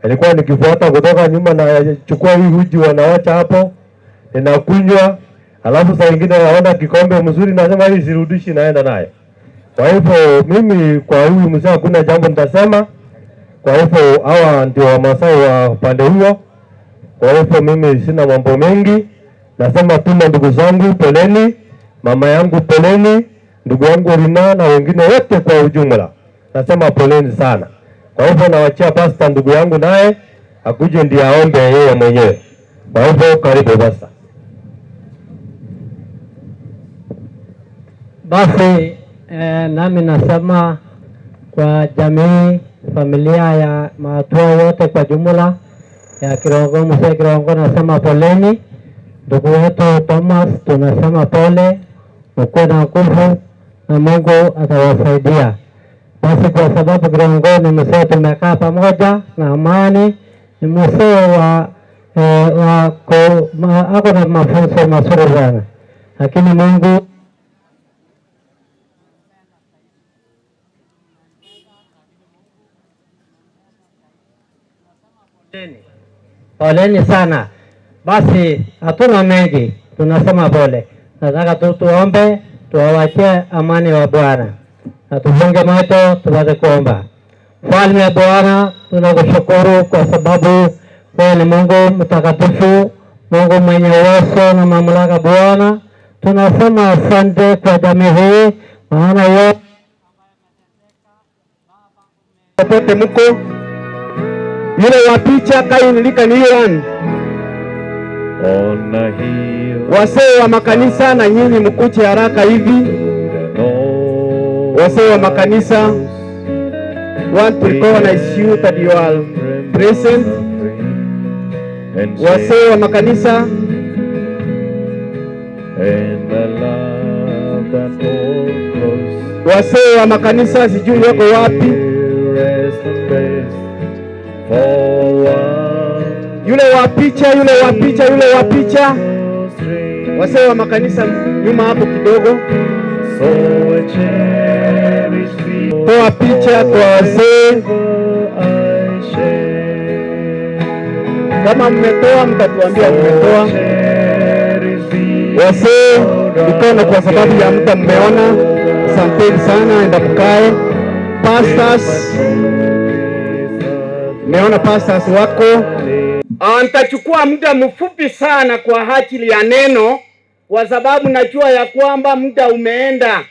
alikuwa nikifuata kutoka nyuma na chukua hii uji wanawacha hapo, ninakunywa. Alafu saa nyingine naona kikombe mzuri nasema hii sirudishi, naenda naye. Kwa hivyo mimi kwa huyu mzee hakuna jambo nitasema. Kwa hivyo hawa ndio Wamasai wa upande huo. Kwa hivyo mimi sina mambo mengi. Nasema tu ndugu zangu poleni, mama yangu poleni, ndugu yangu Rina na wengine wote kwa ujumla. Nasema poleni sana. Kwa hivyo nawachia pastor ndugu yangu naye akuje ndiye aombe yeye mwenyewe. Kwa hivyo karibu pastor. Basi nami nasema kwa jamii, familia ya Matua wote kwa jumla ya Kirongo, mzee Kirongo, nasema poleni. Ndugu wetu Thomas tunasema pole, ukuwe na nguvu na Mungu atawasaidia. Basi kwa sababu Kirongo ni mzee, tumekaa pamoja na amani, ni mzee wa ako na mafunzo mazuri sana, lakini Mungu poleni sana. Basi hatuna mengi, tunasema pole. Nataka tu tuombe, tuwawachie amani wa Bwana na tufunge macho tupate kuomba. Mfalme Bwana, tunakushukuru kwa sababu wewe ni Mungu mtakatifu, Mungu mwenye uwezo na mamlaka. Bwana, tunasema asante kwa jamii hii, maana yote popote mko yule wa picha kainilika ni Iran. On a hill Wasee wa makanisa na nyinyi mkuje haraka hivi. Wasee wa makanisa, want to recognize you that you are present. And Wasee wa makanisa, and the love that overflows. Wasee wa makanisa sijui wako wapi. Dearest and best for one Yule wa picha, yule wa picha, yule wa picha. Wasee wa makanisa nyuma hapo kidogo. So I cherish thee. Toa picha kwa wazee. I share. Kama mmetoa mtatuambia mmetoa. Cherish thee. Wasee mikono kwa sababu ya muda mmeona. Asanteni sana, enda mkae. Pastors, nimeona pastors wako. Nitachukua muda mfupi sana kwa ajili ya neno, kwa sababu najua ya kwamba muda umeenda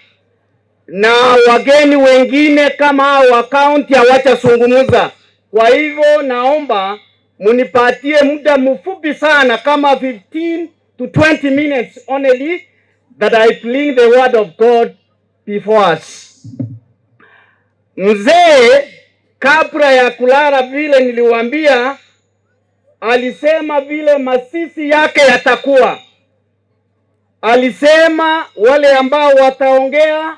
na wageni wengine kama hao wa kaunti hawachazungumza. Kwa hivyo naomba munipatie muda mfupi sana kama 15 to 20 minutes only that I bring the word of God before us. Mzee kabla ya kulala, vile niliwaambia, alisema vile mazishi yake yatakuwa. Alisema wale ambao wataongea,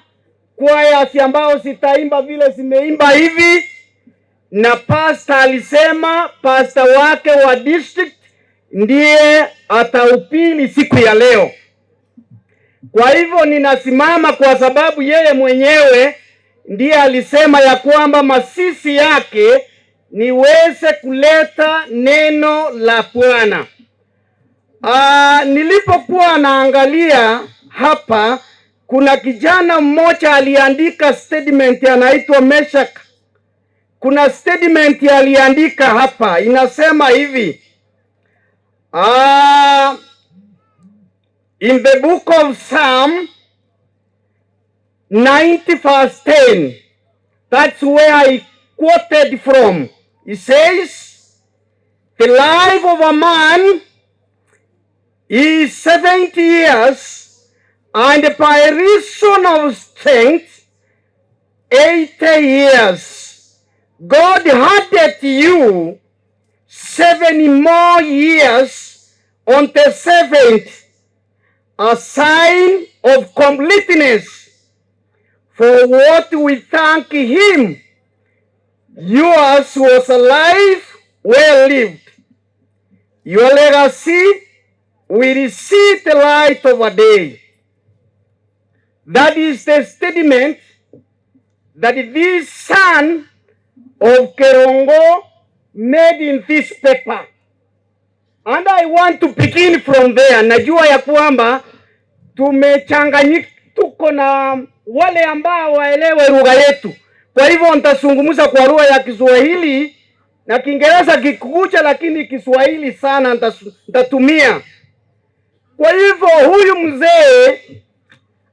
kwaya ambao zitaimba vile zimeimba hivi, na pasta alisema pasta wake wa district ndiye atahubiri siku ya leo. Kwa hivyo ninasimama kwa sababu yeye mwenyewe ndiye alisema ya kwamba mazishi yake niweze kuleta neno la Bwana. Nilipokuwa naangalia hapa, kuna kijana mmoja aliandika statement anaitwa Meshak. Kuna statement aliandika hapa inasema hivi: In the book of Psalm 90 verse 10, that's where I quoted from. It says, "The life of a man is 70 years, and by reason of strength, 80 years. God added you 7 more years on the seventh, a sign of completeness. For what we thank him, yours was a life well lived. Your legacy will see the light of a day." That is the statement that this son of Kerongo made in this paper. And I want to begin from there. Najua ya kwamba tumechanganyika, tuko na wale ambao waelewe lugha yetu. Kwa hivyo nitazungumza kwa lugha ya Kiswahili na Kiingereza kikuja, lakini Kiswahili sana nitatumia. Kwa hivyo huyu mzee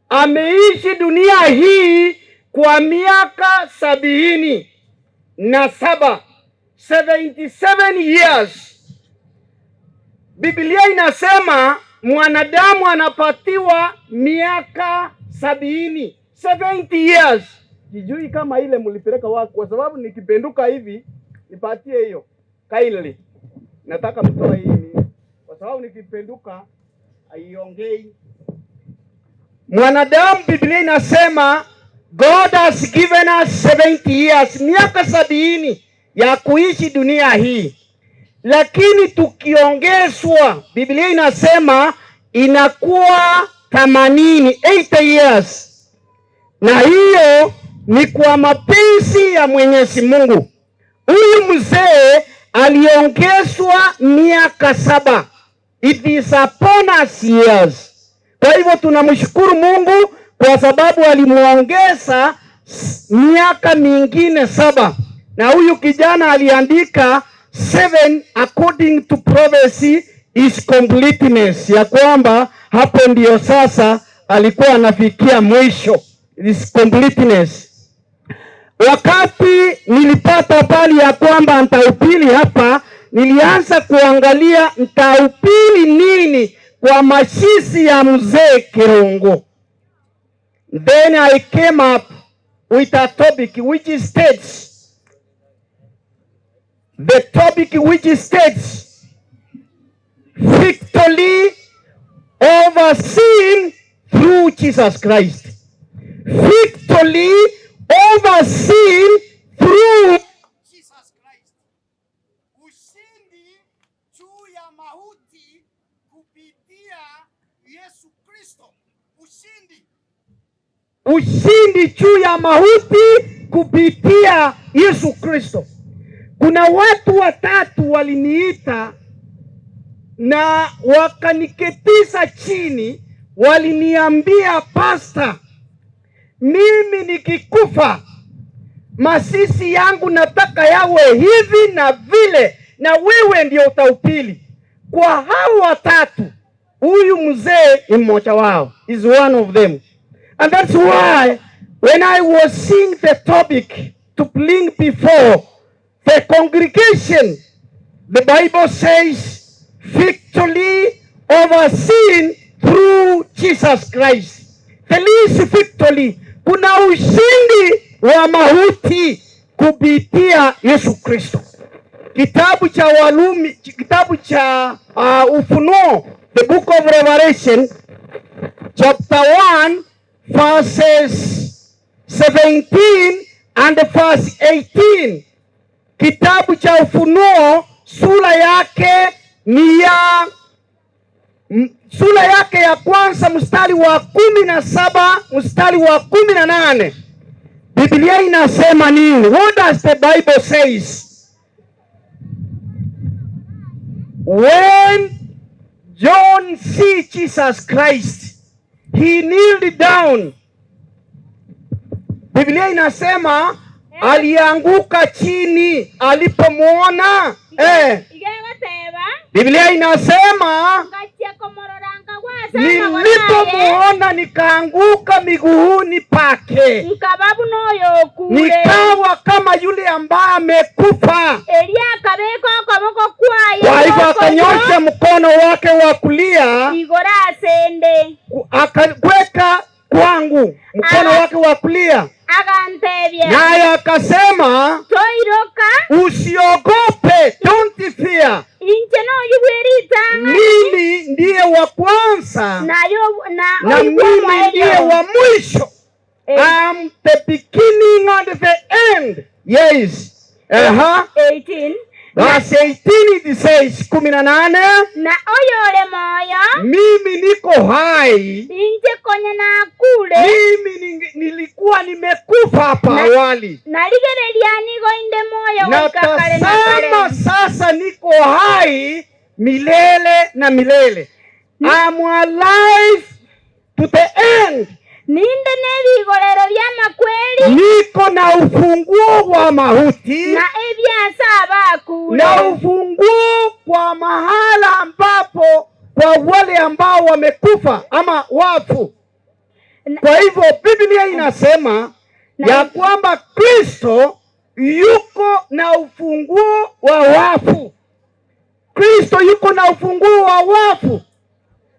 ameishi dunia hii kwa miaka 77, 77 years. Biblia inasema mwanadamu anapatiwa miaka 70, 70 years. Sijui kama ile mlipeleka wapi, kwa sababu nikipenduka hivi, nipatie hiyo kindly. Nataka mtoe hii mimi, kwa sababu nikipenduka haiongei. Mwanadamu, Biblia inasema God has given us 70 years, miaka 70 ya kuishi dunia hii, lakini tukiongezwa, Biblia inasema inakuwa 80, 80 years, na hiyo ni kwa mapenzi ya Mwenyezi Mungu. Huyu mzee aliongezwa miaka 7. It is a bonus years. Kwa hivyo tunamshukuru Mungu kwa sababu alimuongeza miaka mingine 7. Na huyu kijana aliandika 7 according to prophecy is completeness, ya kwamba hapo ndio sasa alikuwa anafikia mwisho, is completeness. Wakati nilipata habari ya kwamba nitahubiri hapa, Nilianza kuangalia nitahubiri nini kwa mazishi ya mzee Kerongo. Then I came up with a topic which states, the topic which states, victory over sin through Jesus Christ. Victory over sin through Jesus Christ. Ushindi juu ya mauti kupitia Yesu Kristo. Ushindi. Ushindi juu ya mauti kupitia Yesu Kristo. Kuna watu watatu waliniita na wakaniketisha chini, waliniambia, "Pastor, mimi nikikufa mazishi yangu nataka yawe hivi na vile, na wewe ndio utahubiri." Kwa hao watatu, huyu mzee ni mmoja wao, is one of them. And that's why when I was seeing the topic to bring before the congregation, the Bible says victory over sin through Jesus Christ. There is victory. Kuna ushindi wa mauti kupitia Yesu Kristo. Kitabu cha Warumi, kitabu cha Ufunuo, the book of Revelation, chapter 1, verses 17 and verse 18. Kitabu cha Ufunuo sura yake ni ya sura yake ya kwanza mstari wa 17 mstari wa 18. Biblia inasema nini? What does the Bible says? When John see Jesus Christ, he kneeled down. Biblia inasema alianguka chini alipomwona. Igegateba. Biblia inasema ngachia komorora nkagwasa amagoro aye. Nilipomuona nikaanguka miguuni pake, nkababu noyokure, nikawa kama yule ambaye amekufa. Elia akabeka okoboko kwaye Kwa hivyo gw'okoryo, akanyosha mkono wake wa kulia igoro asende, akaweka kwangu mkono wake wa kulia, agantebia, naye akasema, toiroka, usiogope, don't fear. Inche noyigweritang'ani, Mimi ndiye wa kwanza nayo na na oigwe mimi ndiye omoerio. Wa mwisho. I'm the beginning and the end. Yes. 18. Verse 18 it says, 18. Na oyore moyo, Mimi niko hai. Inche konye nakure, Mimi nilikuwa nimekufa hapa awali. Narigereria nigo inde moyo Na goika kare na tazama kare. Sasa niko hai milele na milele. I'm alive to the end. Ninde n'ebigorero by'amakweri, Niko na ufunguo wa mauti na ebyasa abakure, na ufunguo kwa mahala ambapo kwa wale ambao wamekufa ama wafu. Kwa hivyo Biblia inasema ya kwamba Kristo yuko na ufunguo wa wafu. Kristo yuko na ufunguo wa wafu,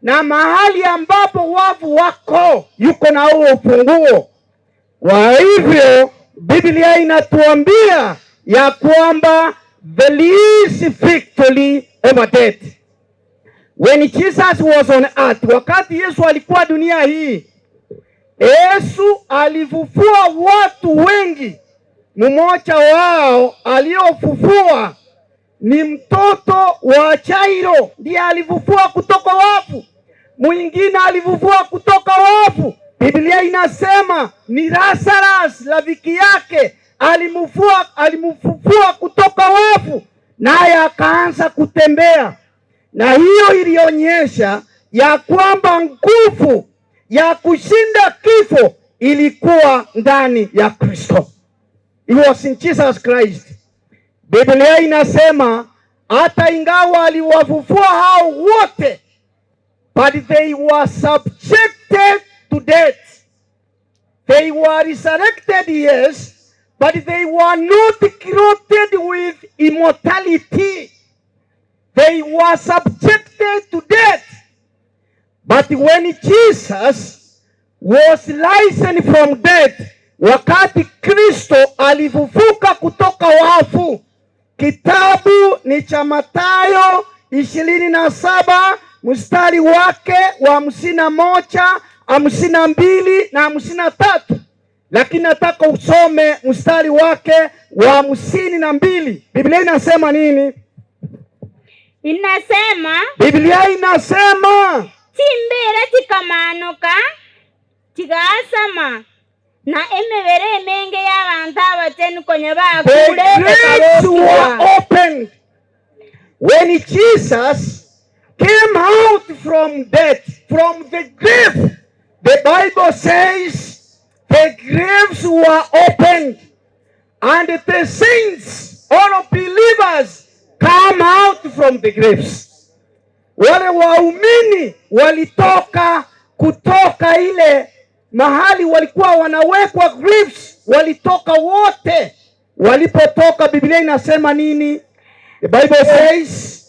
na mahali ambapo wafu wako yuko na huo ufunguo. Kwa hivyo Biblia inatuambia ya kwamba there is victory over death. When Jesus was on earth, wakati Yesu alikuwa dunia hii, Yesu alifufua watu wengi. Mmoja wao aliofufua ni mtoto wa Jairo, ndiye alifufua kutoka wafu. Mwingine alifufua kutoka wafu, Biblia inasema ni Lazarus rafiki yake alimfufua kutoka wafu, naye akaanza kutembea. Na hiyo ilionyesha ya kwamba nguvu ya kushinda kifo ilikuwa ndani ya Kristo. It was in Jesus Christ. Biblia inasema hata ingawa aliwafufua hao wote, but they were subjected to death. They were resurrected, yes, but they were not clothed with immortality. They were subjected to death. But when Jesus was risen from death, wakati Kristo alifufuka kutoka wafu, kitabu ni cha Mathayo 27 mstari wake wa 51, 52 na 53, lakini nataka usome mstari wake wa 52. Biblia inasema nini? Inasema, Biblia inasema, chimbere chikamanuka chigasama na emebere emenge y'abantu abachenu konye The bakure. Graves were opened when Jesus came out from death, from the grave. The Bible says the graves were opened and the saints, all believers, come out from the graves. Wale waumini walitoka kutoka ile mahali walikuwa wanawekwa graves, walitoka wote. Walipotoka, Biblia inasema nini? The Bible says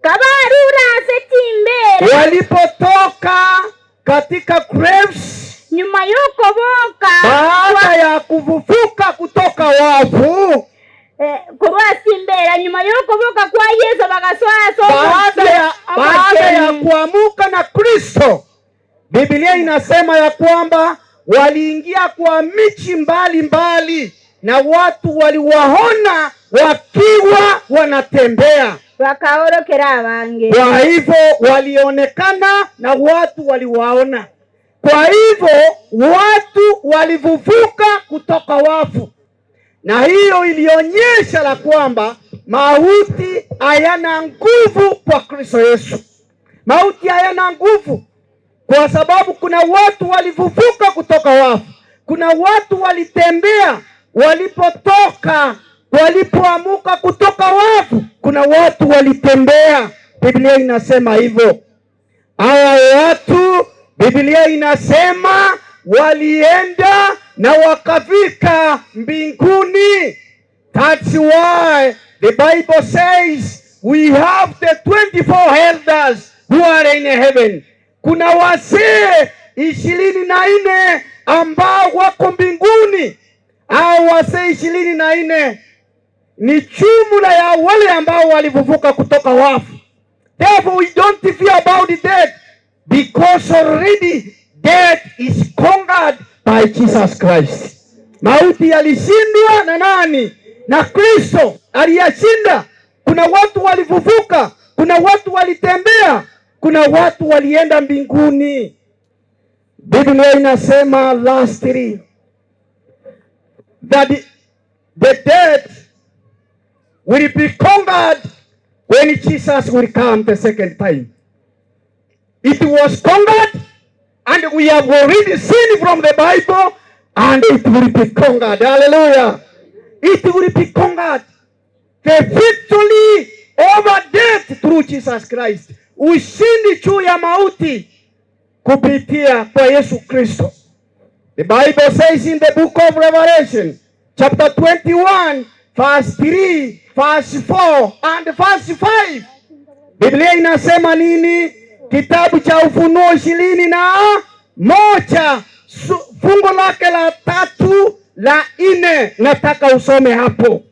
Kabarura ase chimbere walipotoka katika graves, nyuma y'okuboka baada ya kufufuka kutoka wafu, korwa simbera nyuma y'okuboka kwa Yesu bagaswasa. Baada ya kuamuka na Kristo, Biblia inasema ya kwamba waliingia kwa michi mbali mbali na watu waliwaona wakiwa wanatembea. Bakaorokera abange. Kwa hivyo walionekana na watu waliwaona. Kwa hivyo watu walifufuka kutoka wafu, na hiyo ilionyesha la kwamba mauti hayana nguvu kwa Kristo Yesu. Mauti hayana nguvu kwa sababu kuna watu walifufuka kutoka wafu, kuna watu walitembea walipotoka, walipoamuka kutoka wafu, kuna watu walitembea. Biblia inasema hivyo. Hawa watu, Biblia inasema, walienda na wakafika mbinguni. That's why the Bible says we have the 24 elders who are in heaven. Kuna wazee 24 ambao wako mbinguni. Hao wazee 24 ni jumla ya wale ambao walifufuka kutoka wafu. Therefore we don't fear about the death because already death is conquered by Jesus Christ. Mauti yalishindwa na nani? Na Kristo aliyashinda. Kuna watu walifufuka, kuna watu walitembea, kuna watu walienda mbinguni. Biblia inasema, lastly, that the death will be conquered when Jesus will come the second time. It was conquered, and we have already seen from the Bible, and it will be conquered. Hallelujah. It will be conquered. The victory over death through Jesus Christ. Ushindi juu ya mauti kupitia kwa Yesu Kristo. The Bible says in the book of Revelation, chapter 21, verse 3, verse 4 and verse 5. Biblia inasema nini? Kitabu cha Ufunuo 21 fungu lake la tatu, la nne, nataka usome hapo.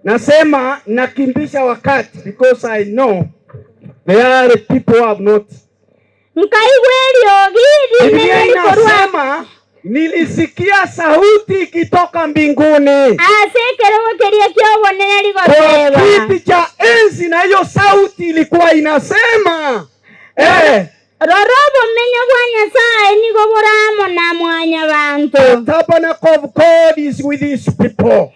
Nasema nakimbisha wakati because I know there are people who have not. Nkaigwa eriogi Biblia rinene rikorwa inasema, nilisikia sauti ikitoka mbinguni ase ekerogo keria kiobonene kwa rigoteba kiti cha enzi, na hiyo sauti ilikuwa inasema, rora obomenyo bwa Nyasaye nigo boramo na mwanya bantu. The tabernacle of God is with his people.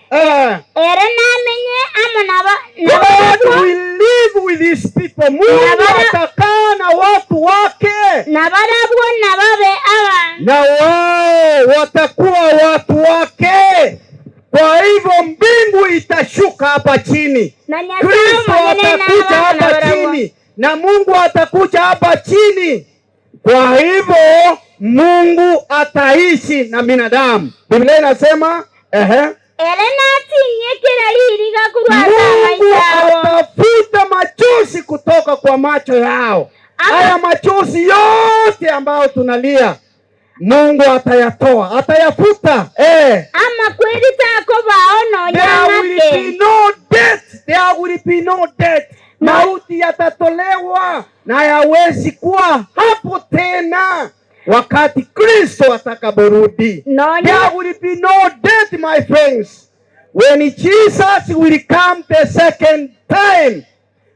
Ere namenye amo naba God will live with his people. Mungu atakaa na watu wake, na barabwo nababe abantu na wao watakuwa watu wake. Kwa hivyo mbingu itashuka hapa chini, na Nyasaye Kristo mwenene atakuja n'abantu hapa na barabwo chini na Mungu atakuja hapa chini. Kwa hivyo Mungu ataishi na binadamu. Biblia inasema. Ere natinyekera liriga kurwata Mungu maisao. Atafuta machozi kutoka kwa macho yao. Haya machozi yote ambayo tunalia, Mungu atayatoa, atayafuta. Ama kweli takobao There will nonyamake. Be no death. There will be no death. Mauti yatatolewa na hayawezi kuwa hapo tena wakati Kristo atakaporudi. There will be no death, my friends. When Jesus will come the second time,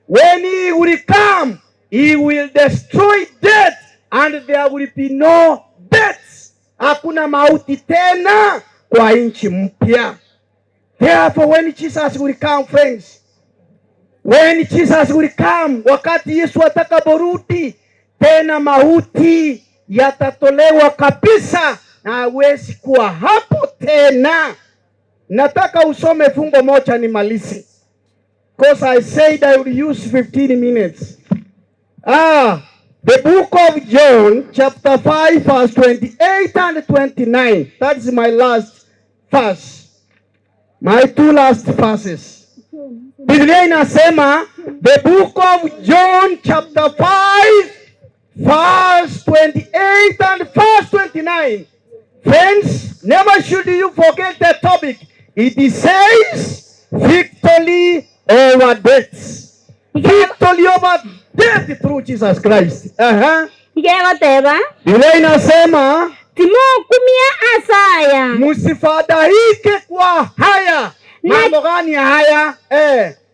when he will come, he will destroy death and there will be no death. Hakuna mauti tena kwa nchi mpya. Therefore, when Jesus will come, friends, when Jesus will come, wakati Yesu atakaporudi, tena mauti yatatolewa kabisa na hawezi kuwa hapo tena. Nataka usome fungo moja nimalize. Because I said I will use 15 minutes. Ah, the book of John, chapter 5, verse 28 and 29. That is my last verse. My two last verses. Biblia inasema, the book of John chapter 5 verse 28 and verse 29. Friends, never should you forget the topic. It says victory over death. Victory over death through Jesus Christ. Igegoteba. Biblia inasema timokumia asaya. Msifadhaike kwa haya. Mambo gani haya?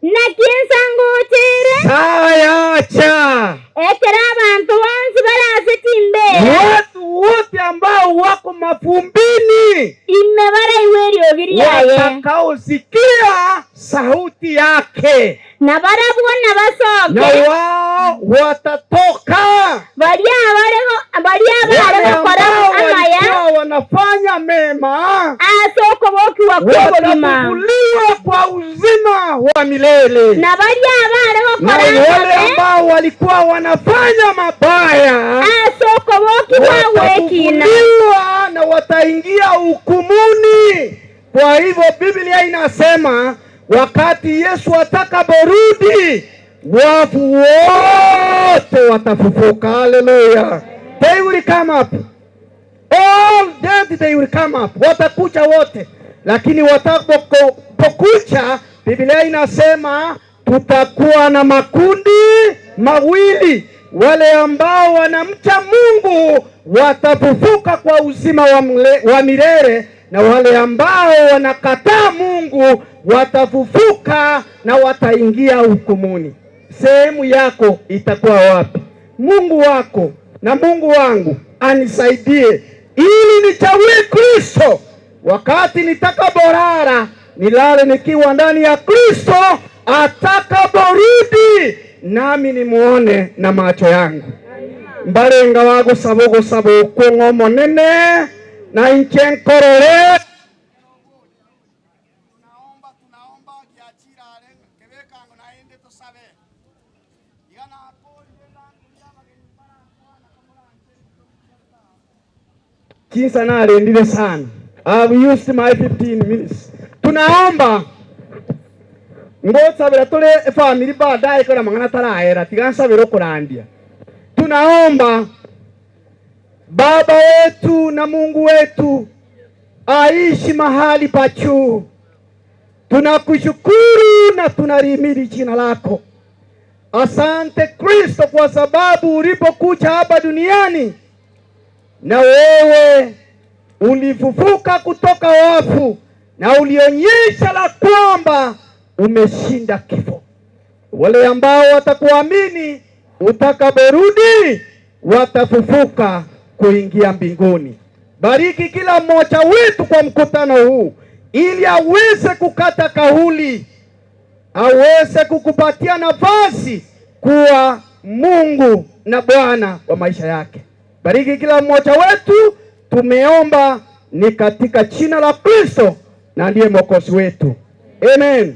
Na kiensanguchere. Sayacha. Ekera abantu bonsi barase timbera. Watu wote ambao wako mafumbini ime baraiwerio biriaye. Watakaosikia sauti yake na barabwo na basoke. Na wao watatoka. Baria barego baria Wale barego kora ambao amaya. Walikuwa wanafanya mema asoko bokiwa kubulima. Watafufuliwa kwa uzima wa milele. Na baria barego Na kora wale ambao walikuwa wanafanya mabaya asoko bokiwa wekina. Watafufuliwa na wataingia hukumuni. Kwa hivyo Biblia inasema wakati Yesu atakaporudi wafu wote watafufuka. Haleluya. They will come up. All dead they will come up. Watakuja wote. Lakini watakapokuja, Biblia inasema tutakuwa na makundi mawili. Wale ambao wanamcha Mungu watafufuka kwa uzima wa milele, na wale ambao wanakataa Mungu watafufuka na wataingia hukumuni. Sehemu yako itakuwa wapi? Mungu wako na Mungu wangu anisaidie ili nichague Kristo. Wakati nitakaporara nilale nikiwa ndani ya Kristo, atakaporudi nami nimuone na macho yangu. Mbalenga wagusaba ogosaba okung'o omonene na inche nkorore. Kinsa narendire sana. I've used my 15 minutes. Tunaomba ngosabira tule family baadaye kora mang'ana tarahera tigansabira okurandia. Tunaomba Baba wetu na Mungu wetu aishi mahali pa juu. Tunakushukuru na tunalihimidi jina lako. Asante Kristo kwa sababu ulipokuja hapa duniani na wewe ulifufuka kutoka wafu na ulionyesha la kwamba umeshinda kifo. Wale ambao watakuamini utakaporudi watafufuka kuingia mbinguni. Bariki kila mmoja wetu kwa mkutano huu ili aweze kukata kauli, aweze kukupatia nafasi kuwa Mungu na Bwana wa maisha yake. Bariki kila mmoja wetu, tumeomba ni katika jina la Kristo na ndiye Mwokozi wetu. Amen.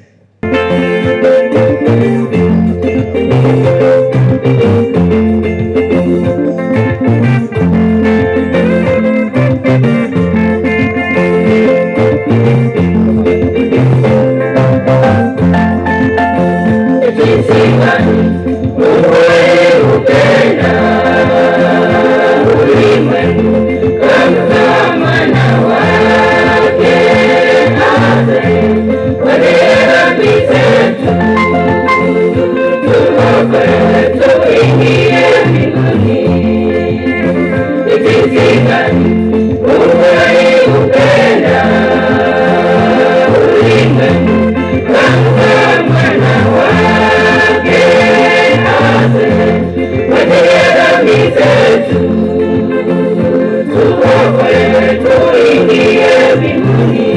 gani Mungu aliupenda ulimwengu, akamtoa mwana wake afe kwa ajili ya dhambi zetu, tuokolewe tuingie mbinguni.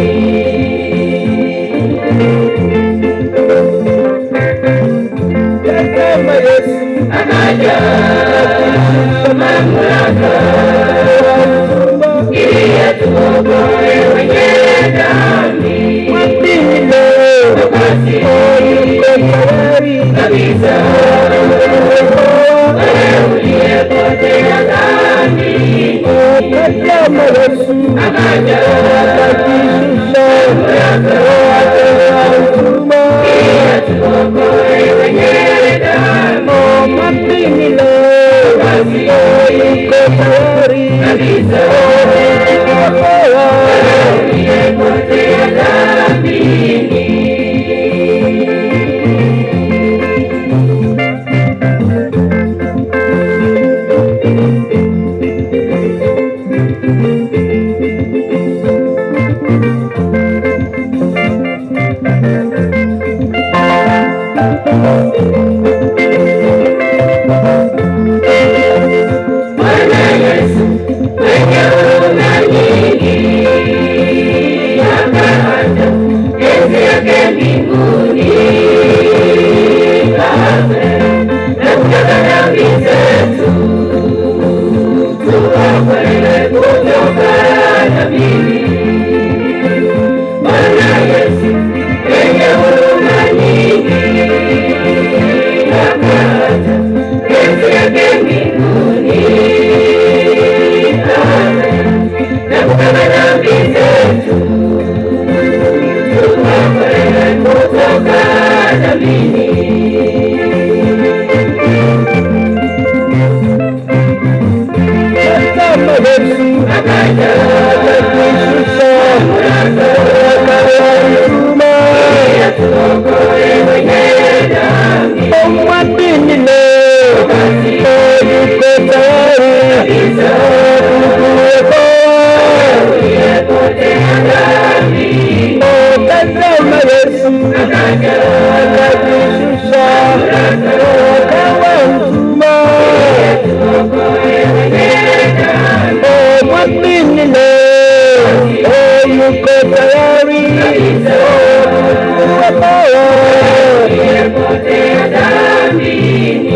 Tazama Yesu akaja mamlaka ili atuokoe wenye dhambi. Mwamini leo, yuko tayari kabisa, wewe uliyepotea dhambini. Tazama Yesu akaja akajishusha, akawa mtumwa ili atuokoe wenye dhambi. Mwamini leo, yuko tayari kabisa, kukuokoa. Wewe uliyepotea dhambini. Bwana Yesu mwenye huruma nyingi, akaacha enzi yake mbinguni, afe na kutoka dhambi zetu, tuokolewe kutoka dhambini. Bwana Yesu mwenye huruma nyingi, akaacha enzi yake mbinguni, afe na kutoka dhambi zetu, tuokolewe kutoka dhambini. Tazama Yesu akaja akajishusha, akawa mtumwa ili atuokoe wenye dhambi. Mwamini leo, yuko tayari kukuokoa. Uliyepotea dhambini. Tazama Yesu akaja akajishusha, akawa mtumwa ili atuokoe wenye dhambi. Mwamini leo, yuko tayari kukuokoa. Uliyepotea dhambini.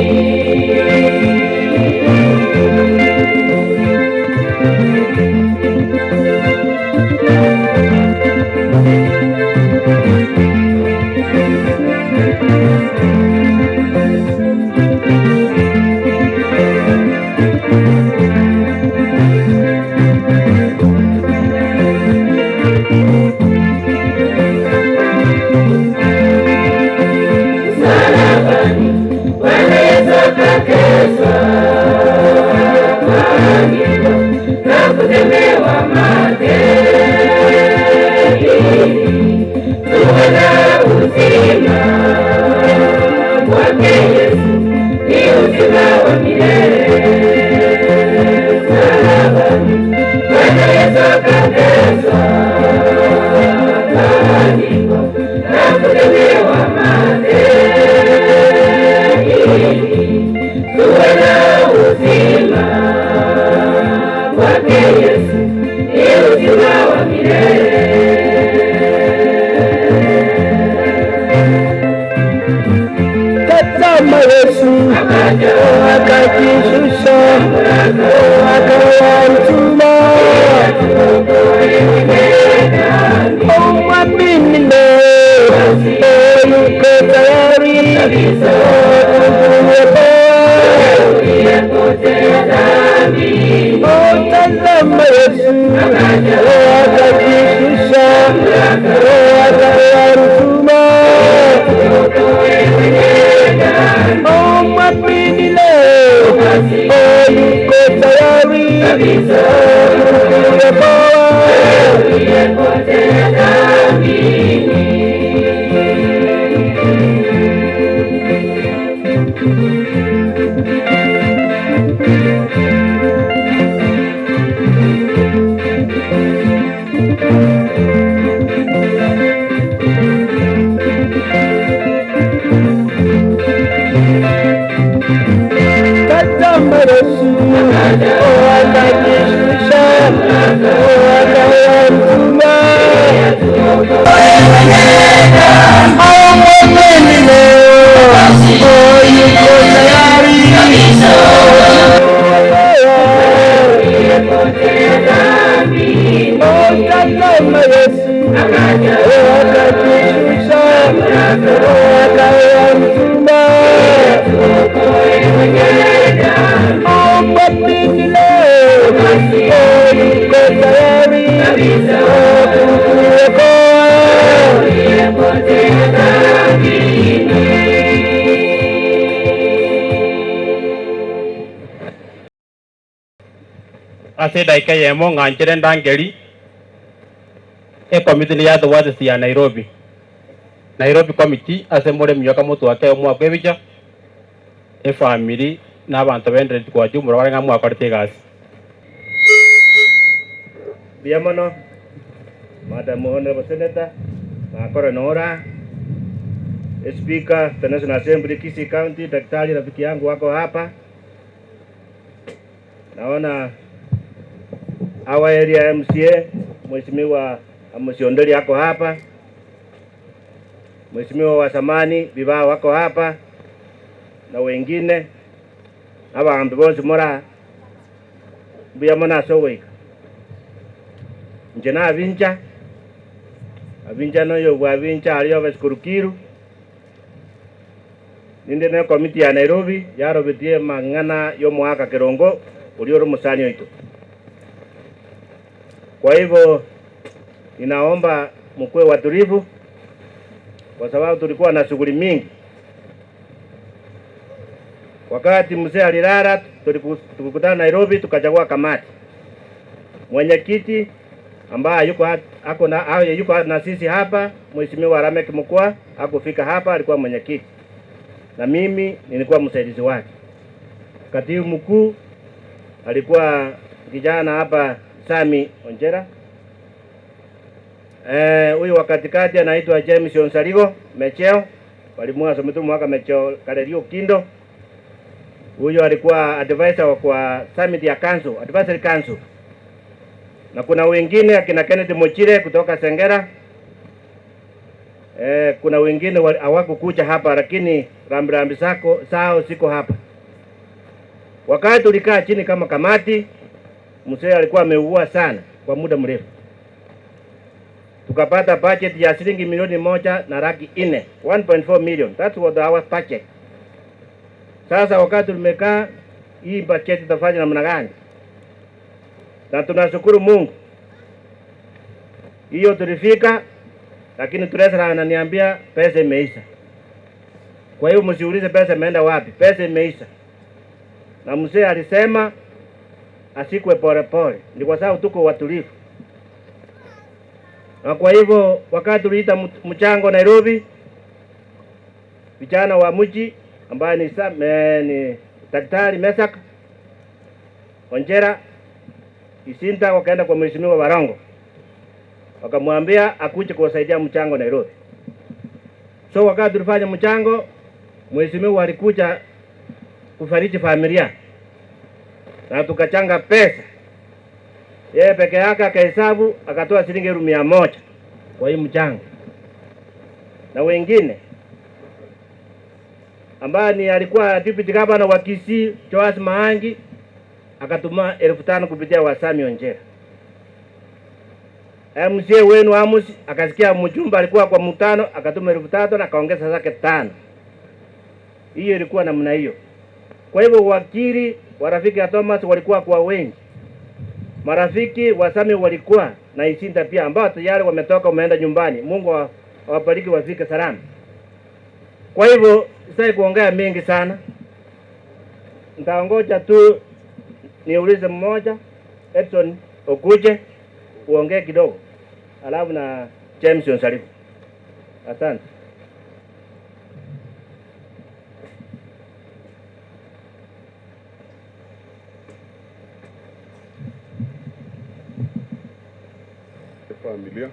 Msalabani Bwana Yesu akateswa, akaangikwa na kutemewa mate, ili tuwe na uzima. Kwake Yesu ni uzima wa milele. Msalabani Bwana Yesu akateswa, akaangikwa na kutemewa mate, ili tuwe na uzima. Kwake Yesu ni uzima wa milele. Tazama Yesu akajishusha, akawa mtumwa. Mwamini leo, yuko tayari kukuokoa. Tazama Yesu akajishusha, akawa mtumwa. Mwamini leo, yuko tayari kukuokoa. Uliyepotea dhambini. Oh, yuko tayari kabisa. Tazama Yesu akajishusha, akawa mtumwa. Mwamini leo, yuko tayari kukuokoa. Ase daika yemo ng'anchere ndangeri ekomiti ni ya the ya Nairobi. Nairobi committee ase more myoka mutu wake omwaka ebicha efamily n'abantu bendereti kwa jumura barenga mwakorete egasi. Biamono Madam Honorable Senator Makoro Nora, Speaker the National Assembly Kisii County, daktari rafiki yangu wako hapa. Naona our area MCA Mheshimiwa Amos Onderi ako hapa, Mheshimiwa wa samani Bibao wako hapa na wengine abagambi bonsi mora mbuya mono ase ogoika. Inche na abincha abincha noyo bwa abincha aria obesikurukiru ninde na committee ya Nairobi yarobetie mang'ana yo mwaka Kerongo uri ori musani oito. Kwa hivyo ninaomba mkuwe watulivu kwa sababu tulikuwa na shughuli mingi. Wakati mzee alilala tulikutana Nairobi tukachagua kamati. Mwenyekiti ambaye yuko ako na yuko na sisi hapa, Mheshimiwa Ramek Mkwa hakufika hapa, alikuwa mwenyekiti. Na mimi nilikuwa msaidizi wake. Katibu mkuu alikuwa kijana hapa Sami Onjera. Huyu wa katikati anaitwa James Onsarigo Mecheo, walimwa sometu mwaka Mecheo Kalerio Kindo. Huyu alikuwa advisor kwa summit ya council, advisory council. Na kuna wengine akina Kenneth Mochire kutoka Sengera. Kuna wengine hawakukuja hapa lakini rambirambi zako sao siko hapa. Wakati tulikaa chini kama kamati, mzee alikuwa ameugua sana kwa muda mrefu. Tukapata budget ya shilingi 1,400,000, 1.4 million. That's what our budget. Sasa wakati tumekaa hii budget tutafanya namna gani? Na tunashukuru Mungu. Hiyo tulifika, lakini treasurer ananiambia pesa imeisha. Kwa hiyo msiulize pesa imeenda wapi, pesa imeisha. Na mzee alisema asikwe pole pole, ni kwa sababu tuko watulivu. Na kwa hivyo wakati tuliita mchango Nairobi, vijana wa mji ambaye ni Daktari Mesak Onjera Isinta wakaenda kwa Mheshimiwa Barongo wakamwambia akuje kuwasaidia mchango Nairobi. So wakati tulifanya mchango, Mheshimiwa alikuja kufariji familia na tukachanga pesa. Yeye peke yake akahesabu akatoa shilingi 100,000 kwa hii mchango. Na wengine ambaye ni alikuwa deputy governor wa Kisii Joas Maangi akatuma 5,000 kupitia Wasami Onjera. MCA wenu Amos akasikia mjumbe alikuwa kwa mtano akatuma 3,000 na akaongeza zake 5. Hiyo ilikuwa namna hiyo. Kwa hivyo wakili wa rafiki ya Thomas walikuwa kwa wengi. Marafiki wa Sami walikuwa na Isinta pia ambao tayari wametoka wameenda nyumbani. Mungu awabariki wafike salama. Kwa hivyo sitaki kuongea mengi sana. Nitaongoja tu niulize mmoja, Edson Okuje, uongee kidogo. Alafu na James Onsarigo. Asante. Familia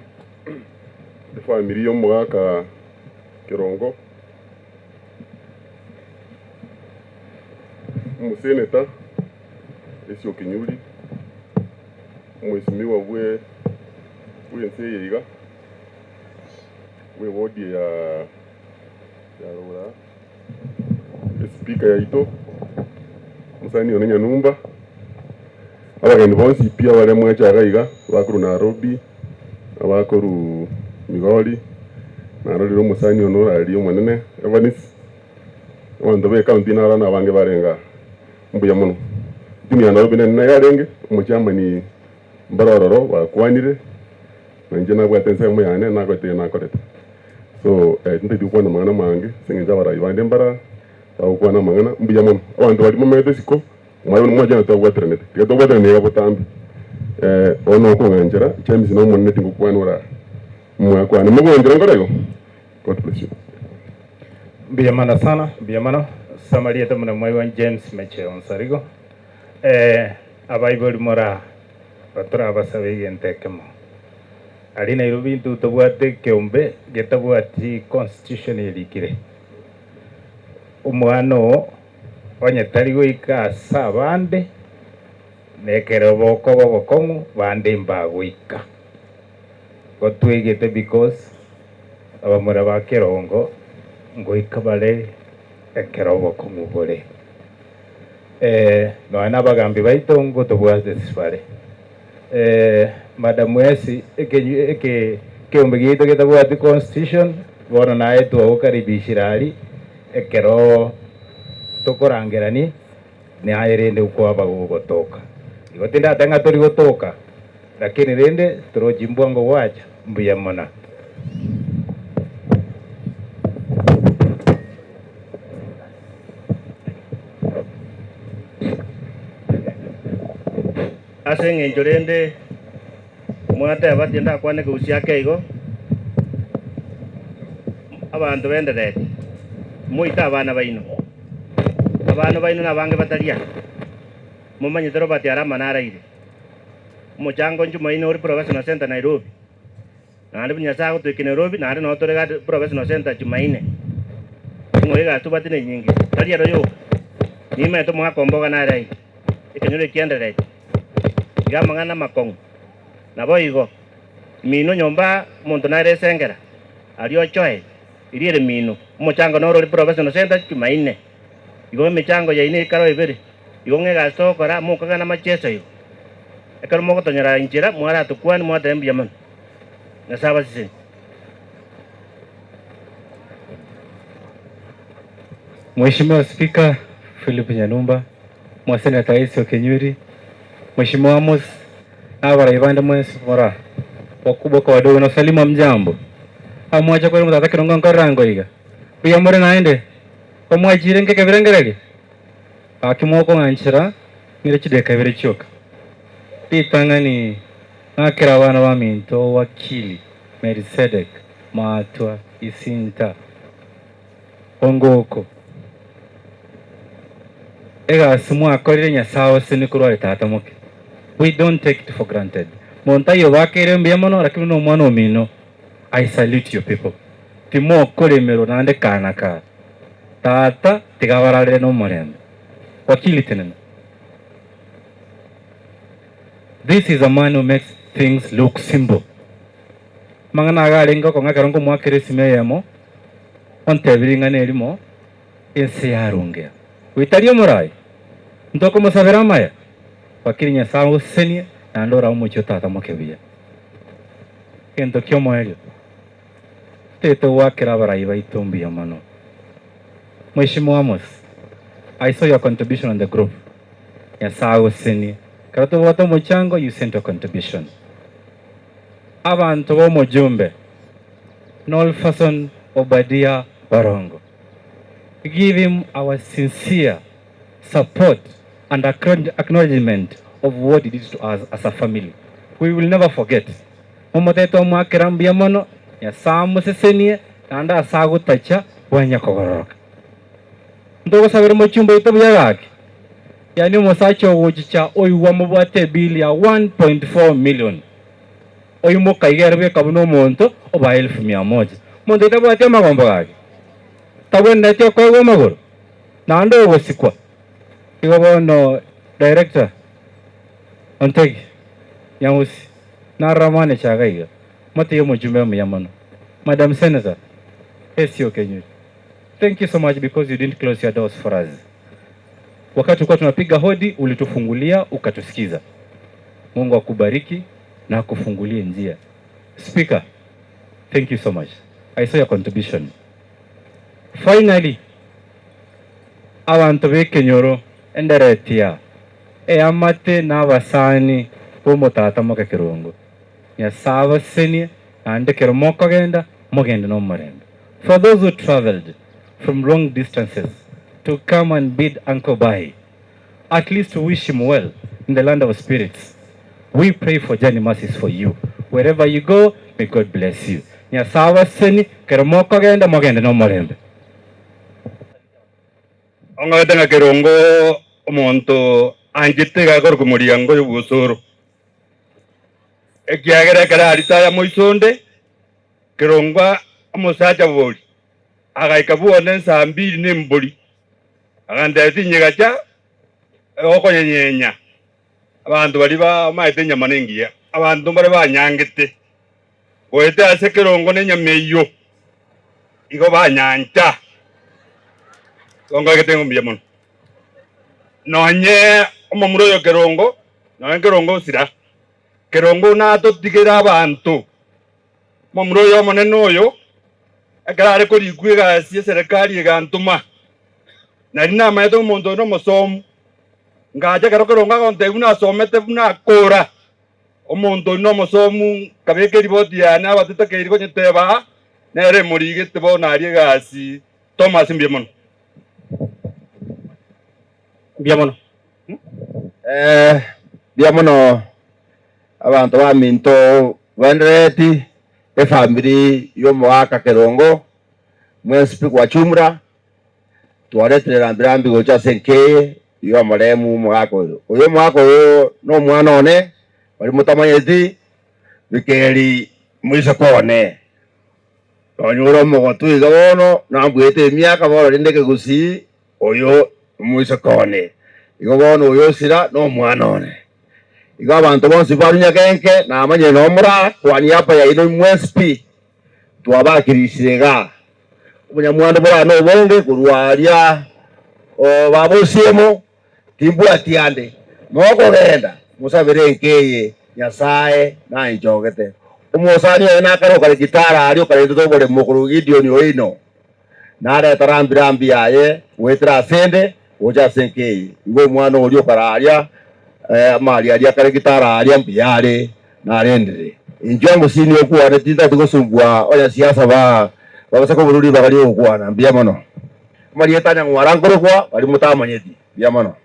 familia omogaka Kerongo omoseneta Esio Kinyuri omwesimigwa bwe bwense eye iga bwe wodi ya Rora Espika yaito, Musani one Nyanumba, abageni bonsi pi abare mwechaga iga, abakorwa Nairobi, abakorwa Migori, narorire omusani ono orari omonene Evanis, abanto ba ekaunti naro na abange barenga mbuya mono. Timu ya Nairobi nene yarenge, omochairman mbarororo bakwanire, nainche nabwate ensemo yane nagoete nakorete. So ntaiti gokwana amang'ana amange, ase eng'encho abarai bande mbara bagokwana amang'ana mbuya mono. Abanto baria momanyete isiko, mwaye mwacha twabwateranete, tiga twabwaterane iga botambe. Bono okong'anchera, James na omonene tingokwana ora mwakwane mogwanchera nkore igo. God bless you. Mbuyamana sana, mbuyamana. Samariete muna mwaiwa James Meche Onsarigo. Abaibori mora batura abasabe egento ekemo. Ari Nairobi intwe tobwate ekeombe getabwati constitution erikire. Omwana oo onye tari goika ase abande nekero bokoba obokong'u bande mbagoika. Gotwegete because abamura ba kerongo ngoika bare ekero obokong'u bore. Nonya na abagambi baito ngotobwate bare. Madam Wesi eke eke keombe giaito getabwati constitution bono naye twagokaribishera aria ekero tokorangerani naye rende okwaba gogotoka. Igo tindate ng'a tori gotoka lakini rende torochi mbwango gwacha mbuya mona. Ase eng'encho rende mwateba tindakwane kegusii ake igo, abanto benderete, moite abana baino. Abana baino nabange bataria, momanyete Robert Arama naraire. Omochango nchumaine ore Professional Center Nairobi. Naende buna Nyasaye agotoikia Nairobi, naende noo tore gati Professional Center Jumaine. Ing'o egasi tobwate nenyinge, tari ero yoka. Nimaete omogaka omboga naraire, ekenyoro ekiendererete. Iga amang'ana amakong'u. Naboigo, mino nyomba omonto nare esengera, aria ochoe, eria ere mino. Omochango noro ore Professional Center Jumaine. Igo emechango yaino ekero ebere, igo ng'a egasi togokora, mokogenda amacheso igo. Ekero mogotonyora inchera, mwaratokwane, mwateba mbuya mono. Nyasae abasesenie. Mheshimiwa Spika Philip Nyanumba, Mwaseneta Esio Kinyuri, Mheshimiwa Amos, abarai bande mwensi mora wakubwa kwa wadogo na salimu mjambo. Amwacha kweri mutata kirongo nkorango iga. Buya more naende. Omwachire nkeke birengereria. Akimwoko ng'anchera ng'ire chideka ibere chioka. Ritang'ani ng'akera abana baminto wakili Melisedek Maatwa Isinta Ongoko. Egasi mwakorire Nyasaye ase nikorware tata moke. We don't take it for granted. Monto aye obakeire mbuya mono lakini no omwana omino. I salute you people. Timokoremerwa naende kana ka tata tiga bararere nomorembe. Wakili tenena. This is a man who makes things look simple. Amang'ana iga arenge okong'a ekero nkomoakera esime eyemo, ontebirie ing'ana erimo, ense yarongea. Oitari omorai, ntokomosabera amaya? Wakili Nyasae agosesenie naende orabe omochie o tata moke buya. Egento ki'omoerio, totagete goakera abarai baito mbuya mono. Mheshimiwa Amos, I saw your contribution on the group. Nyasae agosesenie. Ekero tobwate omochango, you sent your contribution. Abanto b'omojumbe, Nolfason Obadia Barongo, give him our sincere support and acknowledgement of what he did to us as a family. We will never forget. Momotete omoakera mbuya mono, Nyasae amosesenie, naende ase agotacha bwanya kogororoka. Ntogosabera omochumba oito buya gaki, yaani omosacha ogochicha oigwa mobwate ebill ya 1.4 million, oimoka iga ere bweka buna omonto obae elfu mia moja. Omonto oyo tabwati amagombo gaki? Tabwenereti okoegwa amagoro? Naende ogosikwa. Igo bono director Ontegi Nyamusi narora manager iga iga, motige omochumbe omuya mono. Madam Senator, Essie Okenyuri. Thank you so much because you didn't close your doors for us. Wakati tulikuwa tunapiga hodi, ulitufungulia ukatusikiza. Mungu akubariki na akufungulie njia. Speaker, thank you so much. I saw your contribution. Finally, abantu b'Ekenyoro enderetia eamate n'abasani b'omotata moke Kerongo. Nyasaye abasenie naende kero mokogenda mogende n'omorembe. For those who traveled from long distances to come and bid Uncle bye, at least to wish him well in the land of spirits, we pray for journey mercies for you. Wherever you go, may God bless you. Nyasaye abasenie kero mokogenda mogende n'omorembe. Ong'ete ng'a Kerongo omonto anchete gakore komoriango y'obosoro. Ekiagera ekero aritaya moisonde, Kerongo omosacha bori agaika bwone nsaa mbili na embori agantebia tinyegacha okonyenyenya abanto bari bamaete enyama na engiya abanto mbare banyangete goete ase Kerongo na enyama eywo igo banyancha ong'egete ng'o mbuya mono nonye omomura oyo Kerongo nonye Kerongo osira Kerongo natotigera abanto omomura oyo omonene oyo ekero are korikwa egasi eserikali egantuma nari namaete omonto oyo na omosomu ngacha ekero Kerongo agontebia buna asomete buna akora omonto oyo na omosomu nkabeka eriboti yane abatetakeire konyeteba nere emorigete bono aria egasi Thomas mbuya mono. Mbuya mono. Mbuya mono abantu ba minto bendereti efamily y'omogaka Kerongo mwesipi kwa chumra twaretire rambirambi gocha ase enkeye y'omoremu omogaka oyo oyo omogaka oyo na omwana one bari motamanyeti bikeri moiseke one onyore omogotu iga bono nambwete emiaka bono rinde ekegusii oyo moiseke one igo bono oyo osira na omwana one igo abantu bonsi barunyagenke namanye nomura kwani hapa yaino mwesipi twabakirishire ga omunyamwando borana obonge kurwaria babusiemo timbwati ande mokogenda musabire enkeye Nyasaye nanjogete omosani oyo nakare okare gitara aria okarentete oboremo korwa Gideon oino nareta rambirambi yaye gwetera asende gocha ase enkeye igo omwana oria okararia amari aria kare gitara aria mbuya are narendire injo ngusini okwane tintati gosumbua onya siasa ba babasa kobururi bagari okwana mbuya mono marieta nyang'wara nkorokwa bari motamanyeti mbuya mono.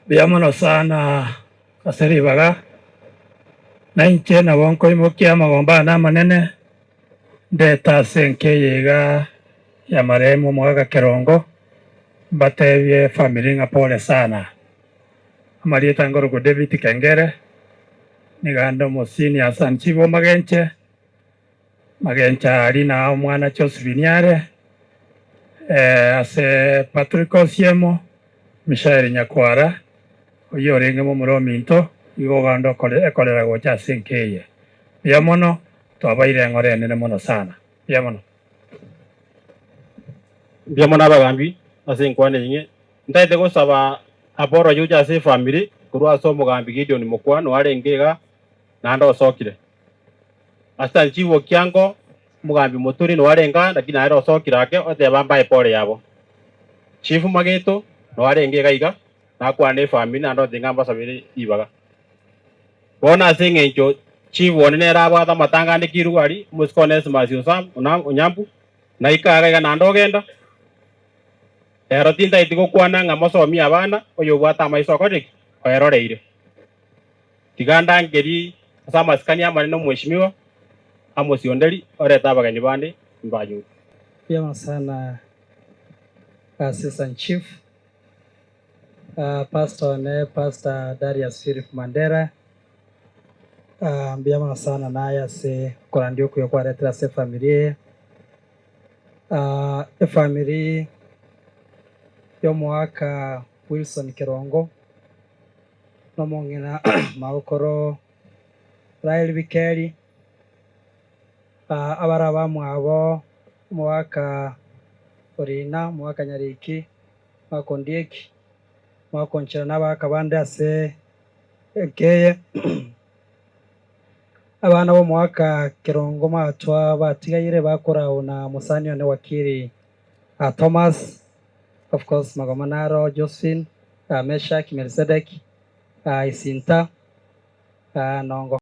Mbuya mono sana ase ribaga nainche nabo nkoimokia amagomba ane amanene ndeta ase enkeye iga ya marehemu omogaka Kerongo mbatebie family ng'a pole sana. Amarieta ngorokwa David Kengere nigande omosini ase Anchibo Magenche Magenche ari na omwana Josephine are ase Patrick Osiemo Michael Nyakwara oyo orenge momura ominto igo oganda ekorera gocha ase enkeye. Mbuya mono twabaire eng'ore enene mono sana. Mbuya mono. Mbuya mono abagambi ase enkwana eying'e ntaete gosaba aboro yuja ase efamily korwa ase omogambi Gideon Mokwa arenge iga naende osokire ase Anchibo Kiango omogambi Muturi noarenga lakini naere osokire ake oteba mbae pole yabo. Chief Mageto noarenge iga iga nakwana efamily naende otinga mbasabire ribaga. Bono ase eng'encho chief one nere abwate amatanga ande kirwa aria omosike Onesmus Onyambu naika iga iga naende ogenda ero tintaeti gokwana ng'a mosomi abana oyo obwate amaiso okoreki oeroreire tiga ndangeri ase amasikani amanene omweshimiwa amosionderi orete abageni bande mbanyure. Vyema sana Assistant Chief Pastor ne Pastor Darius Philip Mandera mbyama sana naye ase korandio kuyo kwaretera ase family efamily y'omwaka Wilson Kerongo nomong'ina maokoro Rael Bikeri Abara bamwabo mwaka orina mwaka nyariki mwaka ondieki mwaka onchera n'abaka bande ase ekeye abana bo mwaka Kerongo matwa batigaire bakorawo na musani one wakiri Thomas, of course Magomanaro, Josephine, Meshach, Melchizedek, Isinta, Nongo.